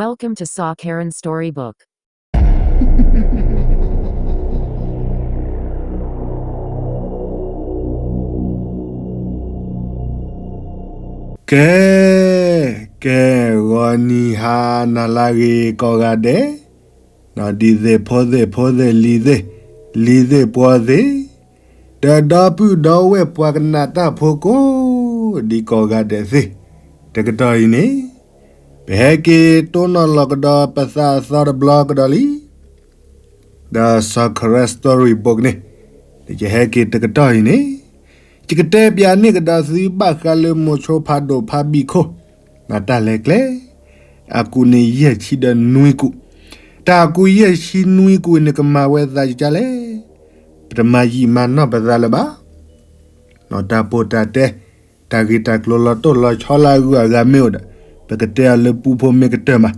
Welcome to Saw Karen Storybook. ကဲ, ကဲ, ဂီၤနံၤဟါနၤလၢအဂ့ၤကိးဂၤဒဲး, ဒ်သ့ၣ်ဖိသ့ၣ်ဖိသ့ၣ်လံၤသ့ၣ်, လံၤသ့ၣ်ပှီၤသ့ၣ်, ဒီးဒီပုၢ်ဒီဝဲၢ်ပှၤကနၣ်တၢ်ဖိကိးဒံးကိးဂၤဒဲးသ့ၣ်, တကတီၢ်အံၤန့ၣ် ပဟဲက့ၤတိၢ်နီၣ်လီၤကဒီးပသးအသီတဘျီကဒီးလံ. ဒီး Saw Karen Storybook န့ၣ် ယဟဲက့ၤတကတီၢ်အံၤန့ၣ် ယကတဲပၠးန့ၢ်ကဒီးသုဘၣ်ဃးလၢမိၤဆိဖးဒိၣ်ဖးဘံၣ်ခိၣ် နတၢ်လဲၤကျဲ အကူးန့ၣ်ယဲၢ်ဆံဒီးနွံကူး, တၢ်အကူးယဲၢ်ဆံနွံကူးန့ၣ် ကမၤဝဲသးကကလဲၣ်, ပတမၤယံာ်မၤနီၢ်ပသးလၢၤဘၣ်. တၢ်ပိၢ်တၢ်တဲ တၢ်ဂ့ၢ်တၢ်ကျိၤလီၤတိၢ်လီၤဆီလၢအဂုၤအဂၤမ့ၢ်အိၣ်ဒီး ပကတဲအီၤလၢပူဖိမ့ၢ်ကတၢၢ်မး,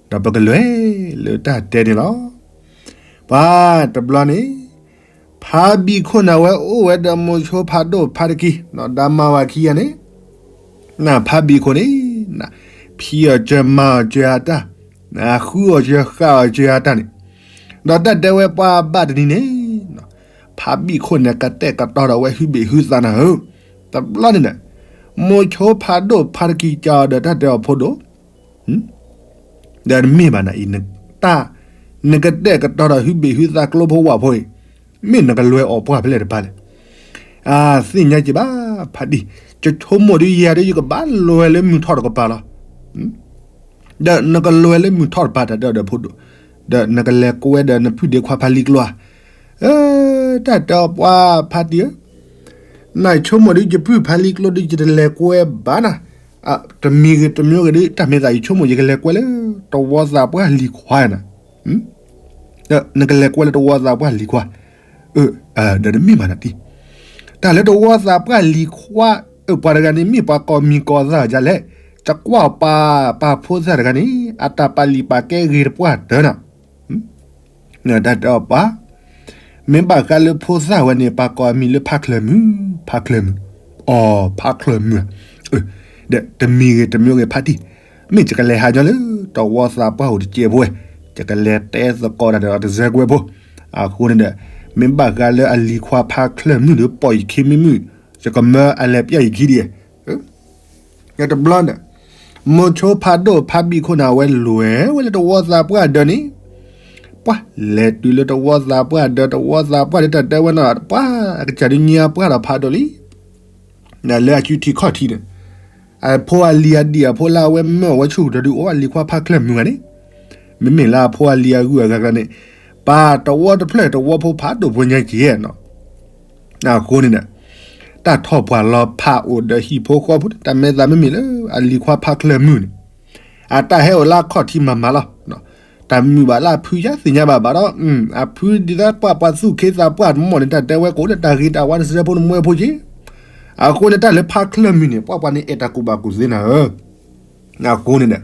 ဒီးပကလဲၤလၢတၢ်တဲန့ၣ်လီၤ. ပှၤတဘျီန့ၣ် ဖးဘံၣ်ခိၣ်န့ၣ် အဝဲအိၣ်ဝဲဒီးမိၤဆိဖးဒိၣ်ဖးတကံ ဒီးဒါမါဝၤခံဂၤန့ၣ် နဖးဘံၣ်ခိၣ်န့ၣ် ဖံးအီၤစၢၤမၤအီၤစၢၤအတၢ်, ဃုအီၤစၢၤဃာ်အီၤစၢၤအတၢ်န့ၣ်, ဒီးတၢ်တဲဝဲပှၤဘၣ်တနံၤန့ၣ် ဖးဘံၣ်ခိၣ်န့ၣ် ကတဲာ်ကတီၤဒီးဝဲဟုဘ့ၣ်ဟုသးနၤဧၢ, တဘျီန့ၣ်ဒီး မိၤဆိဖးဒိၣ်ဖးတကံ ကးအီၤဒီးတၢ်တဲအီၤဖိဒိၣ် ဒီးတမ့ၢ်ဘၣ်နၤအံၤ တၢ် နကတဲာ်ကတီၤဒီးဟုဘ့ၣ်ဟုသးကျိဖိဝးဖိအံၤ မ့ၢ်နကလွဲၢ်အီၣ်ပှၢ်ဖဲလဲၣ်တပၤလဲၣ်. အါ သ့ၣ်ညါက့ၤဘၣ် ဖးတံၢ်, ယဆိကမိၣ်ဒ်ယၤဒီး ယကဘၣ်လွဲၢ်လၢမုၢ်ထီၣ်တကပၤလီၤ. ဒီးနကလွဲၢ်လၢမုၢ်ထီၣ်တပၤ တၢ်တဲအီၤဒီးဖိဒိၣ်, ဒီးနကလဲၤကွဲဒီးနဖုဒ့ခွါဖးလံၤကျိဧါ. တၢ်တဲအီၤပှၤဖးတံၢ်ဧၢ, နဆိကမိၣ်ဒ်ယဖုဖးလံၤကျိဒီး ယတလဲၤကွဲဘၣ်နၤ, တမံၤဂ့ၤတမံၤဂ့ၤဒီး တၢ်မ့ၢ်သးယဆိကမိၣ် ယကလဲၤကွဲလၢ တဝီသးပှၢ်လံၤခွါနၤ, နကလဲၤကွဲလၢတဝီသးပှၢ်လံၤခွါ, ဒီးတမ့ၢ်ဘၣ်နၤတံၢ်, တၢ်လၢတဝီသးပှၢ်လံၤခွါ, ပှၤတဂၤန့ၣ် မ့ၢ်ပှၤကိးမံၤကိးသၣ်ဒ်လဲၣ်, ယကွၢ်ပှၤပာ်ဖိသၣ်တဂၤန့ၣ် အတၢ်ပာ်လံာ်ပာ်ကဲဂ့ၤတပှၢ်တၢၢ်နၤ တၢ်တဲအီၤပှၤ, မ့ၢ်ဘၣ်ဃးလၢဖိသၣ်ဝဲန့ၣ် ပှၤကိးအမံၤလၢဖးချၢၣ်မုၣ်, ဖးချၢၣ်မုၣ်, အိ ဖးချၢၣ်မုၣ်, ဒီးတမံၤဂ့ၤတမံၤဂ့ၤဖးတံၢ်, မ့ၢ်ယကလဲၤဟးညီလၢ တဝီသးပှၢ်အိၣ်တစဲးဖိဝဲ, ယကလဲၤတဲသကိးတၢ်ဒီးတစဲးကွဲးဖိ, အဃိန့ၣ်ဒီး မ့ၢ်ဘၣ်ဃးလၢအလံၤခွါဖးချၢၣ်မုၣ်ဒီး ပိာ်ယခံမ့ၢ်မုၣ်, ယကမၢအလဲၤပျၢ်ယခံဒံး တဘျီန့ၣ်, မိၤဆိဖးဒိၣ်ဖးဘံၣ်ခိၣ်န့ၣ် အဝဲလဲၤဝဲလၢတဝီသးပှၢ်ဒၢးန့ၣ်, ပှၤလဲၤတုၤလၢတဝီသးပှၢ်ဒၢး တဝီသးပှၢ်ဒီးတၢ်တဲဝဲနီၤ ပှၤအကစၢ်ဒုးညါပှၢ်ဒီးဖးဒိၣ်လံ, လၢအစုထံခီၣ်ထံးန့ၣ်, အဖိအလံၤအဒံၣ်အဖိလၢအဝဲမၢအီၤဝဲဆူၣ်ကတၢၢ်ဒုး အိၣ်ဝဲလံၤခွါဖးချၢၣ်မုၣ်ဂၤန့ၣ်, မ့မ့ၢ်လၢအဖိအလံၤအဂုၤအဂၤန့ၣ်, ပာ်တဝီတဖျၢၣ်တဝီဖိဖးဒိၣ်ဖိညါက့ၤနီၤ အဃိန့ၣ်ဒီး တၢ်ထီၣ်ပှၢ်လီၤဖးအိၣ်ဒီးဟံၣ်ဖိဃီဖိ တၢ်မဲာ်သးမ့မ့ၢ်လၢအလံၤခွါဖးချၢၣ်မုၣ်န့ၣ်, အတၢ်ဟဲအိၣ်လၢအခီၣ်ထံးမၤမၤလီၤ, တၢ်မုာ်ဘၣ်လၢအဖုယါသ့ၣ်ညါဘၣ်ဘၣ်ဒီး, အဖုဒ်သိးပှၤပှၤသူၣ်ခ့သးပှၢ်တမီၢ်န့ၣ် တၢ်တဲဝဲကအိၣ်လၢတၢ်ဂ့ၤတၢ်ဝါတစဲးဖိနမွဲဖိက့ၤ, အဃိန့ၣ်တၢ်လၢဖးချၢၣ်မုၣ်န့ၣ် ပှၤပှၤန့ၣ်အဲၣ်တၢ်ကူၣ်ဘၣ်ကူၣ်သ့နၤဧၢ အဃိန့ၣ်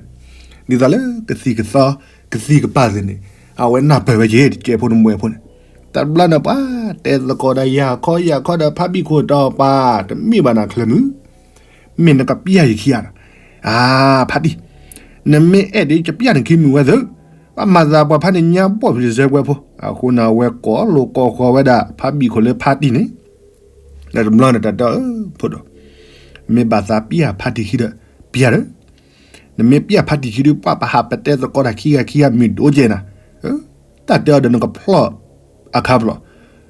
ဒီး, ဒ်သိးလၢကသံၣ်ကသီ, ကသံၣ်ကပၤသ့ၣ်န့ၣ်, အဝဲနၢ်ပၢၢ်ဝဲက့ၤ တစဲးဖိနမွဲဖိန့ၣ်, တဘျီန့ၣ်ပှၤတဲသကိးဒီးယၤခီယၤခီဒီးဖးဘံၣ်ခိၣ်ဒီးပှၤ, တမ့ၢ်ဘၣ်နၤချၢၣ်မုၣ်, မ့ၢ်နကပျၢ်ယခံဧါ, အါ ဖးတံၢ်, နမ့ၢ်အဲၣ်ဒ်ယပျၢ်နခံမုၣ်ဝဲသ့ၣ်, ပှၤမၤသးပှၤဖးန့ၣ်ညါဘီၣ်ဖဲတစဲးကွဲးဖိ, အဃိန့ၣ်အဝဲကိးလိာ်ကိးဃီၤဝဲဒၣ်ဖးဘံၣ်ခိၣ်လၢဖးတံၢ်န့ၣ် ဒီးတဘျီန့ၣ်တၢ်တဲအီၤ ဖိဒိၣ်, မ့ၢ်ဘၣ်သးပျၢ်ဖးတံၢ်ခံဒီး, ပျၢ်ဒီး, နမ့ၢ်ပျၢ်ဖးတံၢ်ခံဒီး ပှၤပဟးပတဲသကိးတၢ်ခံဂၤခံဂၤမုၢ်ဒိၣ်ကဲနၤ, တၢ်တဲအီၤဒီးနကဖျီၣ်အခါဖျီၣ်,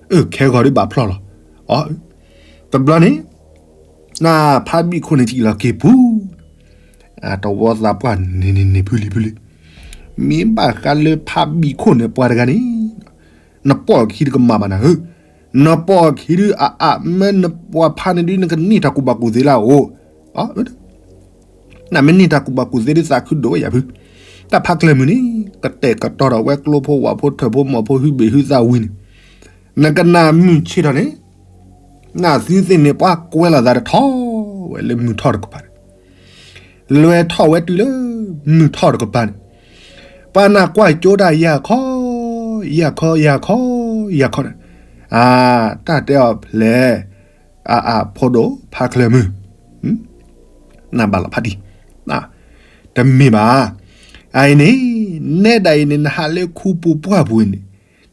အၢ ခဲဂီၤဒုးဘၣ်ဖျီၣ်လီၤ, အ တဘျီန့ၣ်, နဖးဘံၣ်ခိၣ်န့ၣ်စံၣ်လီၤက့ၤပူၤ တဝီသးပှၢ်န့ၣ်န့ၣ်န့ၣ်ဖုလံၤဖုလံၤ, မ့ၢ်ဘၣ်ဃးလၢဖးဘံၣ်ခိၣ်န့ၣ်ပှၤတဂၤန့ၣ်, နပိာ်အခံတကမၣ်ဘၣ်နၤဧၢ, နပိာ်အခံဒုးအအါမ့ၢ်နပှၤဖးန့ၣ်ဒုး နကန့ၢ်တၢ်ကူၣ်ဘၣ်ကူၣ်သ့လၢအအိၣ်, နမ့ၢ်န့ၢ်တၢ်ကူၣ်ဘၣ်ကူၣ်သ့ဒုးသးခုဒိၣ်ဝဲယၤဖု, တၢ်ဖးချၢၣ်မုၣ်န့ၣ် ကတဲာ်ကတီၤဒီးဝဲကျိဖိဝးဖိထၢၣ်ဖိမီၢ်ဖိဟုဘ့ၣ်ဟုသးဝံၤန့ၣ်, နကနၣ်မုၢ်ဆ့ၣ်ထီၣ်န့ၣ် နသုသ့ၣ်န့ၣ် ပှၤကွဲးလိာ်သးတထီၣ်ဝဲလၢမုၢ်ထီၣ်တကပၤန့ၣ်, လဲၤထီၣ်ဝဲတုၤလၢမုၢ်ထီၣ်တကပၤန့ၣ်, ပှၤနၢ်ကွၢ်ကၠိတၢ်ယၤခီ, ယၤခီ ယၤခီ, ယၤခီန့ၣ်, အါ တၢ်တဲအီၤဖျဲၣ်, အါအါ ဖိဒိၣ်ဖးချၢၣ်မုၣ်, နဘၣ်လီၤဖးတံၢ်, တမ့ၢ်ဘၣ်, အအံၤန့ၣ်, နဲဒၣ်အံၤန့ၣ် နဟးလၢခူပူၤပှၢ်ပူၤအံၤန့ၣ်,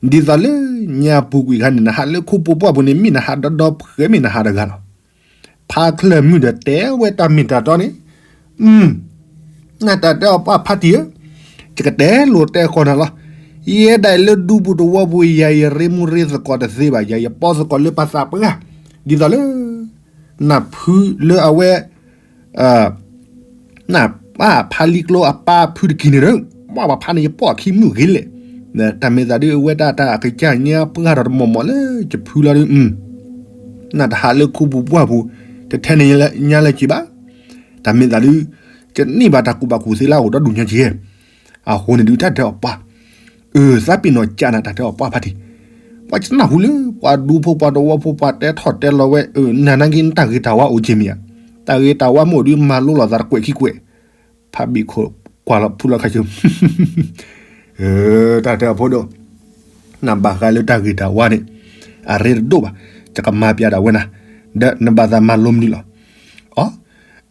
ဒ်သိးလၢညါပူၤကွံာ်ခါန့ၣ် နဟးလၢခူပူၤပှၢ်ပူၤန့ၣ် မ့ၢ်နဟးဒီဒီဖှဲးမ့ၢ်နဟးတဂၤလီၤ. ဖါချၢၣ်မုၣ်ဒီးတဲဝဲတၢ်မ့ၢ်တၢ်တီန့ၣ်, နတၢ်တဲအီၤပှၢ်ဖါတံၢ်ဧၢ, ယကတဲလိာ်တဲဃီနၤလီၤ. ယဲဒၣ်အံၤလၢဒူပူၤသဝီပူၤ ယၤယရ့မူရ့သကိးတသ့ဘၣ်, ယၤယပီသကိးလၢပှၤသးပှၢ်, ဒ်သိးလၢ နဖုလၢအဝဲ နပၢ်ဖါလံကျိအပၢ်ဖုတကံၤန့ၣ်ဒီး, မ့ၢ်ပှၤဖါန့ၣ်ယပိာ်အခံမုၣ်ဂ့ၤလဲၣ်. တၢ်မ့ၢ်သးဒ်အဝဲဒၣ်တၢ်အကစၢ်ညါပှၢ်ဒီးတမီၢ်မီၢ်လၢယဖုလီၤဒီး, နတဟးလၢခူပူၤပှၢ်ပူၤ, တထဲန့ၣ်ညါလၢက့ၤဘၣ်. တၢ်မ့ၢ်သးဒ်, ကန့ၢ်ဘၣ်တၢ်ကူၣ်ဘၣ်ကူၣ်သ့လၢအအိၣ်ဒီဒူၣ်ညါက့ၤ အဃိန့ၣ်ဒုးတၢ်တဲအီၤပှၢ်, အၢ သးပ့ၤနီၣ်ကၢ်နၤတၢ်တဲအီၤပှၢ်ဖါတံၢ်, ပှၤကနၢ်ဟူလၢပှၤဒူဖိပှၤသဝီဖိပှၤတဲထီၣ်တဲလီၤဝဲ, နနာ်က့နတၢ်ဂ့ၤတၢ်ဝါအိၣ်က့ၤမ့ၢ်ဧါ, တၢ်ဂ့ၤတၢ်ဝါမ့ၢ်အိၣ်ဒုးမၤလိလီၤသးတကွဲးခံကွဲး, ဖါဘံၣ်ခိၣ်ကွၢ်လီၤဖုလီၤခါဆူ တၢ်တဲအီၤဖိဒိၣ်, နဘၣ်ဃးလၢတၢ်ဂ့ၤတၢ်ဝါန့ၣ်, အရ့တဒိၣ်ဘၣ်, ယကမၤပျးဒၣ်ဝဲနၤ, ဒီးနဘၣ်သးမၤလိမနုၤလီၤ. အီ,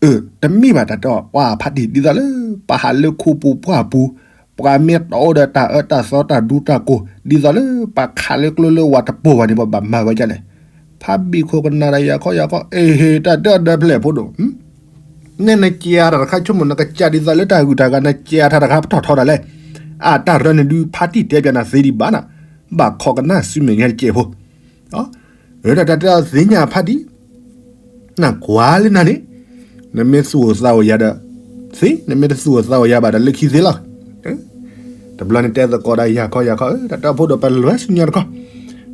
အၢ တမ့ၢ်ဘၣ်တၢ်တဲအီၤပှၢ်ဖါတံၢ် ဒ်သိးလၢ ပှၤဟးလၢခူပူၤပှၢ်ပူၤ, ပှၤမ့ၢ်တအိၣ်ဒီးတၢ်အၢတၢ်သီတၢ်ဒူတၢ်ကိၢ် ဒ်သိးလၢပှၤခးလၢကျိလၢဝၤတပိာ်ဘၣ်န့ၣ် ပဘၣ်မၤဝဲဒ်လဲၣ်. ဖါဘံၣ်ခိၣ်ကနၣ်ဒီးယၤခီယၤခီ အ့ဟ့ၣ် တၢ်တဲအီၤဒီးဖဲလဲၣ်ဖိဒိၣ် နဲနကဲအတၢ်တခါဆိကမိၣ် နကစၢ်ဒ်သိးလၢတၢ်ဂုၤတၢ်ဂၤ နကဲအတၢ်တခါပထီၣ်ထီဒၣ်လဲၣ်. အတၢ်ရၢန့ၣ်ဒုး ဖါတံၢ်တဲပျးနၤသ့ဒံးဘၣ်နၤ, ဘၣ်ခိးကနၣ်စုမဲာ်ညါတကဲးဖိ, တၢ်တဲအီၤသ့ၣ်ညါဖါတံၢ်, နကွၢ်လၢနၤန့ၣ်, နမ့ၢ်သူၣ်အိၣ်သးအိၣ်ယၤဒီးသ့, နမ့ၢ်တသူၣ်အိၣ်သးအိၣ်ယၤဘၣ်ဒီးလၢခံသ့လီၤ. တဘျီန့ၣ်တဲသကိးဒီးယၤခီယၤခီ, တၢ်တဲအီၤဖိဒိၣ် ပလဲၤဆူညါတခီ,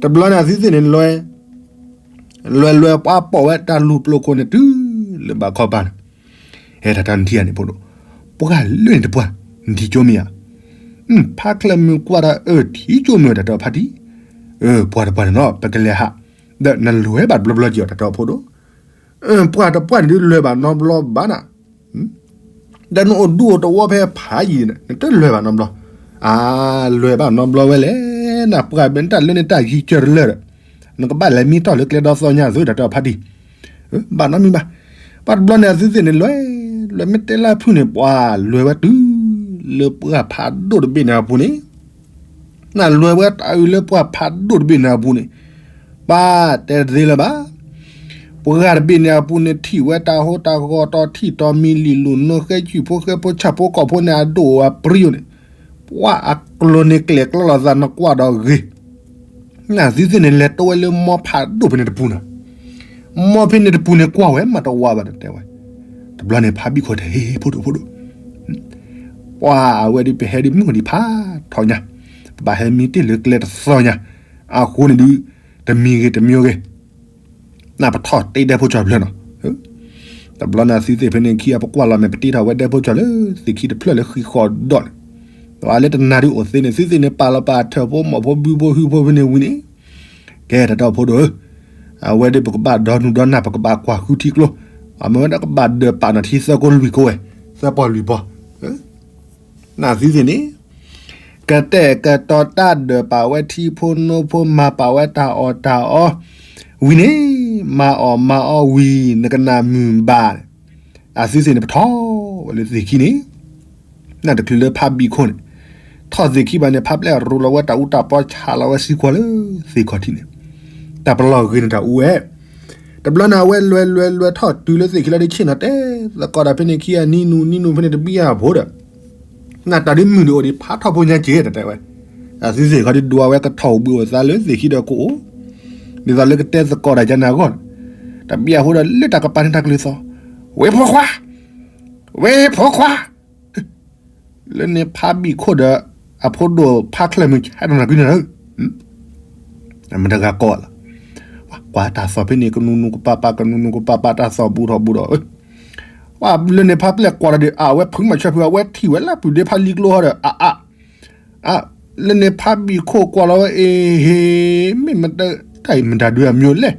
တဘျီန့ၣ်အသုသ့ၣ်န့ၣ် လဲၤလဲၤပှၤပိာ်ဝဲတၢ်လူၤပျိၤခိၣ်န့ၣ်တုၤလၢဘၣ်ခီပၤန့ၣ်, ဟဲတၢ်တၢ်နထံၣ်ဧါန့ၣ်ဖိဒိၣ်, ပှၢ်လၢန့ၣ်တပှၢ်, နထံၣ်ကၠိမ့ၢ်ဧါ. ဖါချၢၣ်မုၣ်ကွၢ်ဒီး အၢ ထံၣ်ကၠိမ့ၢ် တၢ်တဲအီၤဖါတံၢ်, ပှၢ်တပှၢ်န့ၣ်နီၤ ပကလဲၤဟး, ဒီးနလဲၤဘၣ်တဘျီဘျီက့ၤအီၤ တၢ်တဲအီၤဖိဒိၣ်, ပှၢ်တပှၢ်န့ၣ်ဒုးလဲၤဘၣ်နီတဘျီဘၣ်နၤ ဒီးနအိၣ်ဒူအိၣ်သဝီဖဲဖးယံၤန့ၣ် နတလဲၤဘၣ်နီတဘျီ. အါ, လဲၤဘၣ်နီတဘျီဝဲလဲၣ်, နပှၢ်ဘၣ်နတၢ်လၢန့ၣ်တၢ်ယံၤကၢတလၢာ်ဒီး, နကဘၣ်လဲၤမံတီၢ်လၢကျဲဒီသီညါအသိး တၢ်တဲအီၤဖါတံၢ်, ဘၣ်နီတမံၤဘၣ်. ပှၢ်တဘျီန့ၣ်အသုသ့ၣ်န့ၣ်လဲၤ, လဲၤမ့ၢ်တဲလၢဖုၣ်န့ၣ် ပှၢ်လဲၤဝဲတုၤ လၢပှၢ်ဖးဒိၣ်တဘ့ၣ်န့ၣ်အပူၤန့ၣ် နလဲၤဝဲတၢ်အုးလၢပှၢ်ဖးဒိၣ်တဘ့ၣ်န့ၣ်အပူၤန့ၣ်, ပှၢ်တဲတသ့လၢၤဘၣ်. ပှၢ်တဘ့ၣ်န့ၣ်အပူၤန့ၣ် ထံၣ်ဝဲတၢ်ဟိတၢ်ဂီၤတီၤထံၣ်တီၤမံၤလံာ်လိာ်နီၢ်ဃဲကုၢ်ဖိဃဲဖိဆၣ်ဖိကီၢ်ဖိန့ၣ်အဒိၣ်အပျံၤန့ၣ်, ပှၢ်အကျိၤန့ၣ်ကျဲၤကျီလိာ်သးနကွၢ်ဒီးဂ့ၤ နသုသ့ၣ်န့ၣ် လဲၤတိဝဲလၢမီဖးဒိၣ်ဖဲန့ၣ်တပူၤနီၤ, မီဖဲန့ၣ်တပူၤန့ၣ် ကွၢ်ဝဲမးတဝါဘၣ်တဲဝဲ. တဘျီန့ၣ် ဖါဘံၣ်ခိၣ်တဲ ဟ့ၣ် ဖိဒိၣ် ဖိဒိၣ်, ပှၢ်အဝဲဒ်ပဟဲဒ်မုၢ်ဒံးဖးထီညါ, ပဘၣ်ဟဲမံတ့ၢ်လၢကျဲတသီညါ, အဃိန့ၣ်ဒုး တမံၤဂ့ၤတမံၤဂ့ၤ နပထီၣ်တ့ဒဲဖိကၠီၤဖျၢၣ်နီၤ. တဘျီန့ၣ်သုသ့ၣ်ဖဲန့ၣ်ခံဂၤ ပကွၢ်လီၤမဲာ် ပတ့ထီၣ်ဝဲဒဲဖိကၠီၤလၢသ့ၣ်ခံတဖျၢၣ်လၢဃံဃီဒီးန့ၣ်, ပှၤလၢတနၤဒုးအိၣ်သ့န့ၣ် သုသ့ၣ်န့ၣ် ပာ်လီၤပာ်ထၢၣ်ဖိမီၢ်ဖိဘုဖိဟုဖိဖဲန့ၣ်ဝံၤန့ၣ်, ကဲတၢ်တဲအီၤဖိဒိၣ်ဧၢ, အဝဲဒၣ်ပကဘၣ်ဒီနုာ်ဒီနၢ် ပကဘၣ်ကွၢ်ဃုထံကျိ, အမ့ၢ်ဝဲဒၣ်ကဘၣ်ဒၢးပာ်နီၣ်ထံသၢကိးလွံၢ်ကိးဝဲ, သၢပီၢ်လွံၢ်ပီၢ် နသုသ့ၣ်န့ၣ်, ကတဲာ်ကတီၤတၢ်ဒၢးပာ်ဝဲထံဖိနိဖိ မၤပာ်ဝဲတၢ်အီၣ်တၢ်အီ, ဝံၤန့ၣ်, မၤအီၣ်မၤအီဝံၤ နကနၣ်မုာ်ဘၣ်, အသုသ့ၣ်န့ၣ် ပထီၣ်ဝဲလၢသ့ၣ်ခံန့ၣ်, နတချုးလၢဖါဘံၣ်ခိၣ်န့ၣ်, ထီၣ်သ့ၣ်ခံဘၣ်န့ၣ် ဖါပျဲၢ်ရိၤလီၤဝဲတၢ်အူတၢ်ပီ ဆးလီၤဝဲစ့ၢ်ကီးလၢသ့ၣ်ခီၣ်ထံးန့ၣ်, တၢ်ပလီၢ်ဂ့ၤန့ၣ်တၢ်အူဝဲ တဘျီန့ၣ် အဝဲလဲၤလဲၤလဲၤထီၣ်တုၤလၢသ့ၣ်ခံလီၤဒီး ဆ့ၣ်နီၤတဲသကိးတၢ်ဖဲန့ၣ်ခံဂၤနံၤနုာ်နံၤနုာ်ဖဲန့ၣ်တဘံၣ်အဖိဒီး, နတၢ်ဒ်မုၢ်ဒံးအိၣ်ဒံးဖးထီၣ်ဖိညါက့ၤ တၢ်တဲဝဲ, အသုသ့ၣ်ခီဒ်ဒွးဝဲကထီၣ်အိၣ်ဘှံးအိၣ်သါလၢသ့ၣ်ခံဒီးကအိၣ်, ဒ်သိးလၢကတဲသကိးတၢ်ကန့ၣ်အဂီၢ်, တဘံၣ်အဖိဒီးလၢတၢ်ကပၤန့ၣ်တၢ်ကလုၢ်သီ, ဝ့ၢ်ဖိခွါ, ဝ့ၢ်ဖိခွါ လၢန့ၣ်ဖါဘံၣ်ခိၣ်ဒီး အဖိဒိၣ်ဖါချၢၣ်မုၣ်ဆဲးဒီးနၤကွံနၤဧၢ, မတၤဂၤကိးလီၤ, ကွၢ်တၢ်သီၣ်ဖဲန့ၣ် ကနူနူကပၢ်ပၢ် ကနူနူကပၢ်ပၢ် တၢ်သီၣ်ဘူးထီၣ်ဘူးထီၣ်, လၢန့ၣ်ဖါပျဲၢ်ကွၢ်ဒီး အဝဲဖုးမၤဆၢဖုး အဝဲထံၣ်ဝဲလၢပုၢ်ဒ့ဖါလံကျိဟီဒီး အအ လၢန့ၣ်ဖါဘံၣ်ခိၣ်ကွၢ်လီၤဝဲ အ့ဟ့ မ့ၢ်မတၤတၢ်အံၤမတၤဒုးအမံၤလဲၣ်,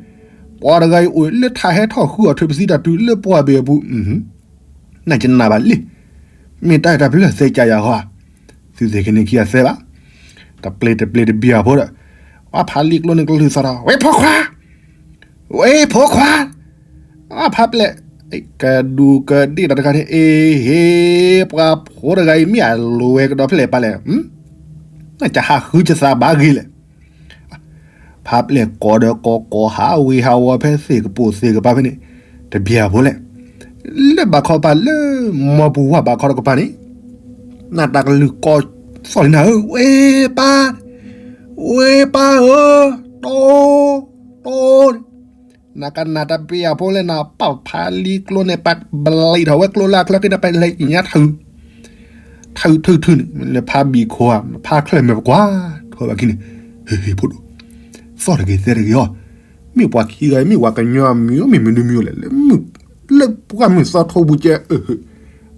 ပှၤတဂၤအံၤအိၣ်လၢထးဟဲထီၣ်ဃုအီၤထွဲပသံတၢ်တုၤလၢပှၢ်ဘ့ၣ်အပူၤ, နကနၣ်ဘၣ်လံ, မ့ၢ်တၢ်အံၤတၢ်ပလၢၢ်သဲကၢ်ယၤဃီဧါ, သုသ့ၣ်ကန့ၣ်ခံဂၤသဲဘၣ်, တပျ့ၤတပျ့ၤတဘံၣ်အဖိဒီး, ပှၤဖးလံကျိန့ၣ်ကလုၢ်သီၣ်ဒီး ဝ့ၢ်ဖိခွါ ဝ့ၢ်ဖိခွါ, အဖါပျဲၢ် ကဒူးကဒ့ၣ်တၢ်တခါန့ၣ် အ့ဟ့ ပှၤဖိတဂၤအံၤ မ့ၢ်အလိၤဝဲကဒီးဖဲလဲၣ်ပၢ်လဲၣ်, နကဟးဃုကသးဘၣ်ဂ့ၤလဲၣ်. ဖးပျဲၢ်ကိးဒီးကိးကိးဟးဝ့ၤဟးဝီၤဖဲသ့ၣ်ကပိာ်သ့ၣ်ကပၤဖဲန့ၣ်, တဘျီဖိလဲၣ်, လၢဘးခီပၤလၢ မိၢ်ပူၤဝၢ်ဘးခီတကပၤန့ၣ်, နတၢ်ကလုၢ်ကိးသီၣ်လံနၤဧၢ, ဝဲပၢ်, ဝဲပၢ်ဧၢ, တိ, တိ, နကနၣ်တဘျီဖိလဲၣ် နပာ်ဖးလံကျိန့ၣ် ပဘျံးထီၣ်ဝဲကျိလၢအချၢက့ၤန့ၣ် ပလဲၤညါထုး ထုးထုးထုးန့ၣ် လၢဖးဘံၣ်ခိၣ်ဧါ ဖးချၢၣ်မ့ၢ်ပကွၢ် ထိးဘၣ်ခံန့ၣ်, ဟ့ၣ်ဟ့ၣ်ဖိဒိၣ်, သီၣ်တဂ့ၤသဲတဂ့ၤအီၤ, မ့ၢ်ပှၤခံဂၤ မ့ၢ်ပှၤကညီအမံၤ မ့ၢ်မနုၤမံၤလဲၣ်, လၢမုၢ် လၢပှၢ်မုၢ်သီထိပူၤကဲ,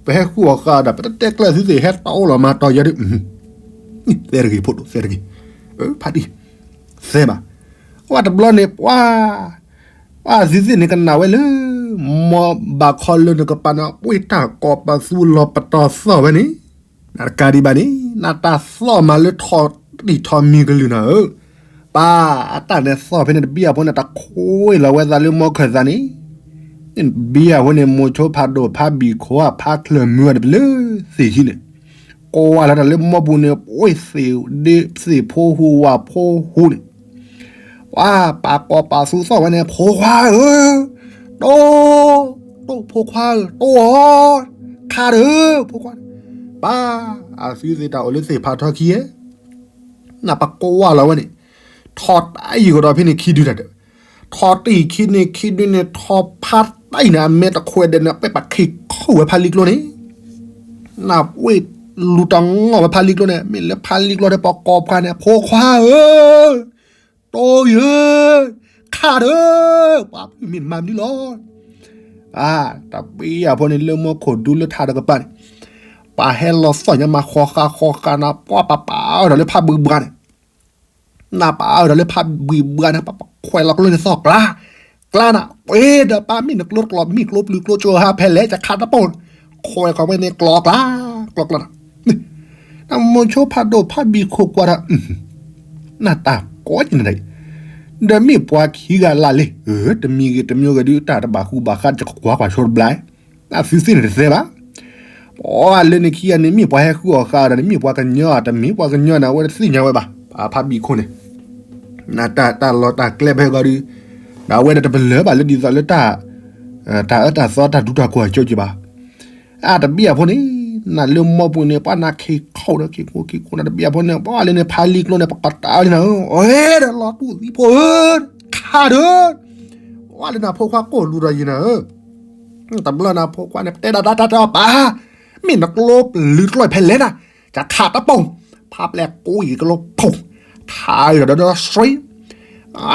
ပဟဲဃုအီၣ်ဃာ်ဒီး ပတတဲကျၢၢ်သုသ့ၣ်ဟဲတီအိၣ်လီၤမၤတီၤယၤဒ်, သဲတဂ့ၤဖိဒိၣ် သဲတဂ့ၤ, ဖးဒံၣ်, သဲဘၣ်, ဝဲတဘျီန့ၣ် ပှၤ ပှၤသုသ့ၣ်န့ၣ်ကနၣ်ဝဲလၢ မိၢ်ဘးခီလၢနကပၤန့ၣ် ပှ့ၤတၢ်ကိးပသူလီၤပတီၢ်သီၣ်ဝဲန့ၣ်, နတကးဒံးဘၣ်န့ၣ် နတၢ်သီၣ်မးလၢထီၣ်တံၢ်ထီၣ်မံၤကလုၢ်နၤဧၢ, ပၢ်အတၢ်န့ၣ်သီၣ်ဖဲန့ၣ် တဘံၣ်အဖိန့ၣ် တခွ့လီၤဝဲသးလၢမိၢ်ခၢၣ်သးန့ၣ်, တဘံၣ်အဖိန့ၣ် မိၤဆိဖးဒိၣ်ဖးဘံၣ်ခိၣ်ဧါ ဖးချၢၣ်မုၢ်ဧါန့ၣ် ပလၢသ့ၣ်ခံန့ၣ် ကိးဝဲလီၤတၢ်လၢမိၢ်ပူၤန့ၣ် ပှ့ၤသ့ၣ်ဒ့သ့ၣ်ဖိဟူးဝးဖိဟူးန့ၣ်, ပှၤပာ်ကိးပာ်သူသီၣ်ဝဲန့ၣ် ဖိခွါဧၢ, တိ, တိ ဖိခွါဧၢ, တိအီၤ, ခါဒီး ဖိခွါ, ပၢ်အသုသ့ၣ်တၢ်အိၣ်လၢသ့ၣ်ဖးထီခံဧါ, နပကိးဝဲလီၤဝဲန့ၣ်, ထီၣ်တၢ်အံၤကဒီးဖဲန့ၣ်ခံဒုတၢ်တဲ, ထီၣ်တံၢ်ခံန့ၣ်ခံဒုန့ၣ် ထီၣ်ဖးတၢ်အံၤန့ၣ် အမဲာ်တခွဲးဒဲးန့ၣ် ပှ့ၤပာ်ခံခိၣ်ဝဲဖးလံကျိန့ၣ် နပှ့ၤလူၤတၢ်ငီၢ်ဝဲဖးလံကျိန့ၣ် မ့ၢ်လၢဖးလံကျိဒီးပကိးပှၤန့ၣ် ဖိခွါဧၢ, တိယၢ, ခါဒီး, ပှၤဖုၣ်မ့ၢ်မၤမနုၤလီၤ. တဘံၣ်အဖိန့ၣ် လၢမိၢ်ခိၣ်ဒူလၢထးတကပၤန့ၣ်, ပှၤဟဲလီၤသီၣ်ညါမးဃီဃာ်ဃီဃာ်နၤ ပှၤပာ်ပာ်အီၤဒီးလၢဖးဘှံးဘှါန့ၣ် နပာ်အီၤဒီးလၢဖးဘှံးဘှါန့ၣ် ပခွဲးလီၤကျိန့ၣ်သီၣ်ကျါ, ကျါနၤ, ပှ့ၤဒီးပၢ်မ့ၢ်နကျိတကျိး မ့ၢ်ကျိပျုၤကျိကၠိဟါဖဲလဲၣ် ယခးတပိာ်န့ၣ်, ခွဲးဃီၤဝဲန့ၣ်ကျိကျါ, ကျိကျါနၤ. နမိၤဆိဖးဒိၣ်ဖးဘံၣ်ခိၣ်ကွၢ်ဒီး, နတၢ်ကိးကနၣ်ဒၣ်အံၤ, ဒီးမ့ၢ်ပှၤခံဂၤလၢ်လံ, တမံၤဂ့ၤတမံၤဂ့ၤဒုး တၢ်တဘၣ်ဃူဘၣ်ဃးတကကွၢ်ကွၢ်ဆိတဘျီ အသုသ့ၣ်န့ၣ်တသဲဘၣ်. ပှၤလၢန့ၣ်ခံဂၤန့ၣ် မ့ၢ်ပှၤဟဲဃုအီၣ်ဃာ်ဒီးန့ၣ် မ့ၢ်ပှၤကညီဧါ တမ့ၢ်ပှၤကညီန့ၣ် အဝဲတသ့ၣ်ညါဝဲဘၣ်. ဖးဘံၣ်ခိၣ်န့ၣ် နတၢ်တၢ်လီၢ်တၢ်ကျဲဖဲဂီၤဒုး, ဒီးအဝဲဒၣ်တပလၢၢ်ဘၣ်လၢဒ်သိးလၢတၢ် တၢ်အၢတၢ်သီတၢ်ဒူတၢ်ကိၢ်အကၠိကၠ့ဘၣ်. အတဘံၣ်အဖိန့ၣ် နလၢမိၢ်ပူၤန့ၣ် ပှၤနၤခံခိၣ်ဒီးခံခိၣ်ခံခိၣ်နၤတဘံၣ်အဖိန့ၣ် ပှၤလၢန့ၣ်ဖးလံကျိန့ၣ် ပကတၢၢ်လံနၤဧၢ, အဝဲဒီးလီၤတူၢ်သံဖိဧၢ, ခါဒီး, ပှၤလၢနၤဖိခွါကိၢ်လူၤဒီးယံၤနၤဧၢ, တဘျီနၤဖိခွါန့ၣ် ပတဲဒၣ်တၢ်တၢ်တၢ်ပၢ်, မ့ၢ်နကျိပျုၤကျိဖဲလဲၣ်နၤ, ယခးတပိာ်, ဖးပျဲၢ်ကိးယံၤကလိဖိ, ထါဒီးဒီးဆှံ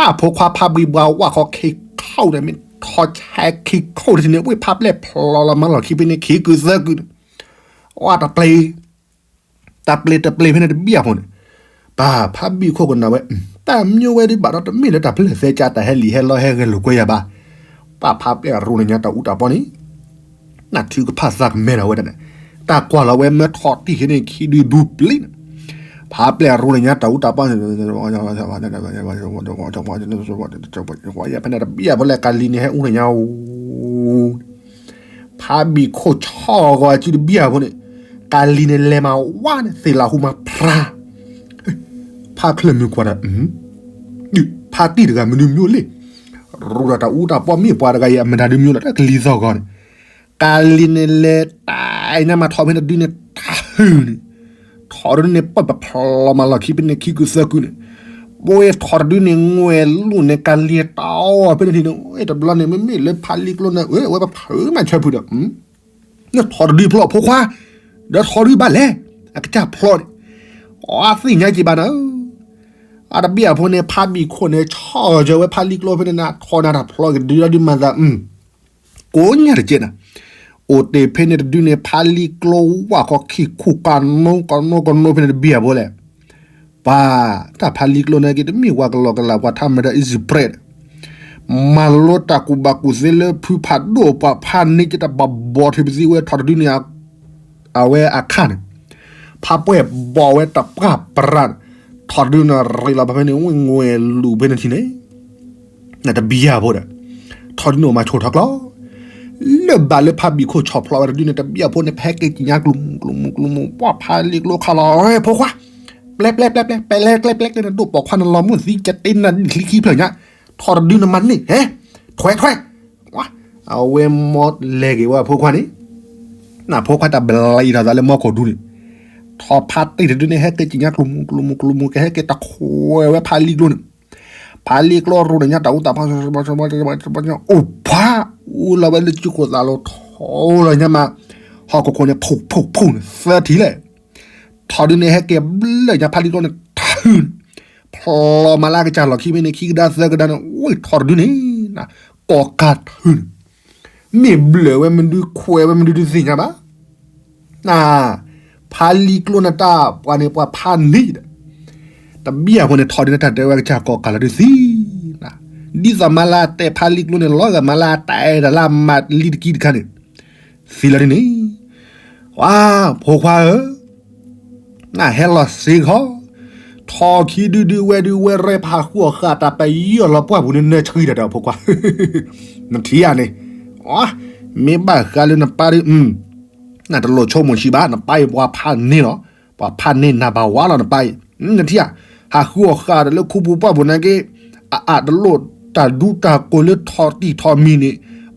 အဖိခွါဖးဘံၣ်ဘှါဝၣ်ဃီခံခိၣ်န့ၣ် မ့ၢ်ထီၣ်ဆဲးခံခိၣ်တထံၣ်န့ၣ် ဝ့ၢ်ဖးပျဲၢ်ဖျိလီၤမၤလီၢ်ခံဖဲန့ၣ် ခံကုာ်သၢကုာ်န့ၣ်, အတပျ့ၤ, တပျ့ၤတပျ့ၤဖဲန့ၣ်တဘံၣ်အဖိန့ၣ်, ပၢ်ဖးဘံၣ်ခိၣ်ကနၣ်ဝဲ, တၢ်မံဝဲဒ်ဘၣ်ဒီးတမ့ၢ်လၢတၢ်ပျဲၢ်သဲကၢ်တၢ်ဟဲလံာ်ဟဲလီဟဲဂဲၤလိာ်ကွဲယၤဘၣ်, ပၢ်ဖးပျဲၢ်ရိၤလၢညါတၢ်အူတၢ်ပီန့ၣ် နထုကဖၣ်သးကမဲထီၣ်ဝဲဒၣ်န့ၣ်, တၢ်ကွၢ်လီၤဝဲမၢထီၣ်တံၢ်ဃ့န့ၣ်ခံဒုဒူပျံၤန့ၣ်, ဖးပျဲၢ်ရိၤလၢညါတၢ်အူတၢ်ပီန့ၣ်, ဖဲန့ၣ်တဘံၣ်အဖိလဲၣ် ကၤလံၤန့ၣ်ဟဲအူလၢညါဧိၤ, ဖးဘံၣ်ခိၣ်ဆီၣ်ဂီၤစုတဘံၣ်အဖိန့ၣ်, ကၤလံၤန့ၣ်လဲၤမၤဝါန့ၣ် သ့ၣ်လၣ်ဟူမၤဖြါ ဖးချၢၣ်မုၢ်ကွၢ်ဒီး, ဖးတံၢ်တဂၤမနုၤမံၤလဲၣ်, ရူဒီးတၢ်အူတၢ်ပီမ့ၢ်ပှၤတဂၤအံၤ အမတၤဒုမံၤလီၤ တၢ်ကလံၤသီၣ်ဂီၤန့ၣ်, ကၤလံၤန့ၣ်လဲၤတၢ်ညါမးထီၣ်ဖဲန့ၣ်တဒုန့ၣ် တၢ်ဟုၣ်န့ၣ်, ထီၣ်တဒုန့ၣ် ပၢၢ်ပဖျိလီၤမၤလီၢ်ခံဖဲန့ၣ်ခံကုာ်သၢကုာ်န့ၣ်, ပှၤထီၣ်တဒုန့ၣ် ငွဲၣ်လူၢ်န့ၣ် ကၤလံၤတၢ်အီၣ်ဖဲန့ၣ်ထံၣ်န့ၣ်, တဘျီန့ၣ် မ့မ့ၢ်လၢဖးလံကျိန့ၣ် အဝဲပဖုးမၤဆၢဖုးဒီး နထီၣ်တဒုဖျိ ဖိခွါ, ဒီးထီၣ်တဒုဘၣ်လဲၣ်, အကစၢ်ဖျိန့ၣ်, အသ့ၣ်ညါက့ၤဘၣ်နၤ, အတဘံၣ်အဖိန့ၣ် ဖးဘံၣ်ခိၣ်န့ၣ် ဆီၣ်ဂီၤဝဲဖးလံကျိဖဲန့ၣ် နထီၣ်နၤတၢ်ဖျိကဒုဒီးဒုမၤသး, ကိးညါတကဲနၤ, အိၣ်တ့ၢ်ဖဲန့ၣ်တဒုန့ၣ် ဖးလံကျိဝၣ်ဃီခံခိၣ်ကနိကနိကနိဖဲန့ၣ်တဘံၣ်အဖိလဲၣ် ပၢ်, တၢ်ဖးလံကျိန့ၣ်က့ၤ တမ့ၢ်ပှၤကလီကလီ ပှၤထါမတၤ easy prey, မၤလိတၢ်ကူၣ်ဘၣ်ကူၣ်သ့လၢဖုဖးဒိၣ်ပှၤဖးန့ၢ်က့ၤတၢ်ဘၣ်ဘီထံပသံဝဲထီၣ်တဒုန့ၣ်, အဝဲအခါန့ၣ်, ဖးပှဲၢ်ဘီဝဲတပှၢ်ပြးန့ၣ်, ထီၣ်တဒုန့ၣ်ရ့လီၤဘၣ်ဖဲန့ၣ် ဝ့ၢ်ငွဲၣ်လူၢ်ဖဲန့ၣ်ထံၣ်န့ၣ် နတဘံၣ်ယၤဖိဒီး, ထီၣ်ဒုန့ၣ်မၤဆိၣ်ထီၣ်ကျီ, လၢၢ်ဘၣ်လၢဖါဘံၣ်ခိၣ်ဆီၣ်ဖျိးဝဲတဒုန့ၣ် တဘံၣ်အဖိန့ၣ် ဖဲက့ၤကံၣ်ညါကျိၤမူၤကျိၤမူၤကျိၤမူၤ ပှၢ်ဖါလံကျိခါလီၤ ဖိခွါ, ပျဲပျဲပျဲပျဲ ပျဲလဲပျဲပျဲကျဲန့ၣ် ဒိၣ်ပိာ်ခွါနလီၤမုၢ်သံကတဲနၤဒ်ချံခံဖျၢၣ်ညါ, ထီၣ်တဒုနမၤန့ၢ် ဟဲ, ထွဲထွဲ, အဝဲမီလဲၤက့ၤဝဲဖိခွါန့ၣ်, နၢ်ဖိခွါတၢ်ဘျံးထီၣ်သးလၢမီခိၣ်ဒူန့ၣ်, ထီၣ်ဖါတ့ၢ်တဒုန့ၣ် ဟဲက့ၤကံၣ်ညါကျိၤမူၤကျိၤမူၤကျိၤမူၤ ကဟဲက့ၤတခိးဝဲဖါလံကျိန့ၣ် ဖါလံကျိရိၣ်န့ၣ်ညါတၢ်အူတၢ်ဖး အိၣ်ဖး, အိၣ်လီၤဝဲလၢစုခိၣ်သးလိၤထီၣ်လီၤညါမး, ဟီၣ်ခိၣ်ခိၣ်န့ၣ် ဖူးဖူးဖူးန့ၣ် သၢထံၣ်လဲၣ်, ထီၣ်ဒုန့ၣ်ဟဲက့ၤဘျၢၣ်ညါဖါလံကျိန့ၣ် ထုးန့ၣ်, ဖျိးမၤလၢကစၢ်လီၢ်ခံမ့ၢ်န့ၣ် ခံကဒါသၢကဒါန့ၣ် ဝဲထီၣ်တဒုန့ၣ်, ကိးကးထုးန့ၣ်, မ့ၢ်ဘျၢၣ်ဝဲမနုၤခွဲးဝဲမနုၤတသ့ၣ်ညါဘၣ် ဖါလံကျိနတၢ်ပှၤန့ၣ်ပှၤဖးန့ၢ်ဒီး, တဘံၣ်အဖိန့ၣ်ထီၣ်ဒုန့ၣ်တၢ်တဲဝဲကစၢ်ကိးကးလီၤဒုသံ, ဒ်သိးမၤလၢအတဲာ်ဖါလံကျိန့ၣ် လီၤဂာ်မၤလၢအတဲာ်တၢ်လၢအမၤလံတကံတခါန့ၣ်, သံလီၤဒုန့ၣ်, ဝါ, ဖိခွါဧၢ နဟဲလီၤစ့ၢ်ကီး, ထီၣ်ခံဒုဒုဝဲဒုဝဲရဲဖးဃုအီၣ်ဃာ်တၢ်ပယီၤလီၤပှၢ်ပူၤန့ၣ် နၢဆှံတၢ်ဒီးဖိခွါ, နထံၣ်ဧါန့ၣ်, မ့ၢ်ဘၣ်ဃးလၢနပၢ်ဒု, နတလိၣ်ဆိကမိၣ်ဆံးဘၣ် နပၢ်အံၤပှၤဖးန့ၢ်လီၤ, ပှၤဖးန့ၢ်နၤဘၣ်ဝါလီၤနပၢ်အံၤ, နထံၣ်ဧါ, ဟးဃုအီၣ်ဃာ်တၢ်လၢခူပူၤပှၢ်ပူၤနာ်က့, အအးတလိၣ်တၢ်ဒူတၢ်ကိၢ်လၢထီၣ်တံၢ်ထီၣ်မံၤန့ၣ်,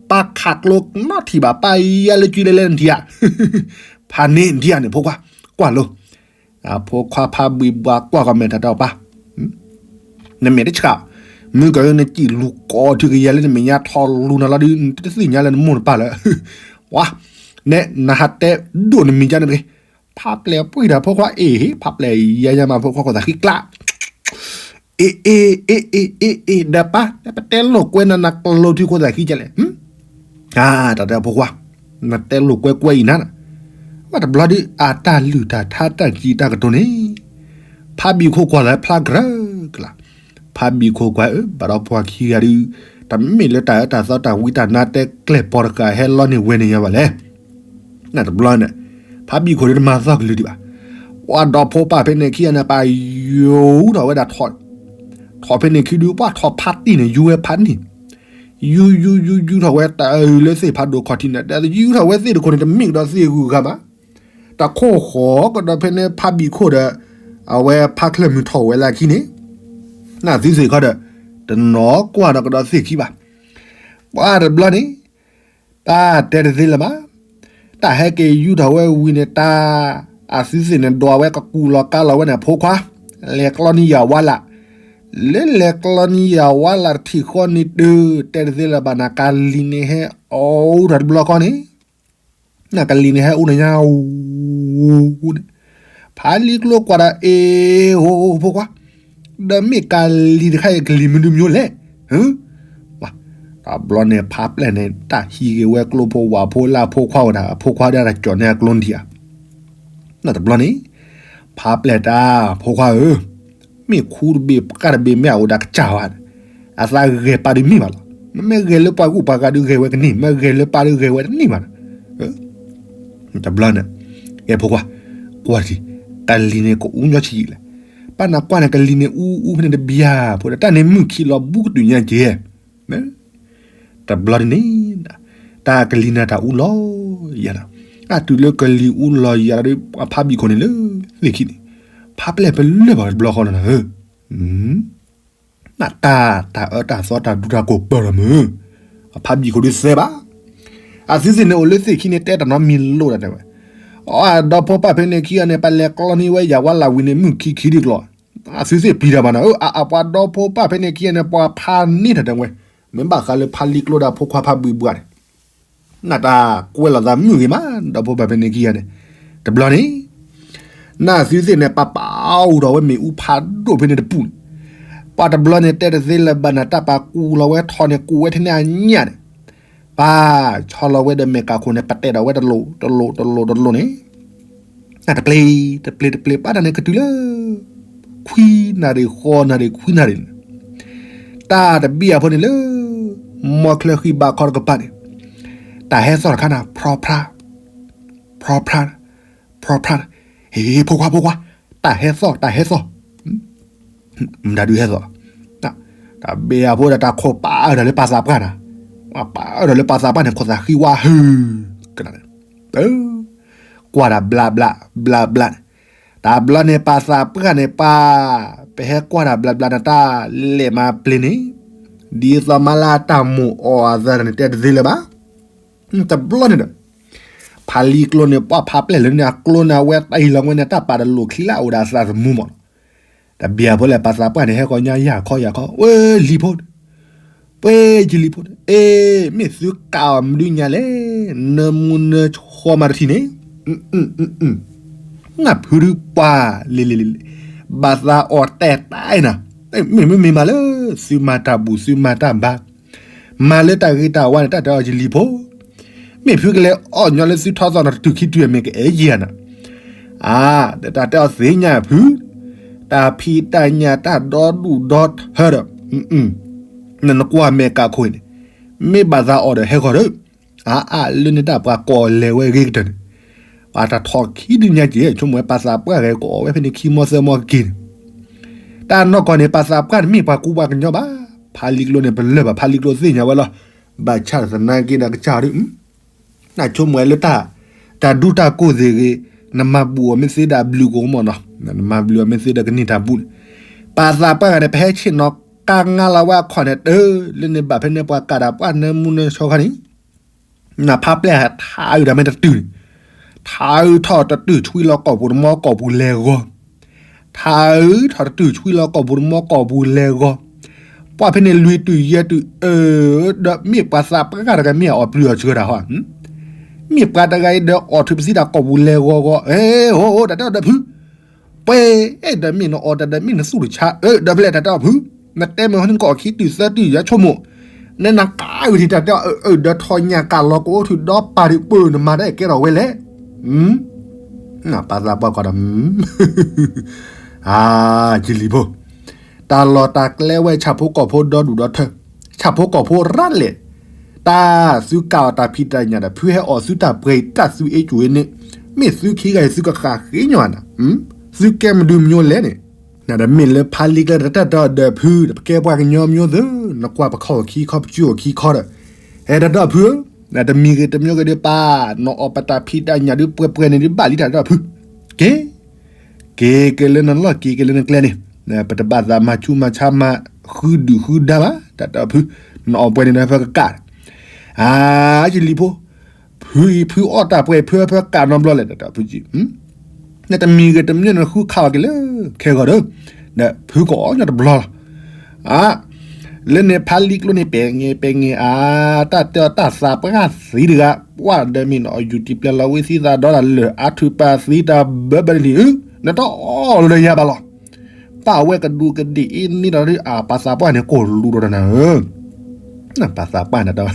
ပၢ်ခးကျိနီထံၣ်ဘၣ်ပၢ်ယါလၢကုလဲလဲနထံၣ်ဧါ, ဖးန့ၢ်နထံၣ်ဧါန့ၣ်ဖိခွါ, ကွၢ်လိ, ဖိခွါဖးဘံၣ်ဘှါကွၢ်ကီၢ်မဲာ်တၢ်တဲအီၤပၢ် နမဲာ်တဆှး, မုၢ်ကနကံၣ်လူၤကိးထုကယၤလၢနမဲာ်ညါထီၣ်လူၤနၤလီၤဒုး နတသ့ၣ်ညါလၢနမိၢ်နပၢ်လၢ, ဝါ, နဲနဟးတဲဒိၣ်နမံၤကန့ၣ်တဂ့ၤ, ဖးပျဲၢ်ပှံၢ်တၢ်ဖိခွါအ့ၣ်ဟ့ၣ် ဖးပျဲၢ်ယါယါမးဖိခွါခိၣ်သးဃံကျါ, အ့ၣ်အ့ၣ်အ့ၣ်အ့ၣ်အ့ၣ်အ့ၣ် ဒီးပၢ် ပတဲလိာ်ကွဲနၤနကျိၤထံခိၣ်သးဃံကလဲၣ်, တၢ်တဲဖိခွါ, နတဲလိာ်ကွဲကွဲအံၤနၤ, ဘၣ်တဘျီဒုး အတၢ်လုၢ်တၢ်ထါတၢ်စံးတၢ်ကတိၤန့ၣ် ဖးဘံၣ်ခိၣ်ကွၢ်လၢဖျါကြၢးကလါ, ဖးဘံၣ်ခိၣ်ကွၢ်ဧၢ ဘၣ်ဒီးပှၤခံဂၤဒုး, တမ့ၢ်လၢတၢ်အၢတၢ်သီတၢ်ဝံတၢ်နါတဲကျဲၢ်ပီၤတဃာ်ဟဲလီန့ၢ်ဝဲန့ၣ်ယါဘၣ်လဲၣ်, နတဘျီန့ၣ်, ဖးဘံၣ်ခိၣ်ဒုးတမၤသီကလုာ်ဒံးဘၣ်, ပှၤဒီဖိပၢ်ဖဲန့ၣ်ခံဂၤန့ၣ် ပာ်ယူၤထီၣ်ဝဲဒၣ်ထီၣ်, ထီၣ်ဖဲန့ၣ်ခံဒုး ပှၤထီၣ်ဖးတံၢ်န့ၣ် ယူၤဝဲဖးန့ၣ် ယူၤယူၤယူၤယူၤထီၣ်ဝဲတၢ်အုၣ်လၢသ့ၣ်ဖးဒိၣ်ခီၣ်ထံးန့ၣ် တၢ်ယူၤထီၣ်ဝဲသ့ၣ်တခိၣ်န့ၣ် တမ့ၢ်ကဒီးသ့ၣ်ဂုၤဂၤဘၣ်, တၢ်ခိၣ်ဃီကဒီးဖဲန့ၣ်ဖးဘံၣ်ခိၣ်ဒီး, အဝဲဖးချၢၣ်မုၢ်ထီၣ်ဝဲလၢခံန့ၣ်, နသုသ့ၣ်ခီဒီး, တနီၤကွၢ်ဒီးကဒီးသ့ၣ်ခံဘၣ်, ပှၤတဘျီန့ၣ်, တၢ်တဲတသ့လၢၤဘၣ်, တၢ်ဟဲက့ၤယူၤထီၣ်ဝဲဝံၤန့ၣ်တၢ်, အသုသ့ၣ်န့ၣ်ဒွးဝဲကကူလီၤကါလီၤဝဲန့ၣ်ဖိခွါ, လဲၤကျီန့ၢ်ယၤဝါလၢ် လၢလဲၤကျီန့ၢ်ယၤဝါလၢ်တထံၣ်ဃီန့ၣ်တုၤ, တဲတသ့လၢၤဘၣ်နၤ ကလံၤန့ၣ်ဟဲအိၣ်ထီၣ်တဘျီဃီန့ၣ်, နကလံၤန့ၣ်ဟဲအိၣ်န့ၣ်ညါ, န့ၣ်, ဖးလံကျိကွၢ်ဒီးအ့ၣ်, ဟိဖိခွါ, ဒီးမ့ၢ်ကလံၤတခါအံၤကလံၤမနုၤမၠိလဲၣ်, တဘျီန့ၣ်ဖးပျဲၢ်န့ၣ် တၢ်ဟံးက့ၤဝဲကျိဖိဝၣ်ဖိလၢအဖိခွါဝဲဒၣ် အဖိခွါဒၣ်တၢ်ကၠီၣ်န့ၢ်အကျိနထံၣ်ဧါ တဘျီန့ၣ်, ဖးပျဲၢ်တၢ်ဖိခွါဧၢ, မ့ၢ်ခူတဘ့ၣ်ပှၢ်တဘ့ၣ်မ့ၢ်အအိၣ်ဒီးကစၢ်ဝဲ, အသးဂဲၤပၢ်ဒုးမ့ၢ်ဘၣ်လီၤ, မ့ၢ်ဂဲၤလၢပှၤဂုၢ်ပှၤဂၤဒုးဂဲၤဝဲကန့ၢ်, မ့ၢ်ဂဲၤလၢပၢ်ဒုးဂဲၤဝဲတန့ၢ်ဘၣ်, တဘျီန့ၣ်, ကဲဖိခွါ, ကွၢ်ထံ, ကလံၤန့ၣ်ကအူညီဆံးလဲၣ်, ပၢ်နကွၢ်န့ၣ် ကလံၤန့ၣ်အူအူဖဲန့ၣ်တဘျီဖိဒီး တၢ်န့ၣ်မုၢ်ခံးလီၤဘူးကတုၤညါက့ၤ တဘျီဒ်န့ၣ်, တၢ်ကလံၤန့ၣ်တၢ်အူလီၤယၤဒီး, အတုၤလၢကလံၤအူလီၤယၤဒီး အဖးဘံၣ်ခိၣ်န့ၣ်လၢသ့ၣ်ခံန့ၣ်, ဖးပျဲၢ်ပလၢၢ်ဘၣ်တဘျီဃီလီၤနၤဧၢ, နတၢ်တၢ်အၢတၢ်သီတၢ်ဒူတၢ်ကိၢ်ပၢၢ်လီၤမုၢ်, အဖးဘံၣ်ခိၣ်ဒုးသဲဘၣ်, အသုသ့ၣ်န့ၣ်အိၣ်လၢသ့ၣ်ခံန့ၣ် တဲတၢ်နီတမံၤလိၣ်ဒၣ်တဲဝဲ, အဒီဖိပၢ်ဖဲန့ၣ်ခံဂၤန့ၣ် ပလဲၤကျီန့ၢ်ဝဲယၤဝါလၢ်ဝံၤန့ၣ် မုၢ်ခံခံဒုးကျီ, အသုသ့ၣ်ပျံၤတၢ်ဘၣ်နၤဧၢ, အပှၤဒီဖိပၢ်ဖဲန့ၣ်ခံဂၤန့ၣ် ပှၤဖးန့ၢ်တၢ်တဲဝဲ, မ့ၢ်ဘၣ်ဃးလၢဖးလံကျိဒီးဖိခွါဖးဘံၣ်ဘှါန့ၣ် နတၢ်ကွဲးလီၤသးမုၢ်ဂ့ၤမး ဒီဖိပၢ်ဖဲန့ၣ်ခံဂၤန့ၣ်, တဘျီန့ၣ်, နသုသ့ၣ်န့ၣ် ပပာ်အိၣ်ထီၣ်ဝဲမ့ၣ်အူဖးဒိၣ်ဖဲန့ၣ်တပူၤန့ၣ်, ပှၤတဘျီန့ၣ် တဲတသ့လၢၤဘၣ်နၤ တၢ်ပာ်ကူလီၤဝဲထီၣ်န့ၣ် ကူဝဲထဲန့ၣ်အညၣ်န့ၣ်, ပၢ်ဆီလီၤဝဲဒီးမဲာ်ကးခိၣ်န့ၣ် ပတဲဒီးဝဲတလိၣ်တလိၣ်တလိၣ်တလိၣ်န့ၣ် တၢ်တပျ့ၤ, တပျ့ၤတပျ့ၤ ပာ်တၢ်န့ၣ်ကတုၤလၢ ခွံနၣ်ရံၣ်ဃိးနၣ်ရံၣ်ခွံနၣ်ရံၣ်န့ၣ်, တၢ်တဘံၣ်အဖိန့ၣ်လၢ မီချၢဃံဘးခီတကပၤန့ၣ်, တၢ်ဟဲသီၣ်တခါနၤ ဖြီဖြါ, ဖြီဖြါ, ဖြီဖြါ, ဟ့ၣ်ဖိခွါဖိခွါ, တၢ်ဟဲသီၣ် တၢ်ဟဲသီၣ် မတၤဒုးဟဲသီၣ်, တၢ်ဘဲအဖိဒီးတၢ်ခိၣ်ပာ်အၢတၢ်လၢပာ်သးပှၢ်နၤ, ပာ်ဒီးလၢပှၤသးပှၢ်န့ၣ် ခိၣ်သးဃံဝါဟု, ကနၣ်, ကွၢ်တၢ်ဘျါဘျါ, ဘျါဘျါန့ၣ်, တဘျီန့ၣ် ပှၤသးပှၢ်န့ၣ်ပှၤ, ပဟဲကွၢ်တၢ်ဘျါဘျါန့ၣ် တၢ်လဲၤမၤပျ့ၤန့ၣ်, ဒ်သိးမးလၢတၢ်မိၣ်အီၤအသးန့ၣ် တဲတသ့လၢၤဘၣ်. တဘျီန့ၣ်ဒီး ဖးလံကျိန့ၣ် ပှၢ်ဖးပျဲၢ်လၢန့ၣ် အကျိန့ၣ် အဝဲတၢ်အံၤလီၤဝဲန့ၣ် တၢ်ပာ်တလိာ်ချံလၢအအိၣ်ဒီးအသးသမူမးနီၤ. တဘၣ်ဖိလဲၣ် ပှၤသးပှၢ်န့ၣ် ဟဲဃီညါယၢ်ခီယၢ်ခီ, ဝဲလံၤဖိ, ပှဲၤယလံၤဖိန့ၣ်, အ့ မ့ၢ်သုကးအီၤမနုၤညါလဲၣ်, နၢမူနၢဆှီမၤတထံၣ်န့ၣ်, နဖုဒုပှၤလံၤလံၤလံၤ, ဘၣ်သးအီၤတဲာ်တၢ်အံၤနီၤ, မ့ၢ်မ့ၢ်မ့ၢ်မးလၢ သုမၤတၢ်ဘူၣ်သုမၤတၢ်ဘါ မၤလၢတၢ်ဂ့ၤတၢ်ဝါန့ၣ် တၢ်တဲအီၤယလံၤဖိ, မ့ၢ်ဖုကလဲၤအီၣ်ညီလၢသုထီၣ်သီၣ်နီၤ တတုၤခံတုၤအမ့ၢ်ကအဲၣ်ယၤနီၤ, အါ, ဒီးတၢ်တဲအီၤသ့ၣ်ညါဖု, တၢ်ဖံးတၢ်ညၣ်တၢ်ဒီဒူၣ်ဒီထၢဒီး, နနကွၢ်မဲာ်ကးခိၣ်အံၤန့ၣ်, မ့ၢ်ဘၣ်သးအီၤဒီးဟဲဃီၤဒီး, အါအါလၢန့ၣ်တၢ်ပှၤကိးလဲၤဝဲဂ့ၤကတၢၢ်န့ၣ်, ပှၤတၢ်ထီၣ်ခံဒုညါက့ၤ ဆိကမိၣ်ဝဲပှၤသးပှၢ်ဂဲၤကိးဝဲဖဲန့ၣ်ခံမီသၢမီကက့ၤန့ၣ်, တၢ်နီၢ်ကီၢ်န့ၣ် ပှၤသးပှၢ်တမ့ၢ်ပှၤကူပှၤကညီဘၣ်, ဖးလံကျိန့ၣ် ပလၢၢ်ဘၣ် ဖးလံကျိသ့ၣ်ညါဝဲလီၤ, ဘၣ်ဆၣ်သနာ်က့ဒီးကစၢ်ဒုး နဆိကမိၣ်ဝဲလၢတၢ်, တၢ်ဒူတၢ်ကိၢ်သ့ၣ်ဂ့ၤ, နမၤဘူၣ်အီၤမ့ၢ်သ့ဒီးအဘျုးကအိၣ်မးနီၤ, နမၤဘျုးအီၤမ့ၢ်သ့ဒီးကန့ၢ်တၢ်ဘူၣ်န့ၣ်, ပှၤသးပှၢ်ဂၤန့ၣ် ပဟဲဆ့ၣ်နီၤကါငါလီၤဝဲအခီၣ်န့ၣ် တၢ်လၢန့ၣ်ဘၣ်ဖဲန့ၣ် ပှၤကးတၢ်ပှၢ်နၢမူနၢဆှီခါန့ၣ် နဖးပျဲၢ်ဟးထါအုးတၢ်မ့ၢ်တတုၤန့ၣ်, ထါအုးထီၣ်တတုၤဆွံလီၤကိာ်ပူၤတမီကိာ်ပူၤလဲၤဂီၤ, ထါအုးထီၣ်တတုၤဆွံလီၤကိာ်ပူၤတမီကိာ်ပူၤလဲၤဂီၤ, ပှၢ်ဖဲန့ၣ်လွံၢ်တုၤယဲၢ်တုၤ, ဒီးမ့ၢ်ပှၤသးပှၢ်တဂၤမ့ၢ်အီၣ်ပျုၤအီၣ်ဆှၢတၢ်ဟီ, မ့ၢ်ပှၤတဂၤအံၤဒီးအီၣ်ထုးပသံတၢ်ကိာ်ပူၤလဲၤဂီၤဂီၤ, အ့ အိၣ်အိၣ် တၢ်တဲအီၤဒီးဖု ပှဲၤအဲၣ်ဒီးမ့ၢ်နအီၣ်တၢ်ဒီးမ့ၢ်နသူၣ်တဆါ အၢ ဒီးဖဲလဲၣ်တၢ်တဲအီၤဖု, နတဲမ့ၢ်ဟီန့ၣ်နကအီၣ်ခံတုၤသၢတုၤယဆိကမိၣ်, နနကးဝံၤထံၣ်တၢ်တဲအီၤ အၢ အၢ ဒီးထီၣ်ညၣ်ကးလီၤကအိၣ်ထုးဒီးပာ်ဒံးပၢၢ်နမၤတၢ်အဲၣ်ကဲထီၣ်ဝဲလဲၣ်, ပှၤသးပှၢ်ကီးဒီး အါ ယလံၤဖိ, တၢ်လီၢ်တၢ်ကျဲဝဲဆၣ်ဖိကီၢ်ဖိဒီဒူၣ်ဒီထၢ, ဆၣ်ဖိကီၢ်ဖိရၣ်လဲၣ်, တၢ်သုကးအီၣ်တၢ်ဖံးတၢ်ညၣ်ဒီး ဖုဟဲအီၣ်သုတၢ်ပှဲၤအံၤ တၢ်သုအ့ၣ်ကူၣ်အ့ၣ်န့ၣ်, မ့ၢ်သုခံဂၤအံၤသုကဃၣ်ဃ့ညီနၤ, သုကဲမဒုမညိလဲၣ်န့ၣ်, နဒီးမ့ၢ်လၢဖးလံကျိတၢ်တဲအီၤဒီးဖုဒီး ပကဲပှၤကညီမညိသ့, နကွၢ်ပခီၣ်ခံခီ ပစုအိၣ်ခံခီဒီး, အဲ တၢ်တဲအီၤဖုဧၢ, နတမံၤဂ့ၤတမံၤဂ့ၤဒီးပၢ်, နအီၣ်ပတၢ်ဖံးတၢ်ညၣ်ဒီးပှဲၤပှဲၤန့ၣ်ဒီးဘၣ်လံတၢ်တဲအီၤဖု, က့ၤ က့ၤက့ၤလၢနလီၢ်က့ၤက့ၤလၢနကျဲန့ၣ်, ပတဘၣ်သးမၤဆူးမၤဆါမၤဃုဒုၣ်ဃုဒါဘၣ်, တၢ်တဲအီၤဖု, နအီၣ်ပှဲၤန့ၣ်ဒီးဖဲကကး, အါ ယလံၤဖိ, ဖုအံၤဖုအီၣ်တၢ်ပှဲၤ ဖုဖဲကးနီတဘျီလဲၣ် တၢ်တဲအီၤဖုကံ, နတမံၤဂ့ၤတမံၤဂ့ၤနဃုခးအီၤက့ၤလၢခဲဂီၤဒီး, ဒီးဖုကအီၣ်ညီတဘျီလီၤ အါ, လၢန့ၣ်ဖးလံကျိန့ၣ် ပဲာ်ငဲာ်ပဲာ်ငဲာ်အါ, တၢ်တဲအီၤတၢ်သးပှၢ်သံတဂၤ, ပှၢ်ဒီးမ့ၢ်နအီၣ်ယူၢ်တံၢ်ပျဲလီၤဝံသံသးဒီးတၢ်လၢာ် အါထုးပာ်သံတၢ်ဘၢဘၢတလံၤ, နတအီၣ်လၢယၤဘၣ်လီၤ, ပၢ်ဝဲကဒူးကဒ့ၣ်အ့န့ၣ်ဒီး အါ ပှၤသးပှၢ်န့ၣ် ကိၢ်လူဒီးတနၤဧၢ ပှၤသးပှၢ်န့ၣ်ဒီး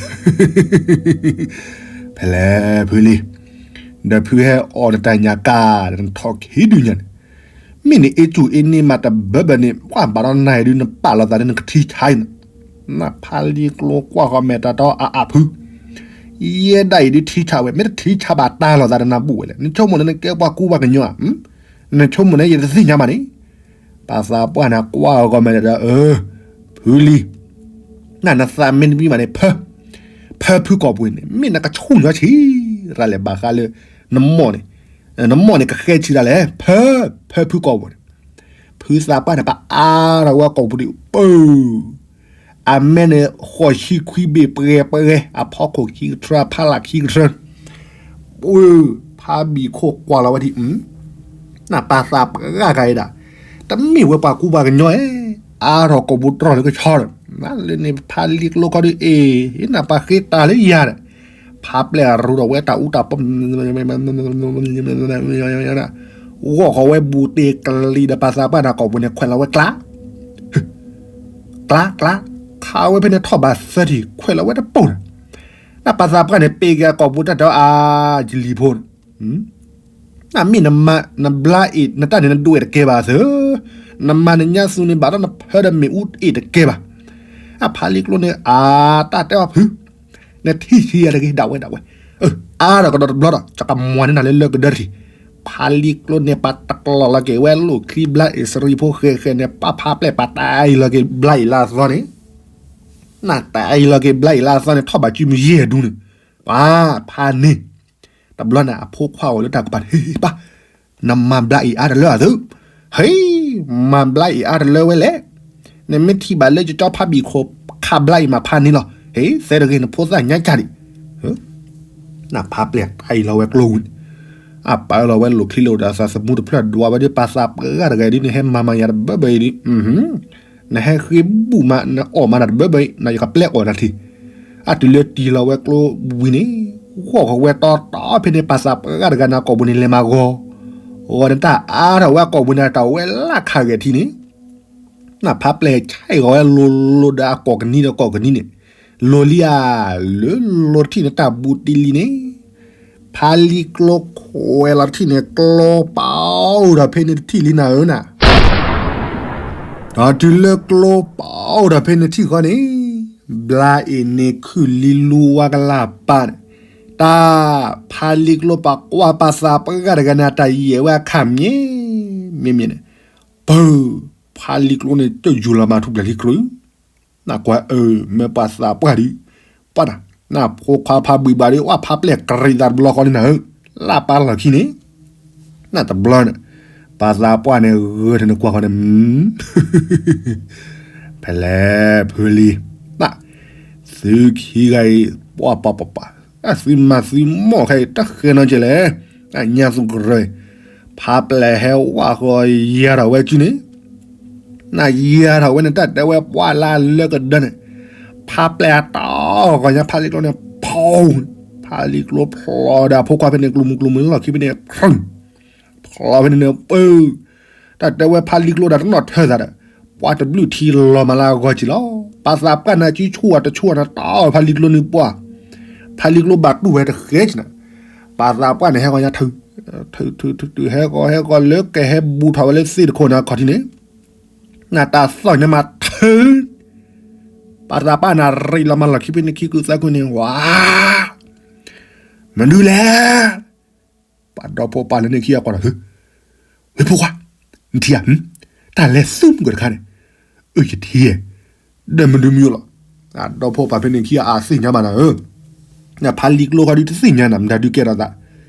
ဖဲလဲၣ်ဖုလံ, ဒီးဖုဟဲအီၣ်နတၢ်ညၣ်ကါ ဒီးနထီၣ်ခံဒုညါန့ၣ်, မ့ၢ်နအ့ၣ်ကူၣ်အ့ၣ်န့ၢ်မးတဘၢဘၢန့ၣ် ပှၤဘၣ်ဒီးနၤအံၤဒုး နပာ်လီၤသးဒီးနကထံဆါအံၤန့ၣ်, နဖးလံကျိကွၢ်ဃီမဲာ်တၢ်တီအါအါဖု, ယဲဒၣ်အံၤဒုးထံဆါဝဲ မ့ၢ်တထံဆါဘၣ်တၢ်လီၤသးဒီးနဘူၣ်ဝဲလဲၣ်, နဆိကမိၣ်န့ၣ် နကဲပှၤကူပှၤကညီဧါ, နဆိကမိၣ်န့ၣ် ယတသ့ၣ်ညါဘၣ်န့ၣ် ပှၤသးပှၢ်န့ၣ် ကွၢ်ဂီၤမဲာ်ဒီး အၢ ဖုလံ, နနသးမ့ၢ်တမံဘၣ်န့ၣ် ဖၢ, ဖၢဖုကီၢ်ပူၤန့ၣ် မ့ၢ်နကဆူၣ်ညီဆံးရၤလဲၣ် ဘၣ်ဃးလၢ နမီၢ်န့ၣ်, နမီၢ်န့ၣ်ကဃဲဆံးဒၣ်လဲၣ် ဖၢ, ဖၢဖုကီၢ်ပူၤန့ၣ်, ဖုသးပှၢ်န့ၣ် ပအါထီၣ်ဝဲကီၢ်ပူၤဒံး ပၢ အမဲန့ၣ် ဃိးဆံခွံဘ့ၣ်ပှဲၤပှဲၤ အဖီခိၣ်ခံကထြၢ အဖီလာ်ခံကထြၢ ပှၢ် ဖးဘံၣ်ခိၣ်ကွၢ်လီၤဝဲဒံး, နပှၤသးပှၢ်ဂၤအံၤဒၣ်, တမ့ၢ်ဝဲပှၤကူပှၤကညီဧါ, အါထီၣ်ကိာ်ပူၤတြီၢ်လၢကဆီဒီး, လၢန့ၣ်ဖးလံကျိခီဒုးအ့ၣ်, နပှၤဃ့တၢ်လၢယၤဒီး, ဖးပျဲၢ်အရူဒီးဝဲတၢ်အူတၢ်ပီ ဂီၢ်ဃီၤဝဲဘူးတ့ၢ်ကလံၤဒီးပှၤသးပှၢ်န့ၣ် ကိာ်ပူၤန့ၣ် ခွဲးလီၤဝဲကျါ ကျါ ကျါ, ခးဝဲဖဲန့ၣ်ထီၣ်ဘးသၢထံၣ် ခွဲးလီၤဝဲတပိၢ်ဒီး, နပှၤသးပှၢ်န့ၣ် ပ့ၤက့ၤအကိာ်ပူၤတၢ်တဲအါ ယလံၤဖိန့ၣ်, နမ့ၢ်နဘျါအ့ၣ် နတၢ်န့ၣ်နဒွဲၣ်တကဲဘၣ်သၢ, နမၤနညါသူန့ၣ်ဘၣ်ဒီးနဖၢဒီးမ့ၣ်အူအ့ၣ်တကဲဘၣ်, အဖးလံကျိန့ၣ် အတၢ်တဲအီၤဖု နထံၣ်ဆံးယၤတဂ့ၤ ဒၣ်ဝဲဒၣ်ဝဲ, အါထီၣ်ကဒီးတဘျီဒီး ကမွၤန့ၢ်နၤလၢလၢကဒၢတထံၣ်, ဖးလံကျိန့ၣ် ပှၤတကျီၢ်လီၤက့ၤဝဲလိာ်ချံဘျါအ့ၣ်စရံဖိဃဲၤဃဲၤန့ၣ် ပှၤဖးပျဲၢ်ပှၤတၢ်အံၤလီၤက့ၤဘျါအ့ၣ်လၢအသီန့ၣ်, နတၢ်အံၤလီၤက့ၤဘျါအံၤလၢအသီန့ၣ် ထီၣ်ဘးစုမုၢ်ယဲၢ်ဒူန့ၣ်, ပှၤဖးန့ၣ်, တဘျီန့ၣ် အဖိခွါအိၣ်လၢတၢ်ကပၤန့ၣ် ဟ့ၣ်ပၢ်, နမၤဘျါအံၤအါတလၢအသု, ဟ့ၣ်, မၤဘျါအံၤအါတလၢဝဲလဲၣ်, နမ့ၢ်ထံၣ်ဘၣ်လၢကၠီဖးဘံၣ်ခိၣ်ခးဘျါအံၤမးဖးန့ၣ်လီၤ, ဟ့ၣ် သဲတဂ့ၤနဖိသၣ်ညါကၢ်ဒံး နဖးပျဲၢ်တၢ်အံၤလီၤဝဲကျိဝံၤန့ၣ်, အပာ်လီၤဝဲလိာ်ချံလိာ်ဒီးသးသမူတဖျၢၣ်ဒွးဝဲဒ်ပာ်သးပှၢ်တဂၤဒ်န့ၣ် ဟဲမၤမၤယၤတဘၢဘၢအံၤဒ်, နဟဲဃ့ဘူၣ်မး နအီၣ်မးတၢ်တဘၢဘၢအံၤ နယကပျဲအီၣ်နၤထံၣ်, အတုၤလၢတံၢ်လီၤဝဲကျိဝံၤန့ၣ်, ဂီၢ်ဃီဝဲတီတီဖဲန့ၣ် ပာ်သးပှၢ်တဂၤန့ၣ် ကိာ်ပူၤန့ၣ်လဲၤမၤဂီၤ, ဂီၤန့ၣ်တၢ်အါထီၣ်ဝဲအကိာ်ပူၤန့ၣ် တၢ်ဝဲလၢခးဂဲၤထံန့ၣ် နဖးပျဲၢ်ဆဲးဂီၤဝဲလိၤလိၤဒီးအကိာ်ကနံၤဒီးကိာ်ကနံၤန့ၣ်, လိၤလံဧါ, လၢလိၤထံၣ်န့ၣ်တၢ်ဘူးတံၢ်လံန့ၣ်, ဖးလံကျိခွဲးလီၤထံၣ်န့ၣ် ကျိပာ်အိၣ်ဒီးဖဲန့ၣ်တထံၣ်လံနၤဧၢနၤ, ဒီးတုၤလၢကျိပာ်အိၣ်ဒီးဖဲန့ၣ်ထံၣ်ဃီန့ၣ်, ဘျါအံၤန့ၣ်ခုၣ်လံလူဝါကလၢ်ပာ်န့ၣ်, တၢ်ဖးလံကျိပာ်ကွၢ်ပာ်သးပှၢ်တဂၤန့ၣ် တၢ်ယဲၢ်ဝဲအခါမ့ၢ်, မ့မ့ၢ်န့ၣ် ပၢ်, ဖးလံကျိန့ၣ် ကၠိၣ်ယူၤလီၤမၤထူၣ်ပျဲၢ်လံကြုး, နကွၢ်အၢ မ့ၢ်ပှၤသးပှၢ်ဒုး, ပှၢ်တၢ်, နဖိခွါဖးဘှံးဘှးဒုး ဝဲဖးပျဲၢ်ကရံးသးတဘျီဃီန့ၣ်နၤဧၢ, လၢပၢ်လီၢ်ခံန့ၣ်, နတဘျီန့ၣ်, ပှၤသးပှၢ်န့ၣ် ဂၢၢ်ထၢၣ်န့ၣ်ကွၢ်ဃီန့ၣ်, ဖဲလဲၣ်ဖုလံ, န, သုခံဂၤအံၤ, ပှၤပှၤပှၤပှၤ အသုမၤသုမိၢ်ခဲအံၤ တဃဲနီကဲလဲၣ်, အညါသူကရၢ, ဖးပျဲၢ်ဟဲဝးဃီယၤထီၣ်ဝဲစုန့ၣ်, နယၤထီၣ်ဝဲန့ၣ် တၢ်တဲဝဲပှၢ်လၢလၢကဒၢန့ၣ်, ဖးပျဲၢ်အတီၢ်ဂီၤညါဖးလံကျိန့ၣ် ဖီ, ဖးလံကျိဖျီဒီးအဖိခွါဖဲန့ၣ် ကျိမုၢ်ကျိမုၢ်လီၢ်ခံဖဲန့ၣ် ဖျီဖဲန့ၣ်န့ၣ် ပၢ် တၢ်တဲဝဲဖးလံကျိဒီးတနီၣ်ထၢသးဒီး, ပှၤတဘျုးထံလီၤမးလၢအဂီၢ်က့ၤလီၤ. ပှၤသးပှၢ်န့ၣ် စုဆူၣ်အတဆူၣ်အနတီၢ်ဖးလံကျိန့ၣ်ပှၢ်, ဖးလံကျိဘၣ်တူၢ်ဝဲတဃဲက့ၤနၤ, ပှၤသးပှၢ်န့ၣ် ဟဲဂီၤညါထုး, ထုးထုးထုးထုး ဟဲဂီၤဟဲဂီၤလၢကဟဲဘူးထီၣ်ဝဲလၢသ့ၣ်တခိၣ်န့ၣ်အခီၣ်ထံးန့ၣ်, နတၢ်သီၣ်ညါမးထုး, ပှၤသးပှၢ်န့ၣ် ရံးလီၤမးလီၢ်ခံဖဲန့ၣ်ခံကုာ်သၢကုာ်န့ၣ် ဝါ, မနုၤလဲၣ် ပှၤဒီဖိပၢ်လၢန့ၣ်ခံဂၤကွၢ်ဒီး, ဝဲဖိခွါ, နထံၣ်ဧါ, တၢ်လဲၤသူမုၢ်ကတခါန့ၣ်, အၢ ယထံၣ်, ဒီးမနုၤမံၤလီၤ, ဒီဖိပၢ်ဖဲန့ၣ်ခံဂၤအသ့ၣ်ညါဘၣ်နၤဧၢ, နဖးလံကျိဃီဒုးတသ့ၣ်ညါနၤ မတၤဒုးကဲထီၣ်သး,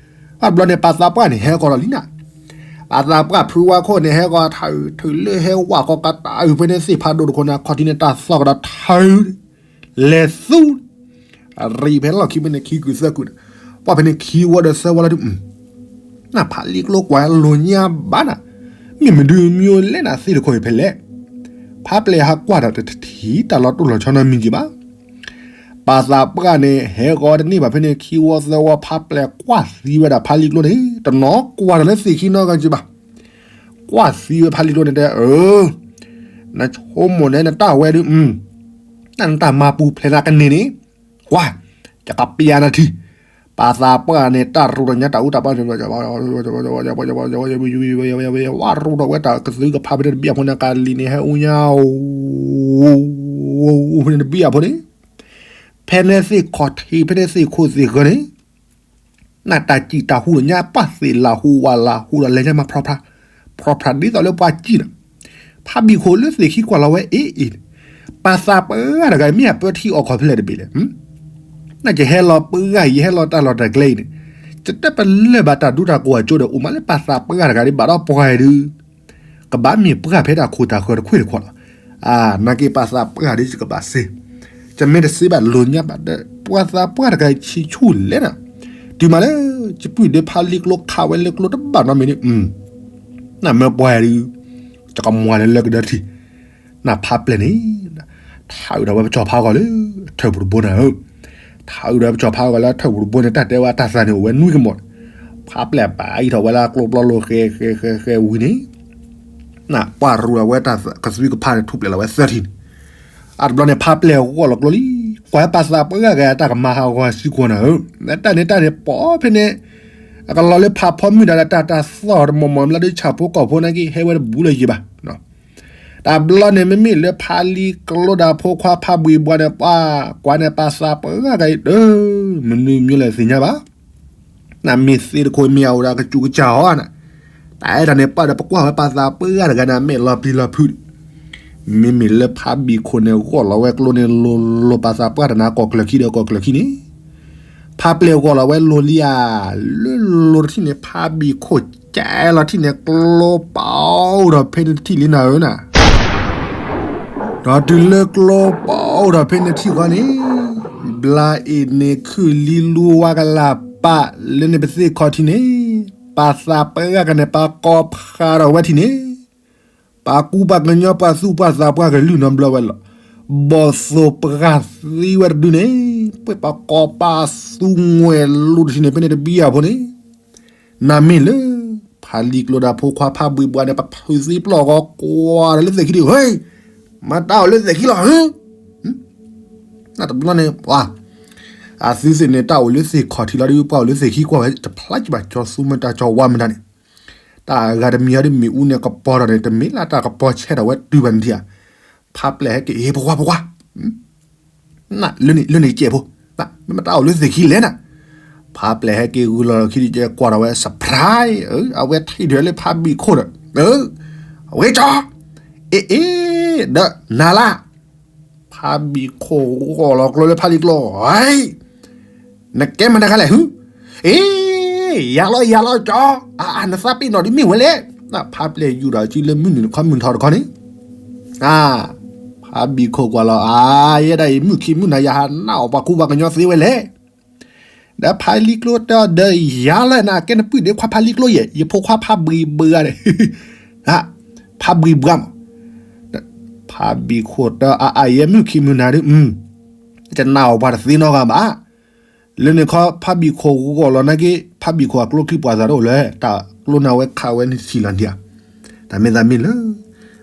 ဘၣ်ဘျီန့ၣ် ပှၤသးပှၢ်န့ၣ် ဟဲဂီၤဒီးလံနၤ, ပှၤသးပှၢ်ဖုဝါခိၣ်န့ၣ် ဟဲဂီၤထုးလၢဟဲဝးဃီကတၢ်အုၣ်ဖဲန့ၣ်သ့ၣ်ဖးဒိၣ်တခိၣ်န့ၣ် အခီၣ်ထံးန့ၣ် တၢ်သီၣ်ကဒီးထုး လဲၤသူ, ရံးဖဲလီၢ်ခံဖဲန့ၣ်ခံကုာ်သၢကုာ်ဒီး, ပှၤဖဲန့ၣ်ခံဝီဒီးသၢဝီလီၤဒုး, နဖးလံကျိကွၢ်လိာ်ညါဘၣ်နၤ, မ့ၢ်မဒုးမံၤလဲၣ်နၤသ့ၣ်တခိၣ်အံၤဖဲလဲၣ်, ဖးပျဲၢ်ဟးကွၢ်ဒီးတထံၣ်တၢ်လီၤတိၢ်လီၤဆီနီတမံၤက့ၤဘၣ်. ပှၤသးပှၢ်န့ၣ် ဟဲဂီၤတန့ၢ်ဘၣ်ဖဲန့ၣ်ခံဝီသၢဝီ ဖးပျဲၢ်ကွၢ်သံဝဲဒၣ်ဖးလံကျိန့ၣ် တနီၤကွၢ်ဒီးလၢသ့ၣ်ခံနီဂၤက့ၤဘၣ်. ကွၢ်သံဝဲဖးလံကျိန့ၣ်တဲ အၢ, နဆိကမိၣ်န့ၣ်နတၢ်ဝဲဒုး, တၢ်နတၢ်မၤပူၤဖျဲးနၤကန့ၢ်န့ၣ်, ကွၢ်, ယကပျၢ်နၤထံၣ်. ပှၤသးပှၢ်န့ၣ် တၢ်ရူးဒီးညါတၢ်အူတၢ်ပၢ် ဝးရူးထီၣ်ဝဲတၢ်ကသုကဖးဖဲန့ၣ်တဘံၣ်အဖိန့ၣ် ကလံၤန့ၣ် ဟဲအူညါ ဖဲန့ၣ်တဘံၣ်အဖိန့ၣ်, ဖဲန့ၣ်သ့ၣ်ခီၣ်ထံး ဖဲန့ၣ်သ့ၣ်ခိၣ်သ့ၣ်ဃၢၤန့ၣ် နတၢ်စံၣ်တၢ်ဟူးဒီးညါ ပှၢ်သ့ၣ်လၢဟူးဝးလၢဟူးဒီးလဲၤညါမးဖျီဖျါ, ဖျီဖျါဒ်သိးလၢပှၤစံၣ်န့ၣ်, ဖးဘံၣ်ခိၣ်လၢသ့ၣ်ခံကွၢ်လီၤဝဲအ့ၣ်အ့ၣ်န့ၣ်, ပှၤသးပှၢ်တဂၤမ့ၢ်အပၢထံအီၣ်ခီၣ်ဖဲလဲၣ်တဘ့ၣ်လဲၣ်, နကဟဲလီၤပှၢ်ယဟဲလီၤတၢ်လီၢ်တၢ်ကျဲအံၤန့ၣ်, ယတပလၢၢ်ဘၣ်တၢ်ဒူတၢ်ကိးအကၠိဒီး အိၣ်မးလၢပှၤသးပှၢ်တဂၤဒ်ဘၣ်ဒီးပှၤဒုး ကဘၣ်မ့ၢ်ပှၢ်ဖဲတၢ်ခိၣ်တၢ်ဃၢၤတခွ့ၣ်တခွီလီၤ. အါ, နာ်က့ပှၤသးပှၢ်ဒ်ယကဘၣ်စ့, ယမ့ၢ်တစ့ဘၣ်လိာ်ညါဘၣ်ဒီး ပှၤသးပှၢ်တဂၤဆံးဆူၣ်လဲၣ်နၤ, တုၤမးလၢ ယပုၢ်ဒီးဖးလံကျိခးဝဲလၢကျိတဘၣ်နီတမံၤန့ၣ်, နမ့ၢ်ပှၢ်ဒုး ယကမၤလၢလၢကဒၢထံၣ် နဖးပျဲၢ်န့ၣ်, ထးအုးဒီးဝဲပစီၤဖးဂီၤလၢ ထၢၣ်ပူၤတဘိနၤဧၢ, ထးအုးဒီးပစီၤဖးဂီၤလၢထၢၣ်ပူၤတဘိန့ၣ် တၢ်တဲဝဲတၢ်သးန့ၣ်အိၣ်ဝဲနွံကမီၤန့ၣ်, ဖးပျဲၢ်ပာ်အံးထီၣ်ဝဲလၢကျိပျီလိၤဃဲဃဲဃဲဃဲဝံၤန့ၣ်, နပှၢ်ရူးဒီးဝဲတၢ်ကသွံကဖးန့ၣ် ထူၣ်ပျဲၢ်လီၤဝဲသၢထံၣ်န့ၣ်, အတဘျီန့ၣ် ဖးပျဲၢ်ဂီၢ်လီၤကျိလံ, ကွၢ်ပှၤသးပှၢ်ဂၤတၢ်ကမၤဟးဂီၤစုကဝဲၤနၤဧၢ, တၢ်န့ၣ်တၢ်န့ၣ်ပိာ်ဖဲန့ၣ် အကလီၤလၢဖးဖီမုၢ်ဒါဒီးတၢ်တၢ်သီၣ်တမီၤမီၤလၢဒုးဆၣ်ဖိကီၢ်ဖိနာ်က့ ဟဲဝဲတဘူးလၢၤယံၤဘၣ်. တဘျီန့ၣ် မ့မ့ၢ်လၢဖးလံကျိဒီးဖိခွါဖးဘှံးဘှါန့ၣ် ပှၤကွၢ်န့ၣ် ပှၤသးပှၢ်ဂၤအံၤ တမနုၤမံၤလဲၣ်သ့ၣ်ညါဘၣ်. နမ့ၢ်သ့ၣ်တခိၣ်မ့ၢ်အအိၣ်ဒီးကစူးကစၢ်အီၤနၤ, တၢ်အဲၣ်တၢ်န့ၣ်ပာ်ဒီးပကွၢ်ဝဲပှၤသးပှၢ်ဂၤတဂၤန့ၣ် မဲာ်လီၤပျံၤလီၤဖုးန့ၣ်, မ့မ့ၢ်လၢဖးဘံၣ်ခိၣ်န့ၣ် ဂီၢ်လီၤဝဲကျိန့ၣ် လိၤလိၤ ပာ်သးပှၢ်တနၤ ကိးကျၢၤခံဒီးကိးကျၢၤခံန့ၣ်, ဖးပျဲၢ်ဂီၢ်လီၤဝဲလိၤလံဧါ, လၢလိၤတထံၣ်န့ၣ် ဖးဘံၣ်ခိၣ်ကဲလီၤထံၣ်န့ၣ် ကျိပာ်အိၣ်ဒီးဖဲန့ၣ်တထံၣ်လံနၤဧၢနၤ, ဒီးတုၤလၢကျိပာ်အိၣ်ဒီးဖဲန့ၣ်တထံၣ်ဃီန့ၣ်, ဘျါအ့ၣ်န့ၣ်ခုၣ်လံလူဝါကလၢ်ပာ်လၢန့ၣ်ပသ့ၣ်ခီၣ်ထံးန့ၣ်, ပာ်သးပှၢ်ကန့ၣ် ပာ်ကိးဖးဒီးဝဲထံၣ်န့ၣ် ပှၤကူပှၤကညီပှၤသူၣ်ပှၤသးပှၢ်ကလုၢ်နီတဘျီဝဲလီၤ. ဘီၣ်သိၣ်ပှၢ်သံဝဲတဒုန့ၣ်, ပှၤပာ်ကိးပာ်သူငွဲၣ်လိၤတထံၣ်န့ၣ် ဖဲန့ၣ်တဘံယၤဖိန့ၣ်, နမ့ၢ်လၢ ဖးလံၤကျိဒီးဖိခွါဖးဘံၣ်ဘှါန့ၣ် ပထုးသံပျီၢ်ဂီၤကွၢ်ဒီးလၢသ့ၣ်ခံဒီး ဟ့, မတၤအိၣ်လၢသ့ၣ်ခံလီၤဧၢ, နတဘျီန့ၣ် ပှၤ အသုသ့ၣ်န့ၣ် တၢ်အိၣ်လၢသ့ၣ်ခီၣ်ထံးလီၤဒီး ပှၤအိၣ်လၢသ့ၣ်ခံကွၢ်ဝဲတဖျါကဘၣ် ကၠီၤသူမတၤကၠီၤဝါမတၤန့ၣ်, တၢ်အဂၤတမံၤဟီဒ်မ့ၣ်အူန့ၣ်ကပီၤထီၣ်န့ၣ် တမ့ၢ်လၢတၢ်ကပီၤဆဲးထီၣ်ဝဲတုၤဘၣ်န့ၣ်ဧါ, ဖးပျဲၢ်ဟဲက့ၤ ဟ့ၣ်ဖိခွါဖိခွါ လၢန့ၣ်ကဲးဖိ, မ့ၢ်မတၤအိၣ်လၢသ့ၣ်ခံလဲၣ်နၤ, ဖးပျဲၢ်ဟဲက့ၤဂုာ်လီၤလီၤခံဒီးကဲကွၢ်ထီၣ်ဝဲ surprise, အဝဲထံၣ်ဒၣ်လၢဖးဘံၣ်ခိၣ်ဒီး, အဝဲကၠီၤ, အ့ၣ်အ့ၣ်, ဒီးနၤလၢ ဖးဘံၣ်ခိၣ်ဂီၢ်လီၤကျိလၢဖးလံၤကျိ, နကဲမနုၤခါလဲၣ်ဟု, အ့ၣ်, ယၤလီၤယၤလီၤကၠီၤ, အါ နသးပ့ၤနီၣ်ဒ်မ့ၢ်ဝဲလဲၣ်, ဖးပျဲၢ်ယူၢ်ဒီးစုလၢမုၢ်နုာ်တခီမုၢ်ထီၣ်တခီန့ၣ်, ဖးဘံၣ်ခိၣ်ကွၢ်လီၤ အါ ယဲဒၣ်အံၤ မုၢ်ခံမုၢ်နၤ ယဟးနၢ်အီၣ်ပှၤကူပှၤကညီသ့ဝဲလဲၣ်, ဒီးဖးလံၤကျိတဲအီၤဒီး ယၤလီၤနၤ ကဲနပုၢ်ဒ့ခွါဖးလံၤကျိယဲၢ် ယဖိခွါဖးဘံၣ်ဘှါန့ၣ်, ဖးဘံၣ်ဘှါမး, ဖးဘံၣ်ခိၣ်တဲအါအါ ယဲမုၢ်ခံမုၢ်နၤဒုး, တနၢ်အီၣ်ပှၤတသ့နီတဂၤဘၣ်, လၢန့ၣ်ခီ ဖးဘံၣ်ခိၣ်ဂီၢ်လီၤနာ်က့ ဖးဘံၣ်ခိၣ်အကျိချံပှၤသးတအိၣ်လၢၤ တၢ်ကျိန့ၣ်အဝဲခးဝဲန့ၣ်ထံၣ်လီၤဒံးဧါ, တၢ်မ့ၢ်သးမ့ၢ်လၢ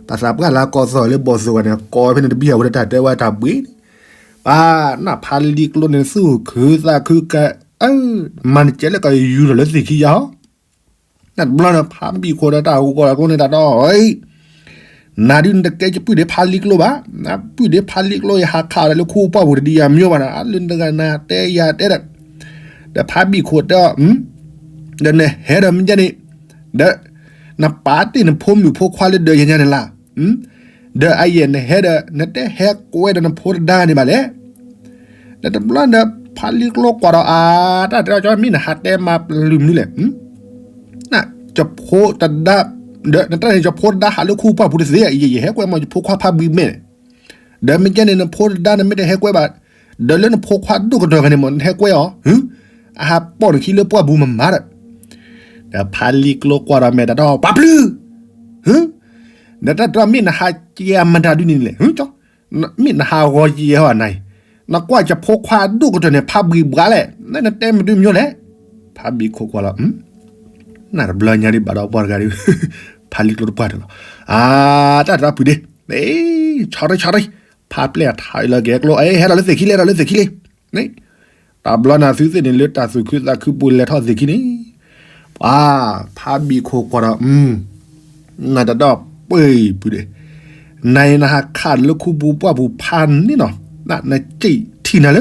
ပှၤသးပှၢ်လၢကိးသီၣ်လၢဘီၣ်သိၣ်ဂၤန့ၣ် ကိးဖဲန့ၣ်တဘံၣ်အဝဲတၢ်တဲဝဲတၢ်ဘှံးန့ၣ်, ပှၤနၢ်ဖးလံၤကျိန့ၣ် သူၣ်ခုသးခုက, မၤနကဲလၢကယူၤထီၣ်လၢသ့ၣ်ခံယါဟီ, နတဘျီန့ၣ် ဖးဘံၣ်ခိၣ်ဒီးတၢ်ဂီၢ်လီၤကျိန့ၣ်တၢ်ဒီး နၤဒုးနတကဲယပုၢ်ဒ့ဖးလံၤကျိဘၣ်, နပုၢ်ဒ့ဖးလံၤကျိ ယဟးခးဒီးလၢခူပှၢ်ပူၤတဒ်ယၤမ့ၢ်ဘၣ်န့ၣ် အလၢနတဂၤနတဲယၤတဲဒီး, ဒီးဖးဘံၣ်ခိၣ်တဲအီၤ, ဒီးနဟဲဒီးမ့ၢ်ကဲန့ၣ်, ဒီး, နပာ်တ့ၢ်နဖိမုၣ်ဖိခွါလၢဒၢးယၤညါန့ၣ်လၢ်, ဒီးအယဲၢ်နဟဲဒီး နတဟဲကွဲဒီးနဖိတဒါန့ၣ်ဘၣ်လဲၣ်, ဒီးတဘျီဒီး ဖးလံၤကျိကွၢ်ဒီးအါ, တၢ်တဲအီၤကၠီ မ့ၢ်နဟးတဲမၤပျုၤမနုၤလဲၣ် ယဖိတဒါ, ဒီးနတၢ်န့ၣ် ယဖိတဒါဟးလၢခူပှၢ်ပူၤတသ့, ယဟဲကွဲမးယဖိခွါဖးဘံၣ်မဲာ်န့ၣ်, ဒီးမ့ၢ်ကဲန့ၣ် နဖိတဒါန့ၣ်မ့ၢ်တဟဲကွဲဘၣ်, ဒီးလၢနဖိခွါဒိၣ်ကတၢၢ်ဂၤန့ၣ်မ့ၢ်နဟဲကွဲအီၤ, အဟးပိာ်နခံလၢပှၢ်ပူၤမမၤဒီး, ဒီးဖးလံၤကျိကွၢ်ဒီးမဲာ်တၢ်ဒီး ပှၤပျုၤ, ဒီးတၢ်တြီမ့ၢ်နဟးကဲမတၤဒုန့ၣ်လဲၣ်, မ့ၢ်နဟးဂီၤကဲဟီနၤအံၤ, နကွၢ်ယဖိခွါဒိၣ်ကတၢၢ်န့ၣ် ဖးဘံၣ်ဘှါလဲၣ်, နတဲမဒုမညိလဲၣ်, ဖးဘံၣ်ခိၣ်ကွၢ်လီၤ, နတဘျီညါဒံးဘၣ်ဒီးပှၤတဂၤဒံး, ဖးလံၤကျိတပှၢ်တလီၤ, အါ, တၢ်တြီပှၤဒ့, ဆီရ့ဆီရ့, ဖးပျဲၢ်ထးလီၤက့ၤကျိ, ဟဲဒီးလၢသ့ၣ်ခံလဲၣ် ဒီးလၢသ့ၣ်ခံလဲၣ်, တဘျီနၤသုသ့ၣ်န့ၣ်လၢတၢ်သူၣ်ခုသးခုပူၤလဲၤထီၣ်သ့ၣ်ခံန့ၣ်, ပှၤ, ဖးဘံၣ်ခိၣ်ကွၢ်ဒီး, နတဒီးပှ့ၤပူၤဒ့, နအံၤနဟးခးလၢခူပူၤပှၢ်ပူၤဖးန့ၣ်နီၤ, နစံးထံၣ်နၤလၢ,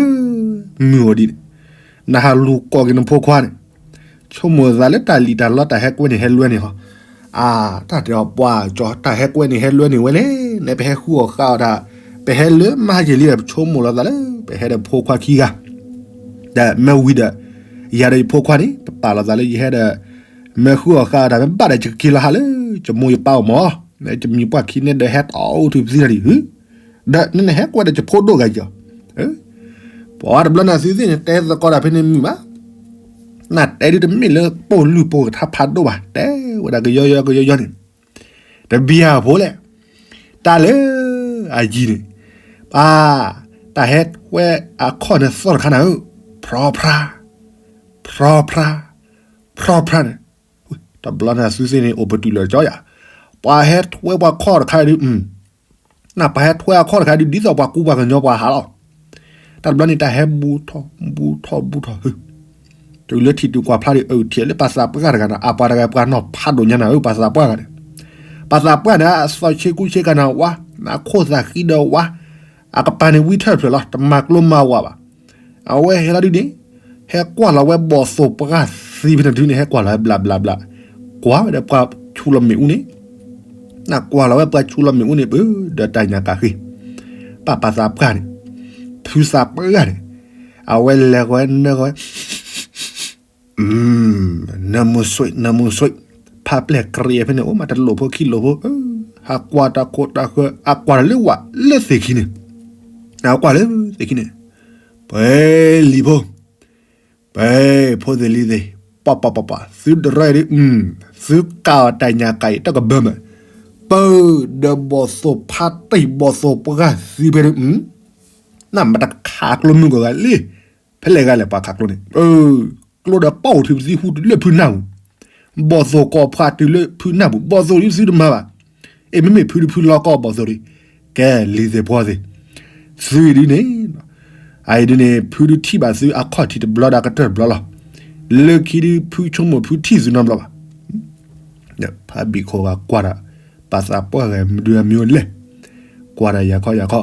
မုၢ်အိၣ်ဒံးန့ၣ်, နဟးလူၤကိးက့ၤနဖိခွါန့ၣ်, ဆိကမိၣ်သးလၢတၢ်လံၣ်တၢ်လီတၢ်ဟဲကွဲန့ၣ်ဟဲလွဲန့ၣ်ဟီ, အါ, တၢ်တဲအီၤပှၤကၠီ တၢ်ဟဲကွဲန့ၣ်ဟဲလွဲန့ၣ်ဝဲလဲၣ်, နပဟဲဃုအီၣ်ဃုအီတၢ်, ပဟဲလၢမၤဟါက့ၤလံဒီး ပဆိကမိၣ်လီၤသးလၢ ပဟဲဒီးဖိခွါခံဂၤ ဒီးမ့ၢ်ဝံၤဒီး, ယၤဒီးယဖိခွါန့ၣ် ပပာ်လီၤသးလၢယဟဲဒီး, မ့ၢ်ဃုအီၣ်ဃုအီတၢ် မ့ၢ်ဘၣ်ဒီးယကက့ၤလီၤဟးလၢ, ယမိၢ်ယပၢ်အိၣ်မး, ယမံၤပှၢ်ခံန့ၣ်ဒီးဟဲတီၢ်အိၣ်ထုးပသံတၢ်ဒံး, ဒီးနနဟဲကွဲဒီးယဖိဒိၣ်ဂၤကီ, ပှၤတဘျီနၤသုသ့ၣ်န့ၣ် တဲသကိးတၢ်ဖဲန့ၣ်မုာ်ဘၣ်, နတဲဒုတမ့ၢ်လၢပိာ်လုၢ်ပိာ်ကထါဖးဒိၣ်ဘၣ် တဲဝဲဒၣ်ကယီယီကယီယီန့ၣ် တဘံယၤဖိလဲၣ်, တၢ်လၢ, အယံၤန့ၣ်, ပၢ်, တၢ်ဟဲထွဲအခီၣ်န့ၣ်သီၣ်တခါနၤဧၢ, ဖြီဖြါ, ဖြီဖြါ, ဖြီဖြါန့ၣ်, တဘျီန့ၣ်သုသ့ၣ်န့ၣ် အိၣ်ပတုာ်လၢာ်ကၠီယၤ, ပှၤဟဲထွဲပှၤခီၣ်တခါဒုး, နပှၤဟဲထွဲအခီၣ်တခါဒုး ဒ်သိးပှၤကူပှၤကညီပှၤဟးလီၤ, တၢ်တဘျီန့ၣ် တၢ်ဟဲဘူးထီၣ်ဘူးထီၣ်ဘူးထီၣ် တုၤလၢထံၣ်တုၤကွၢ်ဖျါဒီး အုထံၣ်လၢပှၤသးပှၢ်တဂၤန့ၣ် အပှၤတဂၤပှၤနီၢ်ဖးဒိၣ်ညါနၤဧၢ ပှၤသးပှၢ်တဂၤန့ၣ်, ပှၤသးပှၢ်န့ၣ် အသီၣ်ဆ့ကူဆ့ကၤနၤဝါ, အခိၣ်သးဃံဒီးဝါ, အကပၤန့ၣ်ဝံထၢၣ်ဖျၢၣ်လီၤ တမၤကျိမၤဝးဘၣ်, အဝဲဟဲလီၤဒုန့ၣ်, ဟဲကွၢ်လီၤဝဲဘီၣ်သိၣ်ပှၢ်သံဖဲန့ၣ်ဒုန့ၣ် ဟဲကွၢ်လီၤဝဲဘျးဘျးဘျး, ကွၢ်ဝဲဒီးပှၤဆူလီၤမ့ၣ်အူန့ၣ် နကွၢ်လီၤဝဲပှၤဆူလီၤမ့ၣ်အူန့ၣ် ပဒီးတၢ်ညၣ်ကၣ်ဃ့, ပၢ်ပၢ်သးပှၢ်န့ၣ်, ဖုသးပှၢ်န့ၣ်, အဝဲလဲၤဃီနၢဃီ နၢမူဆွံး နၢမူဆွံး, ဖးပျဲၢ်ကြ့ဖဲန့ၣ် အိၣ်မးတလိာ်ဖိခံလိာ်ဖိ, ဟးကွၢ်တၢ်ခိၣ်တၢ်ဃၢၤ အကွၢ်တၢ်လၢဝဲလၢသ့ၣ်ခံန့ၣ်, အကွၢ်လၢသ့ၣ်ခံန့ၣ်, ပှဲၤလံၤဖိ ပှဲၤဖိသ့ၣ်လံၤသ့ၣ်, ပှၤပှၤပှၤပှၤ သုတရၢဒ်, သုကးအီၤတၢ်ညၣ်ကၣ်အံၤ တၢ်ကဘၢမး, ပၢ်ဒီးဘီၣ်သိၣ်ဖါတံၢ်ဘီၣ်သိၣ်ပှၢ်သံဖဲန့ၣ်, နမ့ၢ်တခးကျိမုၢ်ကီၢ်ဂၤလံ, ဖဲလဲၣ်ဂၤလဲၣ်ပှၤခးကျိန့ၣ်, ကျိဒီးပီၣ်အိၣ်ထံပသံဟူတုၤလၢဖုနၢ်ပူၤ, ဘီၣ်သိၣ်ကီၢ်ဖးတုၤလၢဖုနၢ်ပူၤ, ဘီၣ်သိၣ်ဒ်သုတမၤဘၣ်, အ့ၣ် မ့မ့ၢ်ဖုဒုးဖုလီၤကီၢ်ဘီၣ်သိၣ်ဒံး, ကဲလံၤသ့ၣ်ပှၤသ့ၣ်, သုအံၤဒ်န့ၣ်, အအံၤဒ်န့ၣ် ဖုဒုးထံၣ်ဘၣ်သုအခီၣ်ထံးတဘျီဒီးအကတၢၢ်တဘျီလီၤ, လၢခံဒုးဖုဆိကမိၣ်ဖုထံၣ်သုနီတဘျီဘၣ် ဖးဘံၣ်ခိၣ်ဂၤကွၢ်တၢ်, ပၢ်သးပှၢ်ဂၤမဒုးအမံၤအိၣ်လဲၣ်, ကွၢ်တၢ်ယၤခီယၤခီ,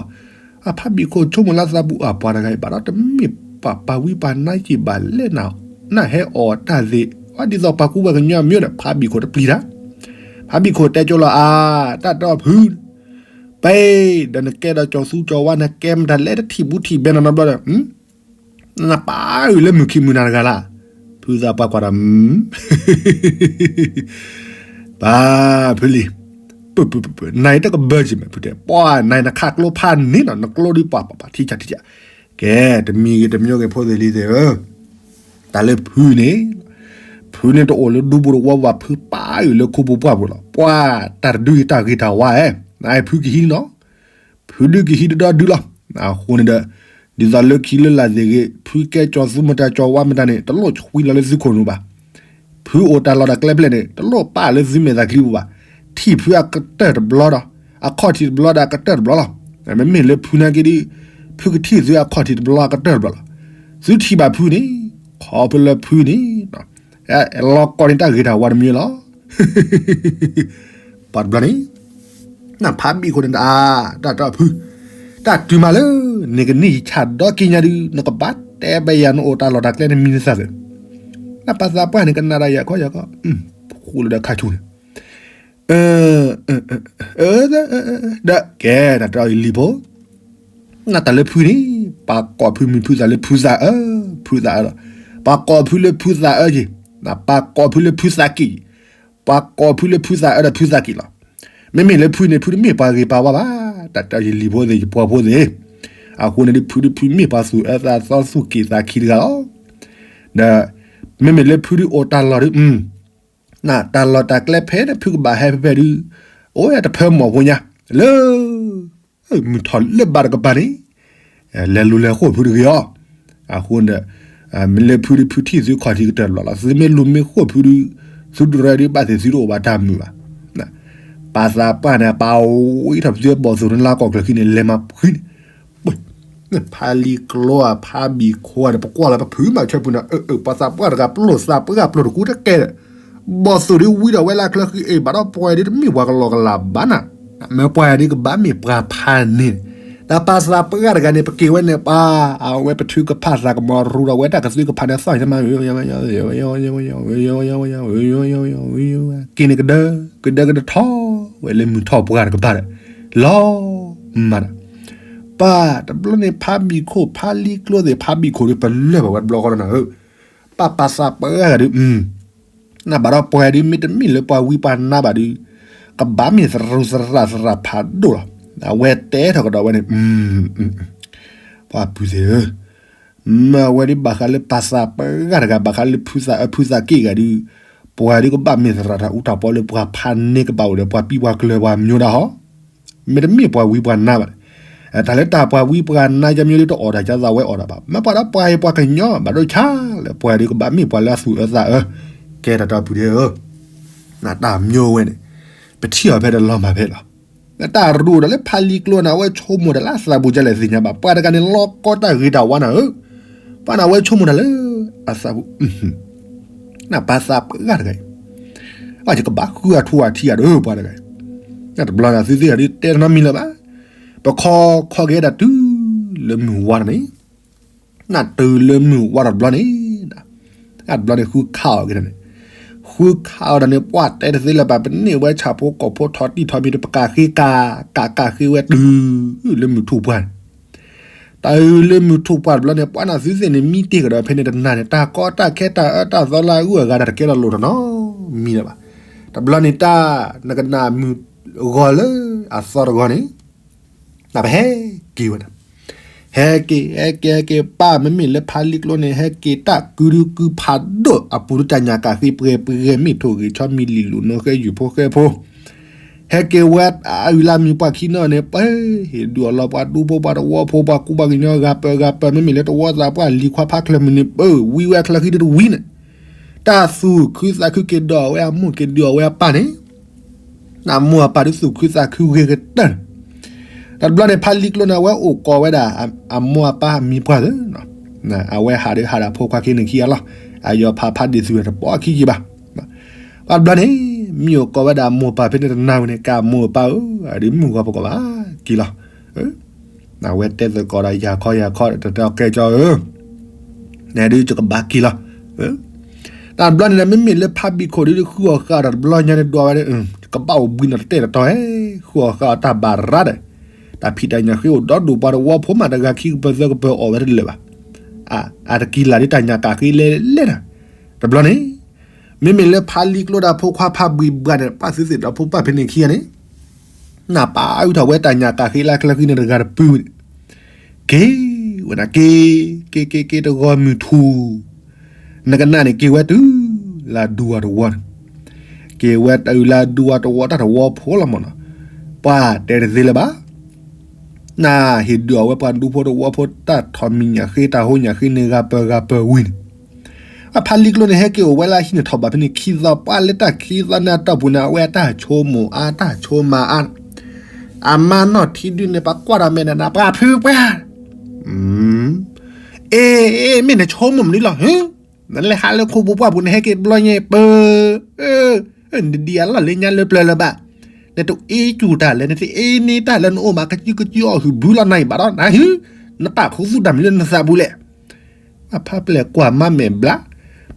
အဖးဘံၣ်ခိၣ်ဆိကမိၣ်လၢသးပူၤအပှၤတဂၤအံၤ ဘၣ်ဒီးတမ့ၢ်ပှၤပာ်ဝံပာ်နါက့ၤဘၣ်လဲၣ်, နၢ်ဟဲအီၣ်တၢ်သ့ၣ်, အဒ်သိးပှၤကူပှၤကညီအမံၤဒီး ဖးဘံၣ်ခိၣ်တပျံၤတၢ်, ဖးဘံၣ်ခိၣ်တဲကၠိလီၤအါ, တၢ်တီဖု ပှဲၤဒီးနကဲဒီးကၠီၤသူကၠီၤဝါ နကဲမတၤလဲၣ်တထံၣ်ဘူးထံၣ်ဘဲနီတဘျီဒီး, နပာ်အုၣ်လၢမုၢ်ခံမုၢ်နၤတဂၤလၢ်, ဖုသးပှၢ်ကွၢ်ဒီး, ပၢ်ဖုလံၤ, နအံၤတကဘၢက့ၤမး ဖုတဲ, ပှၤနအံၤနခးကျိဖးန့ၣ်နီၤ နကျိဒ်ပှၤပှၤပှၤထံဆးထံဆး, ကဲတမံၤဂ့ၤတမံၤဂ့ၤဖိသ့ၣ်လံၤသ့ၣ်ဧၢ, တၢ်လၢဖုန့ၣ်, ဖုန့ၣ်တအိၣ်လၢဒူပူၤတဝီဘၣ် ဖုပာ်အုၣ်လၢခိပူၤပှၢ်ပူၤလီၤ, ပှၤတၢ်တဒုအံၤတၢ်ဂ့ၤတၢ်ဝါဧၢ, နအံၤဖုကဟံးနီၤ ဖုဒုကဟံးဒုဒီဒုလီၤ, အဃိန့ၣ်ဒီး, ဒ်သိးလၢခံလၢလာ်သ့ၣ်ဂ့ၤ ဖုကဲကၠီၤသူမတၤကၠီၤဝါမတၤန့ၣ် တလိၣ်ဆွံလီၤလၢသုခိၣ်နူာ်ဘၣ်, ဖုအိၣ်တၢ်လီၢ်တၢ်ကျဲဖဲလဲၣ်န့ၣ် တလိၣ်ပာ်လၢသုမဲာ်သးချံပူၤဘၣ်, ထံၣ်ဖုအကတၢၢ်တဘျီဒီး, အခီၣ်ထံးတဘျီဒီးအကတၢၢ်တဘျီလီၤ, မ့မ့ၢ်လၢဖုနာ်က့ဒ်, ဖုကထံၣ်သုအခီၣ်ထံးတဘျီအကတၢၢ်တဘျီလီၤ, သုထံၣ်ဘၣ်ဖုန့ၣ်, ခီဖျိလၢဖုန့ၣ် လီၤကီန့ၣ်တၢ်ဂ့ၤတၢ်ဝါတမံၤလီၤ. ပှၤတဘျီန့ၣ်, နဖးဘံၣ်ခိၣ်န့ၣ်တၢ်, တၢ်တၢ်ဖု, တၢ်တုၤမးလၢ, နကနံၣ်ယဆၣ်ဒီက့ညါဒုး နကဘၣ်တဲဘၣ်ယၤနအိၣ်တၢ်လီၢ်တၢ်ကျဲနမံၤနသၣ်သ့ၣ်, နပၢ်သးပှၢ်န့ၣ်ကနၣ်ဒၣ်ယၤခီယၤခီ, ဃိလၢဒီးခါဆူၣ်န့ၣ် ဒီးကဲတၢ်တအီၤယလံၤဖိ, နတၢ်လၢဖုန့ၣ်, ပှၤကိးဖုမံၤဖုသးလၢဖုသးအၢ, ဖုသးအၢလီၤ, ပှၤကိးဖုလၢဖုသးအၢက့ၤ, ပှၤကိးဖုလၢဖုသးက့ၤ, ပှၤကိးဖုလၢဖုသးအၢဒီးဖုသးက့ၤလီၤ. မ့မ့ၢ်လၢဖုန့ၣ် ဖုတမ့ၢ်ပှၤဂ့ၤပှၤဝါဘၣ်, တၢ်တအီၤယလံၤဖိသ့ၣ် ယပှၤဖိသ့ၣ်, အဃိန့ၣ်ဒ်ဖုဒ်ဖုမ့ၢ်ပှၤသူၣ်အၢသးသီသူၣ်က့ၣ်သးခံတဂၤလီၤ. ဒီး, မ့မ့ၢ်လၢဖုဒ်အိၣ်တၢ်လီၢ်ဒ် နတၢ်လီၢ်တၢ်ကျဲဖဲန့ၣ် ဖုကဘၣ်ဟဲဖဲဖဲဒုး, အိၣ်ဝဲတဖၢမီၢ်ဖိညါ, လၢ, မုၢ်ထီၣ်လၢဘၣ်တကပၤန့ၣ်, လဲၤလူၤလဲၤဃိၣ်ဖုတဂ့ၤအီၤ, အဃိဒီး, မ့ၢ်လၢဖုဒုးဖုထံၣ်သုခီၣ်ထံးကတၢၢ်တဘျီလီၤ, သုမ့ၢ်လူၤမ့ၢ်ဃိၣ်ဖုဒုး, သုတရၢဒုးဘၣ်သ့ၣ်သုတအိၣ်ဘၣ်တၢ်မုာ်ဘၣ်. ပၢ်သးပှၢ်န့ၣ် ပာ်ဝံထီၣ်ပသုဘီၣ်သိၣ်န့ၣ်လၢကီၢ်ချၢခံန့ၣ် လဲၤမၤဖှံန့ၣ် ဖးလံၤကျိဧါ ဖးဘံၣ်ခိၣ်ဧါန့ၣ် ပကွၢ်လၢပဖုမၤဆၢဖုန့ၣ် အၢ ပှၤသးပှၢ်တဂၤပျိၢ်သးပှၢ်ပျိၢ်တကူတကဲ, ဘီၣ်သိၣ်ဒ်ဝံဒီးဝဲလၢချၢဃံအ့ၣ် ဘၣ်ဒီးပှၤဒ်တမ့ၢ် ပှၤကလီၤကလးဘၣ်နၤ, မ့ၢ်ပှၤဒ်ကဘၣ်မ့ၢ်ပှၤဖးန့ၣ်, တၢ်ပၢ်သးပှၢ်တဂၤန့ၣ် ပက့ၤဝဲန့ၣ် ပှၤ, အဝဲပထုကဖၣ်သးကမီၤရူဒီးဝဲတၢ်ကသုကဖးန့ၣ် သီၣ်ညါမး က့ၤန့ၣ်ကဒၢ, ကဒၢကဒၢထီၣ်ဝဲလၢမုၢ်ထီၣ်ပှၢ်တကပၤဒီး, လီၤမၢ်ဒီး, ပၢ်တဘျီန့ၣ် ဖးဘံၣ်ခိၣ် ဖးလံၤကျိသ့ၣ် ဖးဘံၣ်ခိၣ်ဒ်ပလၢၢ်ဘၣ်ဝဲတဘျီဃီဒီးနၤဧၢ, ပၢ်ပၢ်သးပှၢ်တဂၤဒ်, နဘၣ်ဒီးပှၤဒ်မ့ၢ်တမ့ၢ်လၢပှၤဝံပှၤနါဘၣ်ဒ်, ကဘၣ်မ့ၢ်သရူးသရၣ်သရၣ်ဖးဒိၣ်လီၤ, အဝဲတဲထီၣ်ကဒီးဝဲန့ၣ်, ပှၤပုၢ်သ့ၣ်ဧၢ, မ့ၢ်အဝဲဒ်ဘၣ်ဃးလၢပၢ်သးပှၢ်တဂၤ ဘၣ်ဃးလၢဖုသးအၢဖုသးက့ၢ်ဂၤဒ်, ပှၤဒ်ကဘၣ်မ့ၢ်သရၣ်တၢ်အူတၢ်ပီလၢပှၤဖးန့ၢ်ကဘၣ်အိၣ်ဒီးပှၤပံၤပှၤကျၢၤပှၤမၠိဒၣ်ဟီ, မ့တမ့ၢ်ပှၤဝံပှၤနါဘၣ်, တၢ်လၢတၢ်ပှၤဝံပှၤနါကမၠိဒ်တအိၣ်ဒီးကသးဝဲအိၣ်ဒီးဘၣ်, မ့ၢ်ပှၤဒီးပှၤအံၤပှၤကညီဘၣ်ဒိၣ်ဆါလၢပှၤဒ်ကဘၣ်မ့ၢ်ပှၤလၢအသူၣ်အၢသးအၢ, ကဲတၢ်တၢ်ပုၢ်ဒ့ဧၢ, နတၢ်မၠိဝဲန့ၣ်, ပထံၣ်အီၤဖဲဒီးလီၤမၢ်ဖဲလီၤ နတၢ်ရူဒီးလၢဖးလံၤကျိန့ၣ် အဝဲဆိကမိၣ်တၢ်လၢအသးပူၤဒ်လဲၣ်သ့ၣ်ညါဘၣ်, ပှၤတဂၤန့ၣ် လီၤကီတၢ်ဂ့ၤတၢ်ဝါနၤဧၢ, ပှၤန့ၣ်အဝဲဆိကမိၣ်တၢ်လၢအသးပူၤ, နပၢ်သးပှၢ်တဂၤအံၤ, အယကဘၣ်ဃုအထူအထံအဒိၣ်ပှၤတဂၤအံၤ, နတဘျီနသုသ့ၣ်အဒုးတဲတနီတမံၤလၢၤဘၣ်, ပခီခီက့ၤဒၣ်တုၤလၢမုၢ်ဝါတၢ်န့ၣ် နတုၤလၢမုၢ်ဝါတၢ်တဘျီန့ၣ်, အတဘျီန့ၣ်ဃုခးအီၤက့ၤန့ၣ်, ဃ ဃုခးအီၤဒီးန့ၣ် ပှၢ်တဲတသ့လၢၤဘၣ် ပန့ၢ်ဝဲဆၣ်ဖိကီၢ်ဖိထီၣ်တံၢ်ထီၣ်မံၤဒီး ပကးဃ့ကး ကးကးဃ့ဝဲတုၤလၢမုၢ်ထူၣ်ပှၢ်န့ၣ်, တၢ်အုးလၢမုၢ်ထူၣ်ပှၢ်တဘျီန့ၣ် ပှၢ်နၢ်သုသ့ၣ်န့ၣ် မံတ့ၢ်ကဒီးဖဲန့ၣ်တနၤန့ၣ် တၢ်ကီတၢ်ခဲတၢ်အၢတၢ်သီလၢအဂုၤအဂၤတၢ်တကဲထီၣ်လိၣ်ထီၣ်နီတမံၤလၢၤဘၣ်. တဘျီန့ၣ်တၢ် နကနၣ်မုၢ်ဂီၤလၢအသီတဂီၤန့ၣ် နပဟဲက့ၤဝဲဒၣ်, ဟဲက့ၤ ဟဲက့ၤ ဟဲက့ၤ ပၢ်မ့မ့ၢ်လၢဖါလံကျိန့ၣ် ဟဲက့ၤတၢ်ကုဒုကုဖးဒိၣ်အပူၤ တၢ်ညၣ်ကးဃ့ပှဲၤပှဲၤ မ့ၢ်ထိၣ်ဂ့ၤဆီမံၤလံာ်လူၤနီၢ်ဃဲယူၢ်ဖိဃဲဖိ, ဟဲက့ၤဝဲအအုၣ်လၢမံၤပှၢ်ခံနီၣ်န့ၣ် ပှဲၤဟ့ၣ်ဒုးအီၤလီၤ ပှၤဒူဖိပှၤတဝီဖိ ပှၤကူပှၤကညီဂၤပၢၤဂၤပၢၤ မ့မ့ၢ်လၢတဝီသးပှၢ်လံၤခွါဖးချၢၣ်မုၢ်န့ၣ် ပၢၤဝံဝဲအချၢဃံတဝံန့ၣ်, တၢ်သူၣ်ခုသးခုက့ၤဒီးဝဲအမိၢ်က့ၤဒုးအီၤဝဲအပၢ်န့ၣ် နမိၢ်အပၢ်ဒုးသူၣ်ခုသးခုဂ့ၤကတၢၢ်န့ၣ်, တဘျီန့ၣ် ဖါလံကျိန့ၣ် အဝဲအိၣ်ကိးဝဲဒၣ် အမိၢ်အပၢ်အမံၤပှၢ်သ့ၣ်, အဝဲဟးဒုးဟးဒီးဖိခွါခံန့ၣ်ခံဂၤလီၤ, အယီၤဖးဖးဒ့ၣ်သုးတပိာ်ခံခံဘၣ်. ဘၣ်တဘျီန့ၣ် မ့ၢ်အိၣ်ကိးဝဲဒၣ်အမိၢ်အပၢ်ဖဲန့ၣ်တနၤဝဲန့ၣ် ကမိၢ်အပၢ်ဧၢ, အဒုးမုၢ်ဂီၤပကီၢ်ဘၣ်က့ၤလီၤ. အဝဲတဲသကိးဒီးယၤခီယၤခီ တတဲအီၤကဲကၠီဧၢ နဒုးယကဘၣ်က့ၤလီၤ. တဘျီန့ၣ် မ့မ့ၢ်လၢဖါဘံၣ်ခိၣ်ဒုး ဃုအီၣ်ဃာ်အီၤဒီးတဘျီညါန့ၣ် ဒွးဝဲဒၣ် ကဘၣ်အိၣ်ဘှံးနီၣ်တတဲာ်တတီၤဧဲ, ဃုအီၣ်ဃာ်အီၤတၢ်ဘၣ်ရၣ်ဒီး တၢ်ဖံးတၢ်ညၣ်ဃ့အိၣ်ဒီဒူၣ် ပှၤတဝီဖိမးတဂၤခံကပၢၤသၢကပၢၤအီၣ်ဝဲတလၢာ်ဘၣ်. အတကံလၢ်ဒုးတၢ်ညၣ်ကးဃ့လဲၤလဲၤတၢ်. တဘျီန့ၣ် မ့မ့ၢ်လၢဖါလံကျိဒီးဖိခွါဖါဘံၣ်ဘၣ်န့ၣ် ပၢ်သုသ့ၣ်ဒီးဖိပၢ်ဖဲန့ၣ်ခံဂၤန့ၣ် နၢ်ပာ်အုးထီၣ်ဝဲတၢ်ညၣ်ကးဃ့လၢချၢဃံန့ၣ်တဂၤတပုၢ်န့ၣ် က့ၤဝဲဒၣ်က့ၤ က့ၤက့ၤက့ၤတဂီၤမုၢ်ထူၣ် နကနၣ်န့ၣ် က့ၤဝဲတုၤလၢဒူဝၤတဝီန့ၣ်, က့ၤဝဲတုၤလၢဒူဝၤတဝီ တၢ်တဝီဖိလီၤမးနီၤ, ပှၢ်တဲတသ့လၢၤဘၣ်. နဟ့ၣ်ဒုးအီၤဝဲပှၤဒူဖိတဝီဖိ တၢ်ထီၣ်မံၤညၣ်ဃ့ တၢ်ဟိညၣ်ဃ့န့ၣ် ဂၤပၢၤဂၤပၢၤဝံၤန့ၣ် အဖါလံကျိန့ၣ် ဟဲက့ၤအိၣ်ဝဲလၢအဟံၣ်န့ၣ်ထီၣ်ဘးဖဲန့ၣ် ခံသီ ပှၢ်လၢတၢ်ခံသီန့ၣ်အတီၢ်ပူၤန့ၣ် အဝဲအတၢ်ဆိကမိၣ်အါ တၢ်ဆိကမးအါ, အမါနီၢ်ထံဒုန့ၣ် ပှၤကွၢ်ဒီးမဲာ်နးနး ပှၤဖုပှၢ် အ့ မ့ၢ်နဆိကမိၣ်မနုၤလီၤ, နလဲၤဟးလၢခိပူၤပှၢ်ပူၤ နဟဲက့ၤတဘျီညါပၢၤ, နဒံးအလီၢ်လၢညါလၢပျၢၤလၢၤဘၣ်, နတအ့ကူၣ်တၢ်လဲၣ် နတအ့န့ၢ်တၢ်လၢနအိၣ်မး ကစုကစုအီၣ်ဟုၣ်ဘုလီၤနၤအံၤဘၣ်ဒီး နဟု နပာ်ခူသူၣ်တၢ်မနုၤလၢနသးပူၤလဲၣ်. အဖါပျဲၢ်ကွၢ်မါမဲာ်ဘျါ,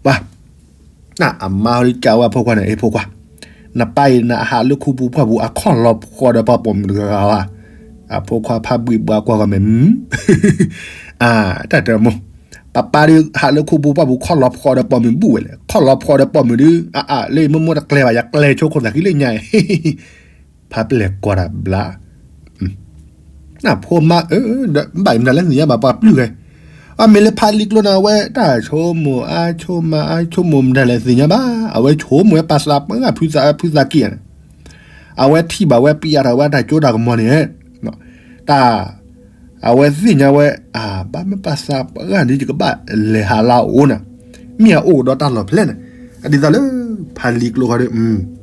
ပှၤ အမါဟီဒုးကးဝဲအဖိခွါန့ၣ် အ့ ဖိခွါ, နပၢ်အံၤနဟးလၢခိပူၤပှၢ်ပူၤ အခီၣ်လီၤဖှီၣ်ဒီးပှၤပိာ်မုၣ်တဂၤဂၤဧါ. အဖိခွါဖါဘံၣ်ဘၣ်ကွၢ်ဂီၤမဲာ် တၢ်တမိၢ်, ပၢ်ပၢ်ဒုးဟးလၢခိပူၤပှၢ်ပူၤ ခီၣ်လီၤဖှီၣ်ဒီးပိာ်မုၣ်ဘူၣ်ဝဲလဲၣ်, ခီၣ်လီၤဖှီၣ်ဒီးပိာ်မုၣ်ဒုး အအၢ လၢယမိၢ်မိၢ်တကျဲၤဘၣ် ယကျဲၤဆိခိၣ်သးဃံလၢညါအံၤ ဖါပျဲၢ်ကွၢ်တၢ်ဘျါ, နဖိမါဧၢ, ဘၣ်အံၤမတၤလဲၣ်သ့ၣ်ညါဘၣ် ပှၤပျုၢ်ဂဲၤ, အမ့ၢ်လၢဖါလံကျိန့ၣ် အဝဲတၢ်ဆိကမိၣ်အါဆိကမးအါဆိကမိၣ်မတၤလဲၣ်သ့ၣ်ညါဘၣ်, အဝဲဆိကမိၣ်ဝဲပှၤသးပှၢ်ဖုသးဖုသးက့ၣ်န့ၣ်, အဝဲထံၣ်ဘၣ်ဝဲပျံၤအါထီၣ်ဝဲတၢ်စိတၢ်ကမီၤန့ၣ်, တၢ် အဝဲသ့ၣ်ညါဝဲ, အၢ ဘၣ်မ့ၢ်ပှၤသးပှၢ်ဒ်ယကဘၣ်လဲၤဟးလၢအအိၣ်န့ၣ်, မ့ၢ်အအိၣ်ဒီးတၢ်လီၢ်ဖျဲၣ်န့ၣ်, အဒ်သိးလၢ ဖါလံကျိဃီဒီး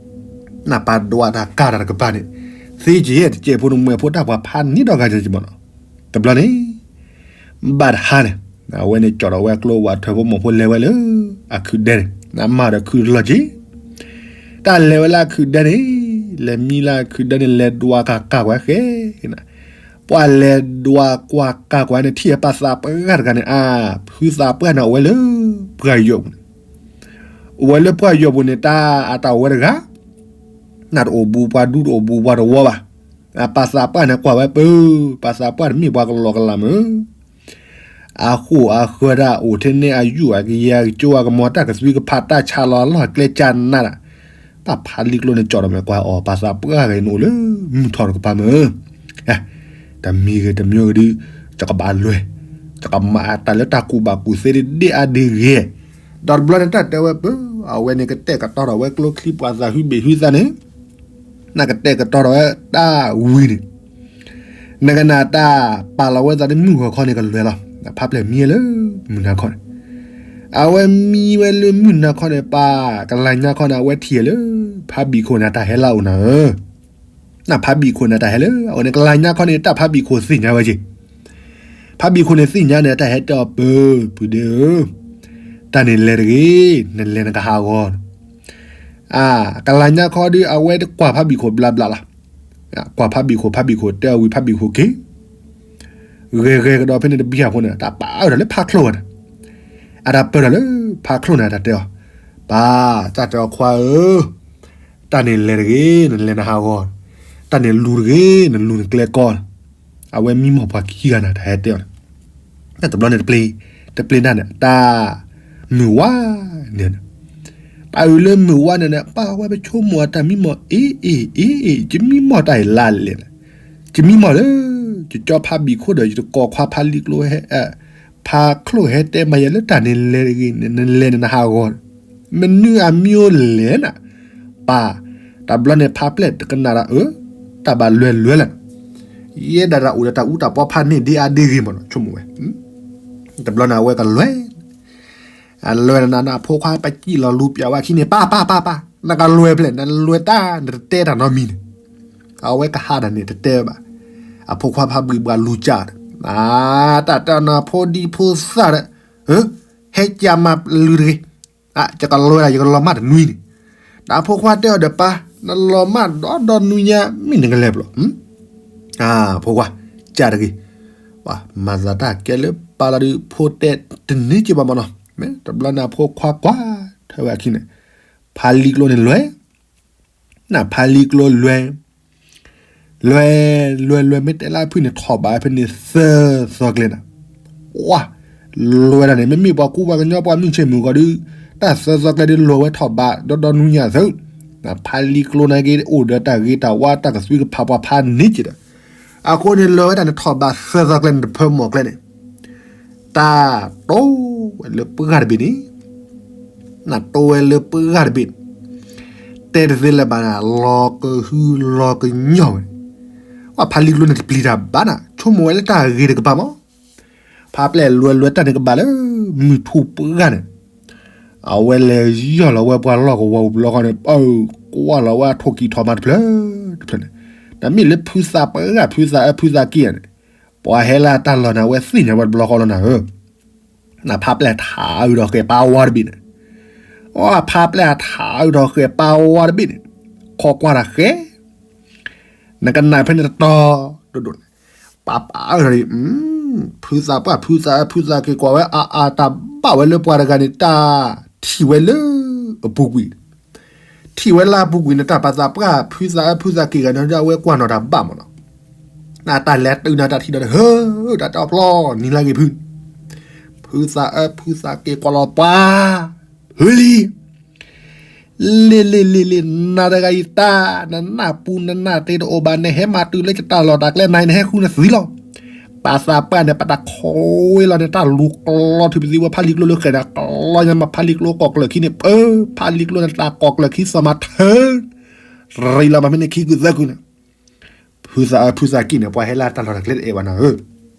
နၢ်ပၢ်ဒွးတၢ်ကါတၢ်တကပၤန့ၣ်, သ့ကယဲၢ်တကဲးဖိနမှဲၤဖိတၢ်ပှၤဖးန့ၢ်ဒီးဂၤကမီၤနီၤ, တဘျီန့ၣ် ဘၣ်တဟါန့ၣ်, အဝဲန့ၣ်ကၠီၣ်ထီၣ်ဝဲကျိဝးထၢဖိမိၢ်ဖိလဲၤဝဲလၢ အခုးဒဲန့ၣ်, နမၤဒီးခုးလီၤက့ၤ တၢ်လဲၤဝဲလၢအခုးဒဲန့ၣ်, လဲၤမံလၢအခုးဒဲန့ၣ် လဲၤဒွးကၢ်ကၢ်ကွၢ်ဃဲ, ပှၤလဲၤဒွးကွၢ်ကၢ်ကွၢ်န့ၣ် ထံၣ်ဝဲပှၤသးပှၢ်တဂၤန့ၣ်, အၢ ဖုသးပှၢ်န့ၣ်အိၣ်ဝဲလၢပှၢ်ယိာ်ပူၤန့ၣ်, အိၣ်ဝဲလၢပှၢ်ယိာ်ပူၤန့ၣ် တၢ်အတၢ်အိၣ်ဝဲတဂၤ, နတအိၣ်ဘူးပှၤဒူတအိၣ်ဘူးပှၤတဝီဘၣ်, ပှၤသးပှၢ်န့ၣ်ကွၢ်ဝဲပၢ, ပှၤသးပှၢ်တမ့ၢ်ပှၤကလီကလးမး အဃိၣ်အဃၢၤတၢ်အိၣ်ထဲန့ၣ် အယူၢ်အကယၤကကၠိအကမီၤ တၢ်ကသွံကဖးတၢ်ဆါလီၤအလီၢ်ကျဲကၢ်နးဒၣ်, ပၢ်ဖါလံကျိန့ၣ်ကၠီၣ်ဒီးမဲာ်ကွၢ်အီၤ ပှၤသးပှၢ်ဂၤအံၤန့ၣ်အိၣ်လၢမုၢ်ထီၣ်တကပၤမး, တမံၤဂ့ၤတမံၤဂ့ၤဒုး, ယကဘၣ်လွဲၢ်, ယကမၤတၢ်လၢတၢ်ကူၣ်ဘၣ်ကူၣ်သ့ဒ်အါဒ်ဂ့ၤ, ဒီးတဘျီန့ၣ်တၢ်တဲဝဲပၢ, အဝဲန့ၣ်ကတဲာ်ကတီၤထီၣ်ဝဲကျိချံပှၤသးဟုဘ့ၣ်ဟုသးန့ၣ် နကတဲာ်ကတီၤထီၣ်ဝဲတၢ်ဝံၤန့ၣ်, နကနၣ်တၢ်ပာ်လီၤဝဲသးဒ်မုၢ်ဂီၤခီန့ၣ်ကလွဲၤလီၤ, ဖါပျဲၢ်မံဝဲလၢမုၢ်နၤခီန့ၣ်, အဝဲမံဝဲလၢမုၢ်နၤခီန့ၣ် ပၢ်ကလၤညါခီန့ၣ် အဝဲထံၣ်လၢ ဖါဘံၣ်ခိၣ်န့ၣ် တၢ်ဟဲလၢအအိၣ်နၤဧၢ, နဖါဘံၣ်ခိၣ်န့ၣ် တၢ်ဟဲလၢအအိၣ်န့ၣ် ကလၤညါခီန့ၣ် တၢ်ဖါဘံၣ်ခိၣ်သ့ၣ်ညါဝဲက့ၤ ဖါဘံၣ်ခိၣ်န့ၣ်သ့ၣ်ညါန့ၣ် တၢ်ဟဲတဲအီၤပၢ, ပုၢ်ဒ့ဧၢ, တၢ်န့ၣ်လဲၤတဂ့ၤ, နလဲၤနကဟးဂီၤ, အကလၤညါခီဒီး အဝဲကွၢ်ဖါဘံၣ်ခိၣ်ဘျးဘျးလီၤ, ကွၢ်ဖါဘံၣ်ခိၣ် ဖါဘံၣ်ခိၣ်တဲအီၤဝံၤ ဖါဘံၣ်ခိၣ်က့ၤ ဂဲၤဂဲၤကဒီးဖဲန့ၣ်တဘျီအဃိန့ၣ် တၢ်ပာ်အၢထီၣ်လၢဖါချိၣ်ဝဲန့ၣ်, အတၢ်ပၢထီၣ်လၢဖါချိၣ်န့ၣ် တၢ်တဲအီၤ, ပၢ်, တၢ်တဲအီၤခွါဧၢ, တၢ်န့ၣ်လဲၤတဂ့ၤ, နလဲၤနဟးဂီၤ, တၢ်န့ၣ်လူၤတဂ့ၤ, နလူၤနကျဲကီ, အဝဲမံမီၢ်ပှၤခံဂၤန့ၣ် တၢ်ဟဲတဲအီၤန့ၣ်, တဘျီန့ၣ် တပျ့ၤ, တပျ့ၤဒၣ်န့ၣ် တၢ်မုၢ်ဝါန့ၣ်န့ၣ်, တၢ်အုးလၢမုၢ်ဝါန့ၣ်န့ၣ် ပၢ်ဝဲပဆိကမိၣ်အတၢ်မံမီၢ် အ့ အ့ အ့ အ့ ယမံမီၢ်တၢ်အံၤလါလဲၣ်န့ၣ်, ယမံမီၢ်လၢ ယကၠီဖးဘံၣ်ခိၣ်ဒီး ယတကိးခွါဖးလံကျိဟဲ ဖးချိၣ်ဟဲတဲမၤယဲလၢတၢ်န့ၣ်လဲၤတဂ့ၤ, နလဲၤန့ၣ်နဟးဂီၤ, မနုၤအမံၤအိၣ်လဲၣ်နၤ, ပၢ်, တဘျီန့ၣ်ဖးပျဲၢ်တကနၣ်ဒီးအၢ, တၢ်ဘၣ်လွဲလွဲလၢာ်, ယဲဒၣ်တၢ်အိၣ်ဒီးတၢ်အူတၢ်ပီဖးန့ၢ်ဒ့အါဒ့ဂ့ၤမးနီၤ ဆိကမိၣ်ဝဲ, တဘျီန့ၣ်အဝဲကလွဲၢ် အလွဲၢ်နၤနၤ အဖိခွါပစံၣ်လီၤလူၤပျးဝဲအခံန့ၣ် ပၢ်ပၢ်ပၢ်ပၢ်, နကလွဲၢ်ဖဲလဲၣ်, နလွဲၢ်တၢ် နတတဲတၢ်နီတမံၤန့ၣ်, အဝဲကဟးဒၣ်န့ၣ် တတဲဝဲဘၣ်, အဖိခွါဖးဘံၣ်ဘၣ်လူၤကၢ်ဒီး, တၢ်တဲနၤဖိဒံဖိသၣ်ဒီး, ဟဲကၢ်မၤလုၤတဂ့ၤ, ယကလွဲၢ်ဒၣ် ယကလီၤမၢ်တနွံန့ၣ်, ဒီးအဖိခွါတဲအီၤဒီး ပၢ်, နလီၤမၢ်ဒီဒီနွံညါ မ့ၢ်နကလဲၤဘျီ ဖိခွါ, ကၢ်တဂ့ၤ, မၤသးတၢ်ကဲလၢပၢ်လီၤဒုး ဖိတဲတန့ၢ်က့ဘၣ်မးနီၤ, တဘျီန့ၣ်အဖိခွါကွၢ်ထွဲဝဲအခံန့ၣ်, ဖးလံကျိန့ၣ်လွဲၢ်, နဖးလံကျိလွဲၢ်, လွဲၢ်, လွဲၢ်လွဲၢ် မ့ၢ်တဲလၢအဖုၣ်န့ၣ် ထီၣ်ဘးဖဲန့ၣ်သၢသီကျဲနၤ, ဝါ, လွဲၢ်ဒၣ်န့ၣ် မ့မ့ၢ်ပှၤကူပှၤကညီပှၤမုၢ်ဆ့ၣ်မုၢ်ဂီၤဒုး, တၢ်သၢသီကျဲဒုး လီၤဝဲထီၣ်ဘးဒီဒီနွံညါသၢ, ဖးလံကျိန့ၣ်က့ အိၣ်ဒီးတၢ်ဂ့ၤတၢ်ဝါ တၢ်ကသွံကဖးပှၤဖးန့ၢ်က့ဒီး, အဃိန့ၣ် လၢဝဲဒၣ်န့ၣ် ထီၣ်ဘးသၢသီကျဲန့ၣ် တဖၢမီၢ်ကျဲန့ၣ်, တၢ်တိဝဲလၢပှၢ်တဘ့ၣ်န့ၣ်, နတိဝဲလၢပှၢ်တဘ့ၣ်န့ၣ်, တဲတသ့လၢၤဘၣ်န့ၣ် လီၤကဟုလီၤကညီၢ်ဝဲန့ၣ်, ဝဲဖးလံကျိန့ၣ်တပျံၤတၢ်ဘၣ်နၤ ဆိကမိၣ်ဝဲလၢတၢ်ဂ့ၤတကပၤမး, ဖးပျဲၢ်လွဲၢ်လွဲၢ်တၢ်န့ၣ်ကဘၣ်လၢ မုၢ်ထူၣ်ပှၢ်န့ၣ်, အဝဲလဲၤယီၢ်လီၤဝဲပှၤလီၢ်ကဝီၤပူၤဘျီဃီန့ၣ်, ပၢ်, ကွၢ်လီၤဝဲအထိၣ်ကံၢ်ထီၣ်မးတဖျၢၣ်တဖျၢၣ်န့ၣ်, တမ့ၢ်လၢဖုသးပှၢ် ဖုသးအၢ ဖုသးက့ၢ်ဧါန့ၣ်, ပှၤဟဲလၢတၢ်လီၢ်န့ၣ် အဝဲသ့ၣ်ညါဝဲတဘျီဃီလီၤနၤဧၢ, နဖးပျဲၢ်ထးအုးဒီးဃဲၤပၢ်ဝါတဘ့ၣ်န့ၣ်, အဖးပျဲၢ်ထးအုးဒီးဃဲၤပၢ်ဝါတဘ့ၣ်န့ၣ်, ခိးကွၢ်တၢ်ဃဲၤ နကနၣ်ဖဲန့ၣ်တတီၤဒိၣ်ဒိၣ်န့ၣ်, ပၢ်ပၢ်အၢဒီး, ဖုသးပှၢ် ဖုသးအၢ ဖုသးက့ၢ်ကွၢ်ဝဲအါအါ တၢ်ဘၣ်ဝဲလၢပှၤတဂၤန့ၣ် တၢ်ထံၣ်ဝဲလၢအပူၤကွံာ်, ထံၣ်ဝဲလၢအပူၤကွံာ်န့ၣ် တၢ်ပၢ်သးပှၢ် ဖုသးအၢ ဖုသးက့ၢ်ဂၤန့ၣ် အဝဲကွၢ်နီၣ်တၢ်ဘၣ်မးနီၤ, နတၢ်လဲၤတုၤနၤတၢ်ထံၣ်ဒီး ဟၢ, တၢ်တဲအီၤဖျီ နံၤလၢဂ့ၤဖု, ဖုသးအၢ ဖုသးက့ၢ်ကွၢ်လီၤပှၤ, ဟၢလံ လ့ၣ်လ့ၣ်လ့ၣ်လ့ၣ် နၤတဂၤအံၤတၢ် နနၢ်ပူၤနနၢ်တ့တအိၣ်ဘၣ် နဟဲမၤတုၤလၢယတၢ်လီၢ်တၢ်ကျဲနၤအံၤ နဟဲဃုနသံလီၤ. ပၢ်သးပှၢ်န့ၣ် ပတၢ်ခိးဝဲလီၤန့ၣ် တၢ်လူၤကျီထူၣ်ပသံဝဲဖးလံာ်ကျိလၢဃဲၤန့ၣ် ကျီညါမးဖးလံာ်ကျိကိးကျၢၢ်ခံန့ၣ် ပၢ်ဖးလံာ်ကျိန့ၣ် တၢ်ကိးကျၢၢ်ခံသီမးထၢ ရံလီၤမးဖဲန့ၣ်ခံကုာ်သၢကုာ်န့ၣ် ဖုသးအၢဖုသးက့ၢ်န့ၣ် ပှၤဟဲလၢတၢ်လီၢ်တၢ်ကျဲတအဲၣ်ဘၣ်နၤဧၢ,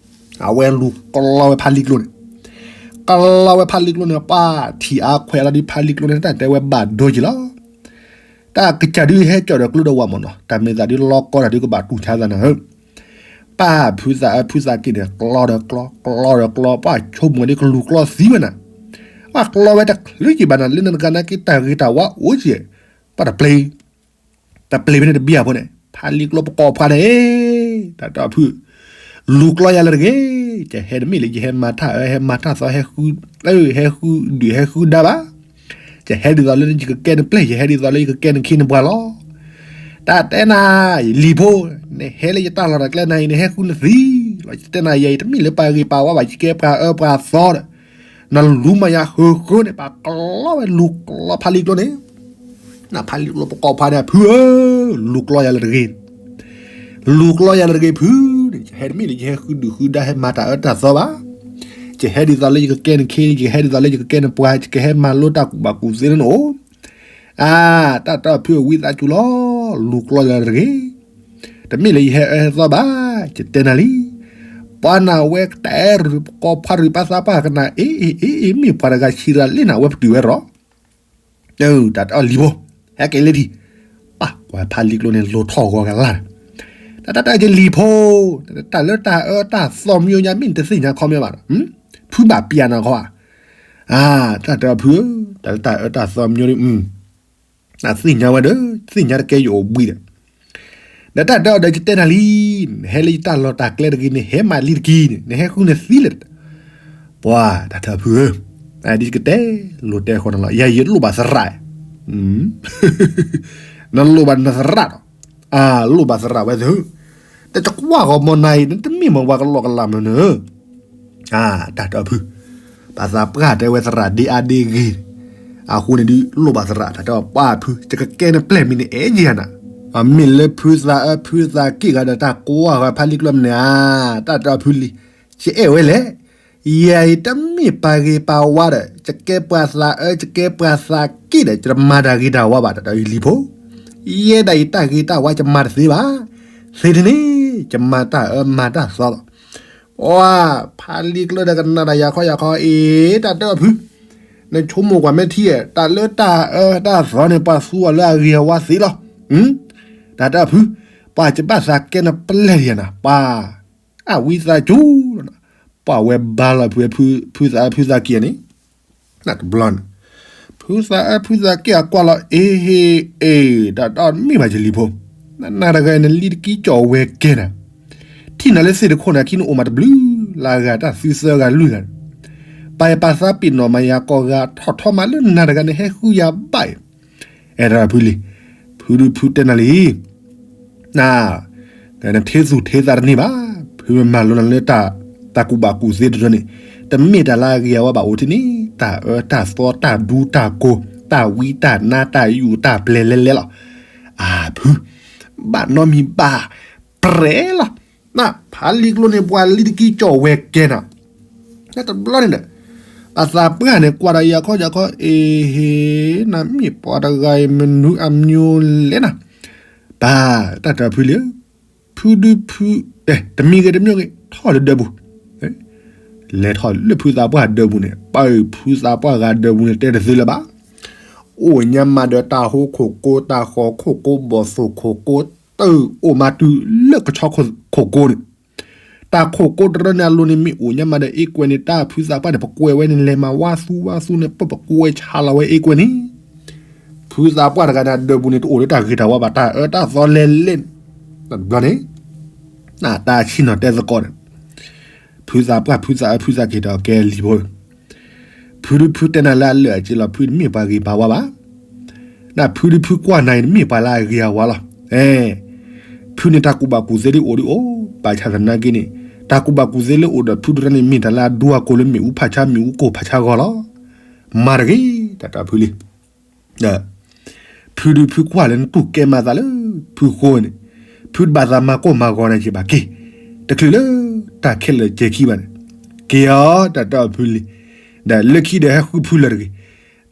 အဝဲလူၤကျီဝဲဖးလံာ်ကျိန့ၣ်, ကျီဝဲဖးလံာ်ကျိန့ၣ် ပှၤထံၣ်အါခွဲးလီၤဒ်ဖးလံာ်ကျိန့ၣ် တၢ်တဲဝဲဘၣ်ဒိက့ၤလီၤ. တၢ်ကစၢ်ဒုးဟဲကၠီၣ်ဒီးကျိဒီးဝၤမးနီၤ, တၢ်မ့ၢ်သးဒ်လီကီတၢ်ဒုးကဘၣ်တူၢ်ဆါသးနၤဧၢ, ပၢ်ဖုသးအၢဖုသးက့ၢ်န့ၣ် ကျီဒီးကျီ ကျီဒီးကျီ ပှၤဆိကမိၣ်ဒ်ကလူၤကျီသံဝဲနၤ, ပှၤကျီဝဲတချုးက့ၤဘၣ်နၤ လၢနတဂၤနာ်က့တၢ်ဂ့ၤတၢ်ဝါအိၣ်က့ၤ, ပှၤတပျ့ၤ တပျ့ၤဖဲန့ၣ်တဘံၣ်အဖိန့ၣ် ဖးလံာ်ကျိပကိးဖှါန့ၣ်, တၢ်တဲအီၤဖု, လူၤကျီယၤလၢတဂ့ၤ, ယဟဲတမ့ၢ်လၢယဟဲမၤတၢ်အၢ ဟဲမၤတၢ်သီ ဟဲဃု, ဟဲဃုဒုၣ် ဟဲဃုဒါဘၣ်, ယဟဲဒ်သိးလၢယကကဲနပျဲၢ် ယဟဲဒ်သိးလၢယကကဲနခ့နပှၤလီၤ. တၢ်တဲနၤ, လံၤဖိ, နဟဲလၢယတၢ်လီၢ်တၢ်ကျဲနၤအံၤ နဟဲဃုနသံလီၤ. ယတဲနၤယဲအံၤ တမ့ၢ်လၢပှၤဂ့ၤပှၤဝါဘၣ် ယကဲပှၤအၢပှၤသီဒီး နလူၤမၤယၤဃုာ်ဃုာ်န့ၣ် ပှၤကျီဝဲ လူၤကျီဖးလံာ်ကျိန့ၣ်, နဖးလံာ်ကျိပကိးဖှါန့ၣ် ဖုဧၢ, လူၤကျီယၤလၢတဂ့ၤ, လူၤကျီယၤလၢတဂ့ၤဖုန့ၣ်, ယဟဲတမ့ၢ်လၢယဟဲဃုဒုၣ်ဃုဒါ ဟဲမၤတၢ်အၢတၢ်သီဘၣ်, ယဟဲဒ်သိးလၢယကကဲနခ့ ယကဟဲဒ်သိးလၢယကကဲနပှၤ ယကဟဲမၤလိတၢ်ကူၣ်ဘၣ်ကူၣ်သ့လၢနအိၣ်, အါ, တၢ်တဲအီၤဖုအဝံသးစူၤလီၤ, လူၤကျီယၤလၢတဂ့ၤ တမ့ၢ်လၢယဟဲအၢဟဲသီဘၣ်, ယတဲနၤလံ. ပှၤနၤဝဲတအဲၣ်ရူၤ ကိးဖှါရူၤ ပၢ်သးပှၢ်ကနၣ် အ့ အ့ အ့ အ့ မ့ၢ်ပှၤတဂၤဆံးရၤလံနၤ အဝဲပတုာ်ဝဲရီၤ, တၢ်တဲအီၤလံၤဖိ, ဟဲက့ၤလၢထံ, ပၢ်ကွၢ်ဖးလံာ်ကျိန့ၣ် လိၤထီၣ်ဂီၤကလၢ်, တၢ်တဲအီၤလံၤဖိ, တၢ်လၢတၢ်အၢတၢ်သီမံၤညါ မ့ၢ်နတသ့ၣ်ညါခီမ့ၢ်ဘၣ်ဒီး, ဖုဘၣ်ပျံၤနၤခီဧါ, အါ, တၢ်တဲအီၤဖုဧၢ, တၢ်လၢတၢ်အၢတၢ်သီမံၤညါ နသ့ၣ်ညါဝဲဒီး သ့ၣ်ညါတကဲယအိၣ်ဘှံးဒီး, ဒီးတၢ်တဲအီၤဒီး ယတဲနၤလံ, နဟဲလၢယတၢ်လီၢ်တၢ်ကျဲတဂ့ၤ နဟဲမၤလံတက့ၢ်န့ၣ် နဟဲဃုနသံလဲၣ်, ပှၤတၢ်တဲအီၤဖုဧၢ, ဒ်ယကတဲလိၤတဲဃီနၤလီၤ, ယၤယလိၣ်ဘၣ်သရၣ်, နလိၣ်ဘၣ်နသရၣ်ဒီး, အလိၣ်ဘၣ်သရၣ်ဝဲသ့ၣ်, တကွၢ်ဂီၤမီၤနၤအံၤ နတမ့ၢ်မၤဝဲကလီကလီမနုၤ, တၢ်တဖု, ပှၤသးပှၢ်တဲဝဲသရၣ်ဒ့အါဒ့ဂ့ၤ, အဃိန့ၣ်ဒုးလိၣ်ဘၣ်သရၣ် တၢ်တဲပှၢ်ဖု ယကကဲနပျဲၢ်မံၤန့ၣ် အဲၣ်ယၤနၤ, အမ့ၢ်လၢဖုသးအၢဖုသးက့ၣ်ဂၤဒီး တၢ်ကွၢ်ဂီၤဖးလံာ်ကျိမနုၤဧါ, တၢ်တဖုလံ, ယအဲၣ်ဝဲလဲၣ်, ယၤအံၤတမ့ၢ်ပှၤဂ့ၤပှၤဝါဒီး ယကဲပှၤသးအၢ ယကဲပှၤသးက့ၣ်ဒီး ယတမၤတၢ်ဂ့ၤတၢ်ဝါဘၣ် တၢ်တဖုလံဖိ, ယဲဒၣ်အံၤတၢ်ဂ့ၤတၢ်ဝါယမၤတသ့ဘၣ်, သ့တန့ၣ် ယမၤတၢ်အၢမၤတၢ်သီလီၤ, ပှၤဖးလံာ်ကျိဒီးကနၣ်တၢ်ယၤခီယၤခီအံၤ တၢ်တဖု, နဆိကမိၣ်ကွၢ်မ့ၢ်ထံဧါ တၢ်လၢတၢ်အၢတၢ်သီန့ၣ် ပှၤသူအီၤလၢအဂ့ၤအဝါသ့လီၤ, တၢ်တဖု, ပှၤကဘၣ်သးကဲနပျဲၢ်ယၤနၤ ပှၤ, အဝံသးစူၤလီၤ, ပှၤဝဲဘါလီၤဖု ဖုသးအၢဖုသးက့ၣ်န့ၣ်, တဘျီန့ၣ်, ဖုသးအၢဖုသးက့ၣ်အကွၢ်လီၤ အ့ဟ့ၣ်အ့ၣ် တၢ်တမ့ၢ်ဘၣ်ယလံၤဖိ, နၤတဂၤအံၤနလံတကံကၠီၣ်ဝဲကဲနၤ, ထံၣ်နၤလၢသ့ၣ်တခိၣ်န့ၣ် ခံနအိၣ်မးတဘျုးလၢအဂၤတၢ်သုသၢဂၤလွံၢ်ဂၤန့ၣ်, ပာ်ယပာ်သးပ့ၤနီၣ်မၤယၤကိးဂၤထီၣ်ထီမးလၢနၤတဂၤန့ၣ် ဟဲဃုယၤဘၣ်အံၤ, အဲၣ်တၢ်ဖုလံ, ဖုဒုဖုတဲနၤလံ န, နထ့သူၣ်ထ့သးတန့ၢ်ဘၣ်, ဖုမ့ၢ်မၤလိနၤလၢတၢ်ကူၣ်ဘၣ်ကူၣ်သ့တရၢန့ၣ်, တမ့ၢ်တၢ်လၢအဂ့ၤအဝါဘၣ်အိၣ်ထံန့ၣ်, တၢ်အၢတၢ်သီတၢ်ဒူတၢ်ကိၢ်, တၢ်ဝံတၢ်နါတၢ်ယူၢ်တၢ်ပျဲၤလဲၤလဲၤလီၤ, အဖု, ဘၣ်နီတမံၤဘၣ်ပြဲၤလီၤ, နဖးလံာ်ကျိန့ၣ် ပှၤလံတကံကၠီၣ်ဝဲကဲနၤ တဘျီန့ၣ်ဒီး, အသးပှၢ်န့ၣ် ကွၢ်ဒီးယၤခီယၤခီ အ့ဟ့ၣ်, နမ့ၢ်ပှၤတဂၤအံၤမနုၤအမံၤလဲၣ်နၤ, ပၢ်, တၢ်တၢ်ဖုလံ, ဖုဒုဖု, တမံၤဂ့ၤတမံၤဂ့ၤ ထီၣ်လၢဒၢးပူၤ, လဲၤထီၣ်လၢဖုသးပှၢ်ဒၢးပူၤန့ၣ် ပၢ်အံၤဖုသးပှၢ်ဂၤဒၢးပူၤန့ၣ် တဲတသ့လၢၤဘၣ်, အိၣ်ညါမးဒီးတၢ်ဟိခိၣ်ကိ တၢ်ဃီခိၣ်ကိ ဘီၣ်သိၣ်ခိၣ်ကိ တအိၣ်မးတုၤလၢကဆီခိၣ်ကိန့ၣ် တၢ်ခိၣ်ကိတရၢန့ၣ်အလိၤန့ၣ် မ့ၢ်အိၣ်ညါမးဒီးအ့ကွဲန့ၣ် တၢ်ဖုသးပှၢ်န့ၣ် ပကွဲးဝဲန့ၣ် လဲၤမၤဝါသူဝါသူန့ၣ် ပပကွဲးဆါလီၤဝဲအ့ကွဲန့ၣ်, ဖုသးပှၢ်တဂၤန့ၣ် အဒၢးပူၤန့ၣ် တအိၣ်လၢတၢ်ဂ့ၤတၢ်ဝါဘၣ် တၢ်အၢတၢ်သီလဲၤလဲၤန့ၣ်, တဘျီန့ၣ်, တၢ်ဆံၣ်နီၤတဲသကိးန့ၣ်, ဖုသးပှၢ်ဖုသးအၢဖုသးက့ၤဒီးကဲလံၤဖိ ဖုဒုဖုတဲနၤလၢအလၢာ်အစ့လီၤ ဖုတမ့ၢ်ပှၤဂ့ၤပှၤဝါဘၣ်, နဖုဒုဖုကွၢ်နၤအံၤတမ့ၢ်ပှၤလၢအဂ့ၤအဝါလီၤ, အဲ, ဖုန့ၣ်တၢ်ကူၣ်ဘၣ်ကူၣ်သ့ဒ်အိၣ်ဒ်အိၣ်, ဘၣ်ဆၣ်သနာ်က့န့ၣ်, တၢ်ကူၣ်ဘၣ်ကူၣ်သ့လၢအိၣ်ဒီးဖုတရၢန့ၣ် မ့ၢ်တၢ်လၢအဒူအကိၢ်လၢမ့ၣ်အူဖးဆါမ့ၣ်အူကိၢ်ဖးဆါဂီၢ်လီၤ, မၤတဂ့ၤ တၢ်တၢ်ဖုလံ ဖုဒုဖုကွၢ်လၢနတူၢ်ကဲမးသးလၢ ဖုဃိန့ၣ်, ဖုတဘၣ်သးမၤကိၢ်မၤဂီၤနၤက့ၤဘၣ်က့ၤ, တချုးလၢတၢ်ခဲလၢာ်ကဲခံဘၣ်န့ၣ်, က့ၤအီၤ တၢ်တၢ်ဖုလံ, ဒီးလၢခံဒီးဟဲဃုဖုလၢာ်တဂ့ၤ,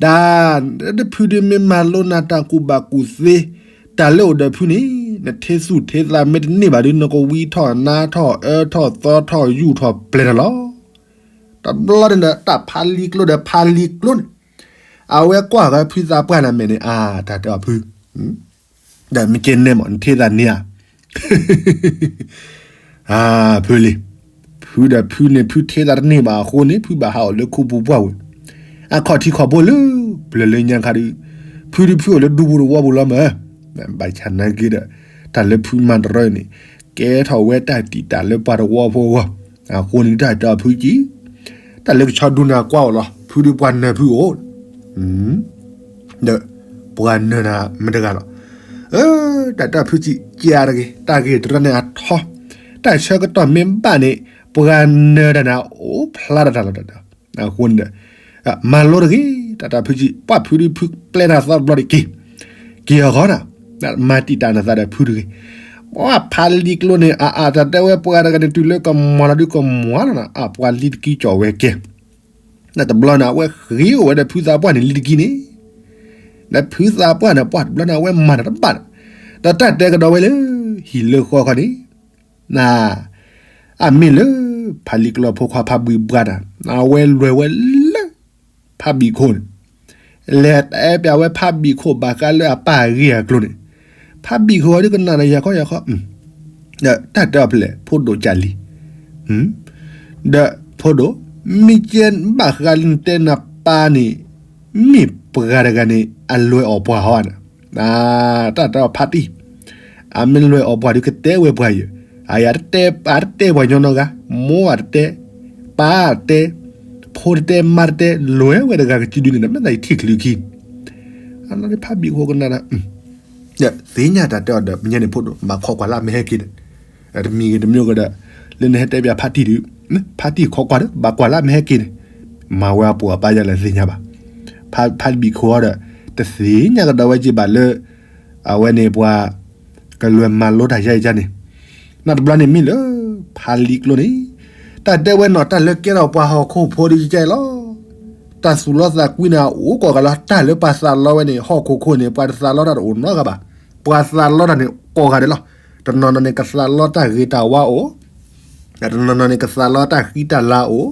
ဒ်, ဖုဒုမ့ၢ်မၤလိနၤတၢ်ကူၣ်ဘၣ်ကူၣ်သ့, တၢ်လၢအိၣ်ဒီးဖုန့ၣ်, နထ့သူၣ်ထ့သးမ့ၢ်တန့ၢ်ဘၣ်ဒီး နကဝံထီၣ်နါထီၣ်အၢထီၣ်သီထီၣ်ယူၢ်ထီၣ်ပျဲၤထီၣ်လီၤ. တဘျီန့ၣ်ဒီး တၢ်ဖးလံာ်ကျိဒီးဖးလံာ်ကျိန့ၣ်, အဝဲကွၢ်ဃီဖုသးပှၢ်နၤမဲာ်န့ၣ် အါ တၢ်တဲအီၤဖု, ဒီးမ့ၢ်ကဲနဲမး နထ့သးန့ၢ်ဧါ. အါ ဖုလံ, ဖုဒီးဖုန့ၣ် ဖုထ့သးတန့ၢ်ဘၣ်အဃိန့ၣ် ဖုဘၣ်ဟးအီၣ်လၢခိပူၤပှၢ်ဝဲ, အခီၣ်ထံးခီၣ်ဘိလၢ ပျၢၤလၢညါခါဒီး, ဖုဒုဖုအိၣ်လၢဒူပူၤတဝီပူၤလီၤမး, ဘၣ်ဆၣ်နာ်က့ဒီး, တၢ်လၢဖုမၤတရၢန့ၣ်, ကဲထီၣ်ဝဲတၢ်တံာ်တာ်လၢပှၤတဝီဖိအဂီၢ်, အဃိန့ၣ်တၢ်တဲအီၤဖုကံ, တၢ်လၢကဆီဒူနၤကွၢ်အီၤလီၤ ဖုဒုပှၤနၢၤဖုအိၣ် ဒီး ပှၤနၢၤနၤမတၤတဂၤလီၤ. တၢ်တၢ်ဖုကံ က့ၤတဂ့ၤ တၢ်ဂ့ၢ်တရၢန့ၣ်အထီ, တၢ်ဆၢကတီၢ်မ့ၢ်ဘၣ်န့ၣ် ပှၤနၢၤတၢ်န့ၣ် အိၣ်ဖျါတၢ်တၢ်လီၤတၢ်ဒီး, အဃိန့ၣ်ဒီး, မၤလိတဂ့ၤ တၢ်တၢ်ဖုကံ ပှၤဖုဒုဖုပျဲနၤသီတဘျီန့ၣ်က့ၤ, က့ၤအဂီၢ်နၤ, မၤတံာ်တာ်နသးဒီးဖုတဂ့ၤ. ပှၤဖးလံာ်ကျိန့ၣ် အအါတၢ်တဲဝဲပှၤတဂၤန့ၣ် တုၤလၢကမၤလီၤဒုကမၤလီၤနၤ အပှၤလံတကံကၠီၣ်ဝဲကဲ နတဘျီန့ၣ် အဝဲဃ့အိၣ်ဝဲဒီးဖုသးပှၢ်န့ၣ် လံတကံန့ၣ်, ဒီးဖုသးပှၢ်န့ၣ် ပှၤတဘျီန့ၣ် အဝဲမၤတၢ်တဘၣ်န့ၣ်, ဒီးတၢ်တဲကဒီးဝဲလၢ ဟံၣ်လၢဃီခီန့ၣ်, န, အမ့ၢ်လၢ ဖးလံာ်ကျိဖိခွါဖးဘံၣ်ပှၢ်တၢ် အဝဲလဲၤဝဲလၢ ဖးဘံၣ်ခိၣ်န့ၣ်, လဲၤတဲပျးဝဲဖးဘံၣ်ခိၣ်ဘၣ်ဃးလၢအပၢ်အဂ့ၢ်အကျိၤန့ၣ်, ဖးဘံၣ်ခိၣ်ဒုကနၣ်ဒီးယၤခီယၤခီ ဒီးတၢ်တဲအီၤဖဲလဲၣ် ဖိဒိၣ်ကၢ်လံၤ, ဒီးဖိဒိၣ်, မ့ၢ်ကဲဘၣ်ဃးလၢနတဲနပၢ်န့ၣ်, မ့ၢ်ပှၤတဂၤန့ၣ် အလွဲၢ်အီၣ်ပှၤဟီဧါန့ၣ်, တၢ်တဲအီၤဖးတံၢ်, အမ့ၢ်လွဲၢ်အီၣ်ပှၤဒီးကတဲဝဲပှၤယဲၢ်, အတတဲပှၤညီနီတဂၤ, မိၢ်အတတဲ, ပၢ်အတဲ, ဖိတတဲမါတတဲ လဲၤဝဲတဂၤကစုဒုန့ၣ်ဒီး မ့ၢ်သးယထံၣ်ချုးခံ အနီၢ်ဒဖးဘံၣ်ဃိကနၣ်ဒီး သ့ၣ်ညါတၢ်တဲအီၤဒီး မ့ၢ်ညါန့ၣ်ဖိဒိၣ် ဘၣ်ခိးကွၢ်လၢမ့ၢ်ဟဲက့ၤန့ၣ် တမံၤဂ့ၤတမံၤဂ့ၤဒီး လၢနဟဲတဲပၠးဖါတံၢ်ဒုး ဖါတံၢ်ခိးကွၢ်ဒီး ဘၣ်ကွၢ်လၢမ့ၢ်ဟဲက့ၤန့ၣ် မၤဝဲအပိာ်အပၢ်ယၤလၢသ့ၣ်ညါဘၣ်. ဖါတံၢ်ဘံၣ်ခိးအီၤဒီး တသ့ၣ်ညါကဒီးဝဲက့ၤဘၣ်လၢ အဝဲန့ၣ်ပှၤ ကလဲၤမၤလိတၢ်ယါအံၤယါန့ၣ် နီၢ်တဘျီန့ၣ်မ့ၢ်လၢ ဖါလံကျိန့ၣ် တၢ်တဲဝဲနီၢ်တၢ်လၢကဲထီၣ်ပှၤဟီၣ်ခိၣ်ဖိဒ်ကဲလီၤ. တၢ်သူၣ်လီသးကွံန့ၣ် အအိၣ်ကိးဂၤလီၤ တၢ်လၢပှၤသးလီဝဲန့ၣ် ဟီၣ်ခိၣ်ခိၣ်န့ၣ် ပှၤတသးလီတၢ်တအိၣ်နီတဂၤဘၣ်. ပှၤသးလီတၢ်န့ၣ်ကိးဂၤဒဲးလီၤ. တနီၤနီၤန့ၣ် ကသးလီတၢ်ဂ့ၤတၢ်ဝါအိၣ် တနီၤနီၤန့ၣ် ကသးလီတၢ်ဃံတၢ်လၤအိၣ်,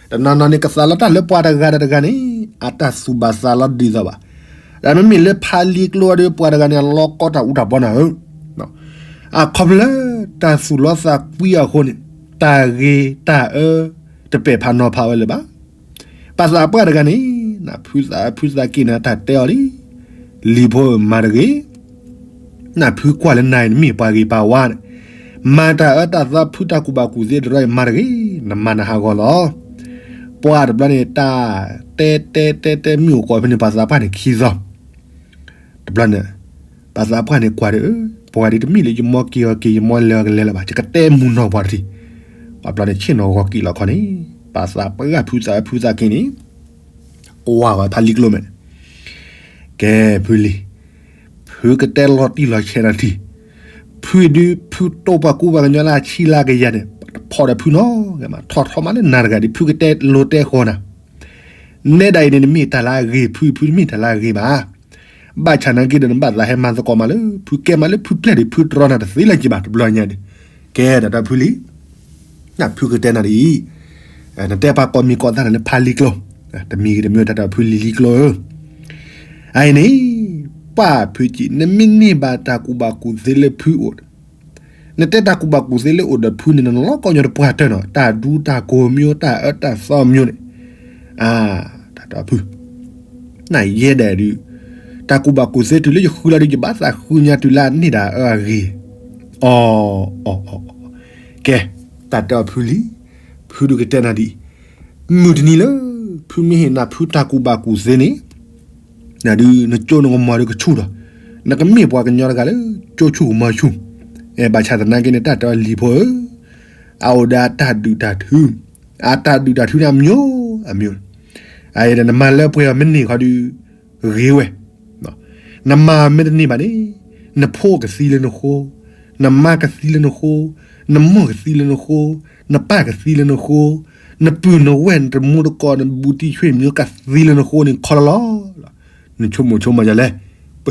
တနီၤနီၤန့ၣ် ကသးလီတၢ်လၢပှၤတဂၤဒီးတဂၤန့ၣ် အတၢ်သူၣ်ဘၣ်သးလီတဒ်သိးဘၣ်. ဒီးမ့မ့ၢ်လၢဖါလံကျိဒီး ပှၤတဂၤန့ၣ် အလီၤကီတၢ်အူတၢ်ပီနၤဧၢ, အခီဖျိလၢတၢ်သူၣ်လီသးကွံအဃိန့ၣ် တၢ်ဂ့ၤတၢ်အၢ တပဲာ်ဖးနီၤဖးဝဲလၢၤဘၣ်. ပှၤသးပှၢ်တဂၤန့ၣ် နဖုသးဖုသးက့ၤနၤ တၢ်တဲအီၤလံ လံၤဖိဧၢ မၤတဂ့ၤ နဖုကွၢ်လၢနၤအံၤ နမ့ၢ်ပှၤဂ့ၤပှၤဝါန့ၣ် မၤတၢ်အၢတၢ်သီ ဖုတၢ်ကူၣ်ဘၣ်ကူၣ်သ့တရီအံၤ မၤတဂ့ၤ, နမၤနဟးဂီၤလီၤ. ပှၤတဘျီန့ၣ် တၢ်တဲတဲတဲတဲ မ့ၣ်အူၤကိးဖဲန့ၣ် ပှၤသးပှၢ်န့ၣ်ခံသီ, တဘျီန့ၣ် ပှၤသးပှၢ်န့ၣ်ကွၢ်ဒီး ပှၤဒ်တမ့ၢ်လၢယမီက့ၤအီၤက့ၤ ယမီလဲၤအီၤကလဲၤလၢၤဘၣ် ယကတဲမုာ်နီၢ်ပှၤတထံၣ်, ပှၤတဘျီန့ၣ် ဆ့ၣ်နီၤဂီၤက့ၤလီၤခီန့ၣ် ပှၤသးပှၢ်ဖုသးဖုသးက့ၤန့ၣ် ကွၢ်ဝဲဖါလံကျိမဲာ်န့ၣ် ကဲ ဖုလံၤ, ဖုကတဲလီၤတံၢ်လီၤဆဲးနၤထံၣ်, ဖုဒုး ဖုတိၢ်ပှၤကူပှၤကညီလၢအဆံလၢကယၤန့ၣ် ဖီၣ်ဒီးဖုနီၤ, ထီၣ်ထီမးလၢနၤတဂၤဒ် ဖုကတဲလိၤတဲဃီနၤ, နဲဒၣ်အံၤန့ၣ် နမ့ၢ်တၢ်လၢအဂ့ၤ ဖု ဖုတမ့ၢ်တၢ်လၢအဂ့ၤဘၣ်. ဘၣ်ဆၣ်နာ်က့ဒီး နဘၣ်သးဟဲမၤသကိးမးလၢ ဖုကဲမးလၢဖုပျဲၢ်ဒံး ဖုတြီနၤတသ့လၢၤက့ၤဘၣ် တဘျီညါန့ၣ်, ကဲ တၢ်တီဖုလံၤ နဖုကတဲနၤဒ်အံၤ, နတဲပှၤကိးမံၤကိးသၣ်နၤလၢဖါလံကျိ, တမံၤဂ့ၤတမံၤ တၢ်တီဖုလံၤလံကျိဧၢ, အအံၤန့ၣ် ပှၢ်ဖုကံး နမ့ၢ်န့ၢ်ဘၣ်တၢ်ကူၣ်ဘၣ်ကူၣ်သ့လၢဖုအိၣ်, နတဲတၢ်ကူၣ်ဘၣ်ကူၣ်သ့လၢအိၣ်ဒီးဖုန့ၣ် နလီၤကီညီတပှၢ်တၢၢ်နီၤ တၢ်ဒူတၢ်ကိၢ်မံၤ တၢ်အၢတၢ်သီမံၤန့ၣ်, အါ တၢ်တီဖု နယဲဒၣ်ဒုး တၢ်ကူၣ်ဘၣ်ကူၣ်သ့တုၤလၢယဃုလီၤဒုး ယဘၣ်သးဃုညါတုၤလၢအန့ၢ်ဒၣ်အၢအဂ့ၤ, အီ အီ အီ ကဲ တၢ်တီဖုလံၤ, ဖုဒုးကတဲနၤဒ်အံၤ, မုၢ်တနံၤလၢ ဖုမ့ၢ်ဟ့ၣ်နၤဖုတၢ်ကူၣ်ဘၣ်ကူၣ်သ့န့ၣ် နဒုး နကၠိနကမီၤဒုးကဆူၣ်ဒီး နကမ့ၢ်ပှၤကညီတဂၤလၢ ကၠိဆူၣ်ကမီၤဆူၣ်, ဘၣ်ဆၣ်သနာ်က့န့ၣ် တၢ်တီလံၤဖိဧၢ, အအိၣ်ဒီးအတၢ်ဒုၣ်တၢ်ထု, အတၢ်ဒုၣ်တၢ်ထုန့ၣ် အမျိုးအမျိုး, အအံၤဒီး နမၤလၢပှဲၤအီၤမ့ၢ်န့ၢ်ခီဒုး ဂ့ၤဝဲ, နမၤမ့ၢ်တန့ၢ်ဘၣ်န့ၣ် နဖိကသံလၢနဃိ, နမါကသံလၢနဃိ, နမိၢ်ကသံလၢနဃိ, နပၢ်ကသံလၢနဃိ, နပုၢ်နဝဲၢ် နတမူတကိး နဘူးတံၢ်ဆွေမျိုး ကသံလၢနဃိန့ၣ် ခီလီၤလီၤ, နဆိကမိၣ်ဆိကမးယၤလဲၣ်, ပ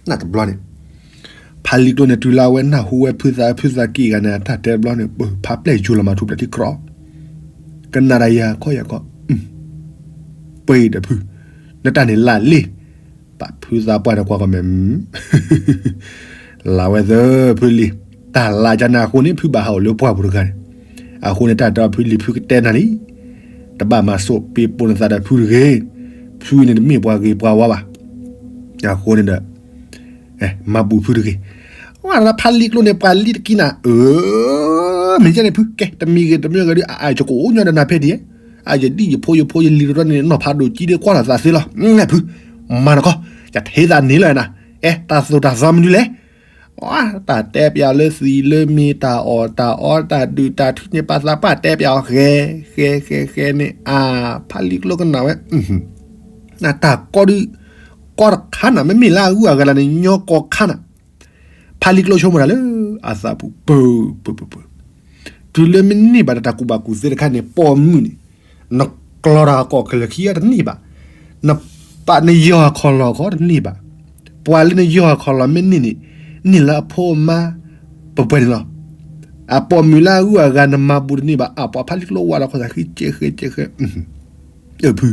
နတဘျီန့ၣ် ဖါလံၤကျိန့ၣ် တုၤလၢအဝဲနၢ်ဟူဝဲ ဖုသးဖုသးက့ၤဂၤန့ၣ် အတၢ်တဲတဘျီန့ၣ် ပဖါပျဲၢ်ယူၤလီၤမၤထူၣ်ဖျဲးထံချီ, ကနၣ်ဒၣ်ယၤခီယၤခီ, ပှ့ၤဒီးဖု, နတၢ်န့ၣ်လၢလ့ၣ်, ပာ်ဖုသးပှၢ်န့ၣ်ကွၢ်ကီၢ်မဲာ် လၢဝဲသၢဖုလံၤ, တၢ်လၢကနၣ်အဃိန့ၣ် ဖုဘၣ်ဟးအိၣ်လၢပှၢ်ပူၤတဂၤန့ၣ်, အဃိန့ၣ် တၢ်တီဖုလံၤ ဖုကတဲနၤလံ, တဘၣ်မၤစိးပ့ၤပိာ်နသးဒီးဖုတဂ့ၤ, ဖုန့ၣ်တမ့ၢ်ပှၤဂ့ၤပှၤဝါဘၣ်, အဃိန့ၣ်ဒီး မၤဘူးဖုတဂ့ၤ, ဝဲဒၣ်ဖါလံၤကျိန့ၣ် ပှၤလံၤတကံနၤ, အၢ မ့ၢ်ကဲန့ၣ်ဖု ကဲ တမံၤဂ့ၤတမံၤဂ့ၤဒီး အအံၤယကအိၣ်ညီဒီးနၤဖဲဒ်, အယဒံၣ်ယဖိယဖိယလံၤတရီန့ၣ် နီၢ်ဖးဒိၣ်ကံဒီးကွၢ်လီၤသးသ့လီၤ, ဖု, မၤနခီ, ယထံၣ်သးန့ၣ်လီၤနၤ, အဲ တၢ်သိၣ်တၢ်သီမနုၤလဲၣ် တၢ်တဲပျးအီၤလၢသံလၢမ့ၢ်တၢ်အီၣ်တၢ်အီတၢ်ဒုးတၢ်ထုန့ၣ် ပှၤသးပှၢ်တဲပျးအီၤ ဃဲ ဃဲ ဃဲ ဃဲန့ၣ် အါ ဖါလံၤကျိကနၣ်ဝဲ, နတၢ်ကီဒုး ကီတခါနၤ မ့မ့ၢ်လၢအဂုၤအဂၤလၢန့ၣ် ညီကီၢ်ခါနၤ, ဖါလံၤကျိဆိကမိၣ်တၢ်လၢ အသးပူၤ ပၢ ပၢ ပၢ ပၢ တုၤလၢမ့ၢ်န့ၢ်ဘၣ်တၢ်ကူၣ်ဘၣ်ကူၣ်သ့တခါန့ၣ် ပိာ်မုၣ်န့ၣ် နကျီတၢ်ကီၢ်ခဲလၢာ်ခံဂၤတန့ၢ်ဘၣ်, နပာ်နယီၢ်အခီၣ်လီၢ်ခီတန့ၢ်ဘၣ်, ပှၤလၢနယီၢ်အခီၣ်လီၢ်မ့ၢ်န့ၢ်န့ၣ် န့ၢ်လၢအဖိအမါ ပှဲၤပှဲၤန့ၣ်လီၤ, အပိာ်မုၣ်လၢအဂုၤအဂၤနမၤဘူးတန့ၢ်ဘၣ်, အပှၤဖါလံၤကျိဝဲလီၤခီသးဃံ ကဲဃဲကဲဃဲ ဖု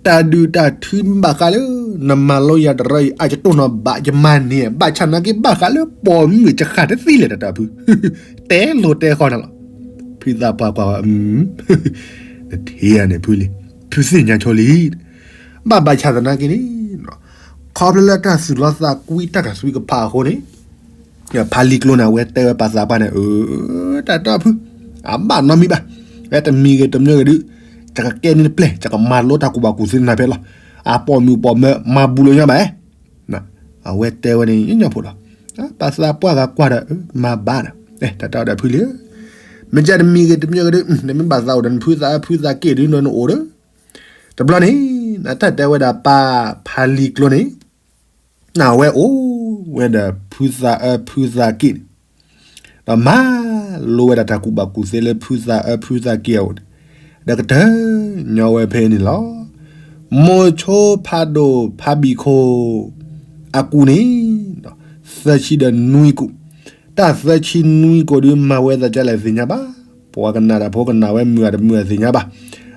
တၢ်ဒုးတၢ်ထုမ့ၢ်ဘၣ်ဃးလၢ နမၤလိယၤတရီအံၤ အကတိၢ်နီၣ်ဘၣ်ယမၤန့ၢ် ဘၣ်ဆၣ်နာ်က့ဘၣ်ဃးလၢပိာ်မုၣ်ယဃၣ်တသံလဲၣ် တၢ်တၢ်ဖု, တဲလိၤတဲဃီနၤလီၤ, ဖုသးပှၢ်ကွၢ်ဝဲ, နထံၣ်ဧါန့ၣ်ဖုလံၤ, ဖုသ့ၣ်ညါဆိလံ, ဘၣ်ဘၣ်ဆၣ်သနာ်က့န့ၣ် ခီဖျိလၢတၢ်သူၣ်လီသးကွံတၢ်ကသွံကဖးအဃိန့ၣ် ဖါလံၤကျိန့ၣ် အဝဲတဲဝဲပှၤသးပှၢ်န့ၣ် အၢ တၢ်တီဖု အဘၣ်နီတမံၤဘၣ်, ဝဲတမံၤဂ့ၤတမံၤဂ့ၤဒုး ယကကဲန့ၢ်နပျဲၢ် ယကမၤလိတၢ်ကူၣ်ဘၣ်ကူၣ်သ့နၤဖဲလီၤ. အပိာ်မုၣ်ပိာ်မၢၤ မၤဘူးလိာ်ညါဘၣ်, အဝဲတဲဝဲန့ၣ် ညီညီဖိလီၤ. ပှၤသးပှၢ်ဂၤကွၢ်ဒီး မၤဘၣ်ဒီး တၢ်တဲဝဲဒၣ်ဖုလံ, မ့ၢ်ကတမံၤဂ့ၤတမံၤဂ့ၤဒီး နမ့ၢ်ဘၣ်သးအိၣ်ဒီးနဖုသးအၢဖုသးက့ၣ်ဒုး နအိၣ်ဒီး တဘျီန့ၣ် တၢ်တဲဝဲဒၣ်ပၢ်ဖါလံၤကျိန့ၣ် အဝဲအိၣ်ဝဲဒီးဖုသးအၢဖုသးက့ၣ်န့ၣ် ဒီးမၤလိဝဲဒၣ်တၢ်ကူၣ်ဘၣ်ကူၣ်သ့လၢဖုသးအၢဖုသးက့ၣ်အအိၣ်န့ၣ်, ဒီးကတၢၢ်ညီဝဲဖဲန့ၣ်လီၤ. မိၤဆိဖးဒိၣ်ဖးဘံၣ်ခိၣ်အကူၣ်န့ၣ် သၢဆံဒီးနွံကူၣ်, တၢ်သၢဆံနွံကူၣ်ဒုး မၤဝဲသးဒ်လဲၣ်သ့ၣ်ညါဘၣ်, ပှၤကနၣ်တၢ်ဖိကနၣ်ဝဲ မုာ်တမုာ်သ့ၣ်ညါဘၣ်.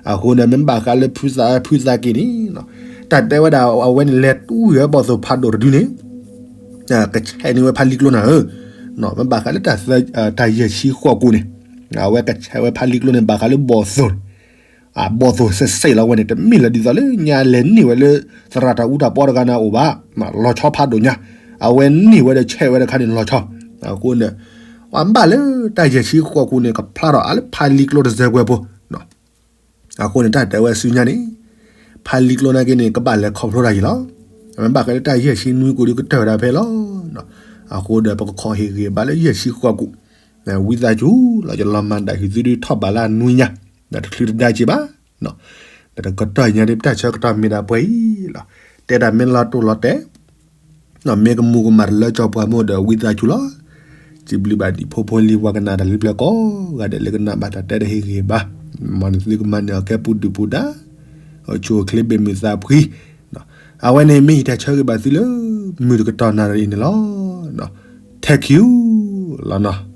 အဃိန့ၣ် မ့ၢ်ဘၣ်ဃးလၢဖုသးအၢဖုသးက့ၣ်န့ၣ် တၢ်တဲဝဲဒၣ်အဝဲန့ၣ် လဲၤတူၢ်ယၤဘီၣ်သိၣ်ဖးဒိၣ်တဒုန့ၣ် ကဆဲးန့ၢ်ဝဲဖါလံၤကျိနၤဧၢ, မ့ၢ်ဘၣ်ဃးလၢ တၢ်ယဲၢ်ဆံဃိးကူၣ်န့ၣ် အဝဲကဆဲးဝဲဖါလံၤကျိန့ၣ် ဘၣ်ဃးလၢဘီၣ်သိၣ်န့ၣ်, အဘီၣ်သိၣ်စဲးစဲးလီၤဝဲန့ၣ် တမ့ၢ်လၢဒ်သိးလၢညါလဲၤန့ၢ်ဝဲလၢ သရၣ်တၢ်အူတၢ်ပီတဂၤန့ၣ်အိၣ်ဘၣ်, လီၤဆီဖးဒိၣ်ညါ, အဝဲန့ၢ်ဝဲဒီးဆဲးဝဲတခါန့ၣ်လီၤဆီ, အဃိန့ၣ် ပှၤဘၣ်လၢတၢ်ယဲၢ်ဆံဃိးကူၣ်န့ၣ် ကဖျါထီၣ်အါလၢဖါလံၤကျိတစဲးကွဲးဖိ အဃိန့ၣ် တၢ်တဲဝဲဆူညါန့ၣ် ဖါလံၤကျိနာ်က့န့ၣ် ကဘၣ်လဲၤခီဖျိတၢ်ယံၤလီၤ. မ့ၢ်ဘၣ်ဃးလၢတၢ်ယဲၢ်ဆံနွံကူၣ်ဒုး ကတၢၢ်ဝဲဒၣ်ဖဲလီၤ. အဃိဒီး ပကခီၣ်ဟ့ၣ်ဂံၢ်ဘါလၢယဲၢ်ဆံဃိးကူၣ်, ဝံသးစူၤလီၤ ယလီၤမၤဒၣ်ဟံးသုဒုးထီၣ်ဘးလၢအနွံညါ, တချုးတဒါက့ၤဘၣ်. ဒီးတကတီၢ်ညါဒ် ပတၢ်ဆၢကတီၢ်မ့ၢ်ဒၣ်ပှဲၤအံၤလီၤ. တဲတၢ်မ့ၢ်လီၤတိၢ်လီၤတဲာ် မ့ၢ်ကမူၤကမၣ်တလၢကၠီပှၤမိၢ်ဒီးဝံသးစူၤလီၤ. စံးဘျုးဘၣ်ဒံးဖိဖိလံၤပှၤကနၣ်တၢ်လၢပျၢၤကိးဂၤဒဲးလၢကနၣ်ဘၣ်တၢ်တဲတၢ်ဟ့ၣ်ဂံၢ်ဘါ, မ်နသုကမၤန့ၢ်အီၤကဲပူၤဒုၣ်ပူၤဒါ, အိၣ်ဆူၣ်အိၣ်ချ့ဘၣ်မုာ်သးဖှံ. အဝဲန့ၣ်မ့ၢ်ယတၢ်ဆၢဂ့ၤဘၣ်သုလၢ မုၢ်တကတီၢ်နၣ်ရံၣ်အံၤန့ၣ်လီၤ. ထဲးခံလီၤနီၤ.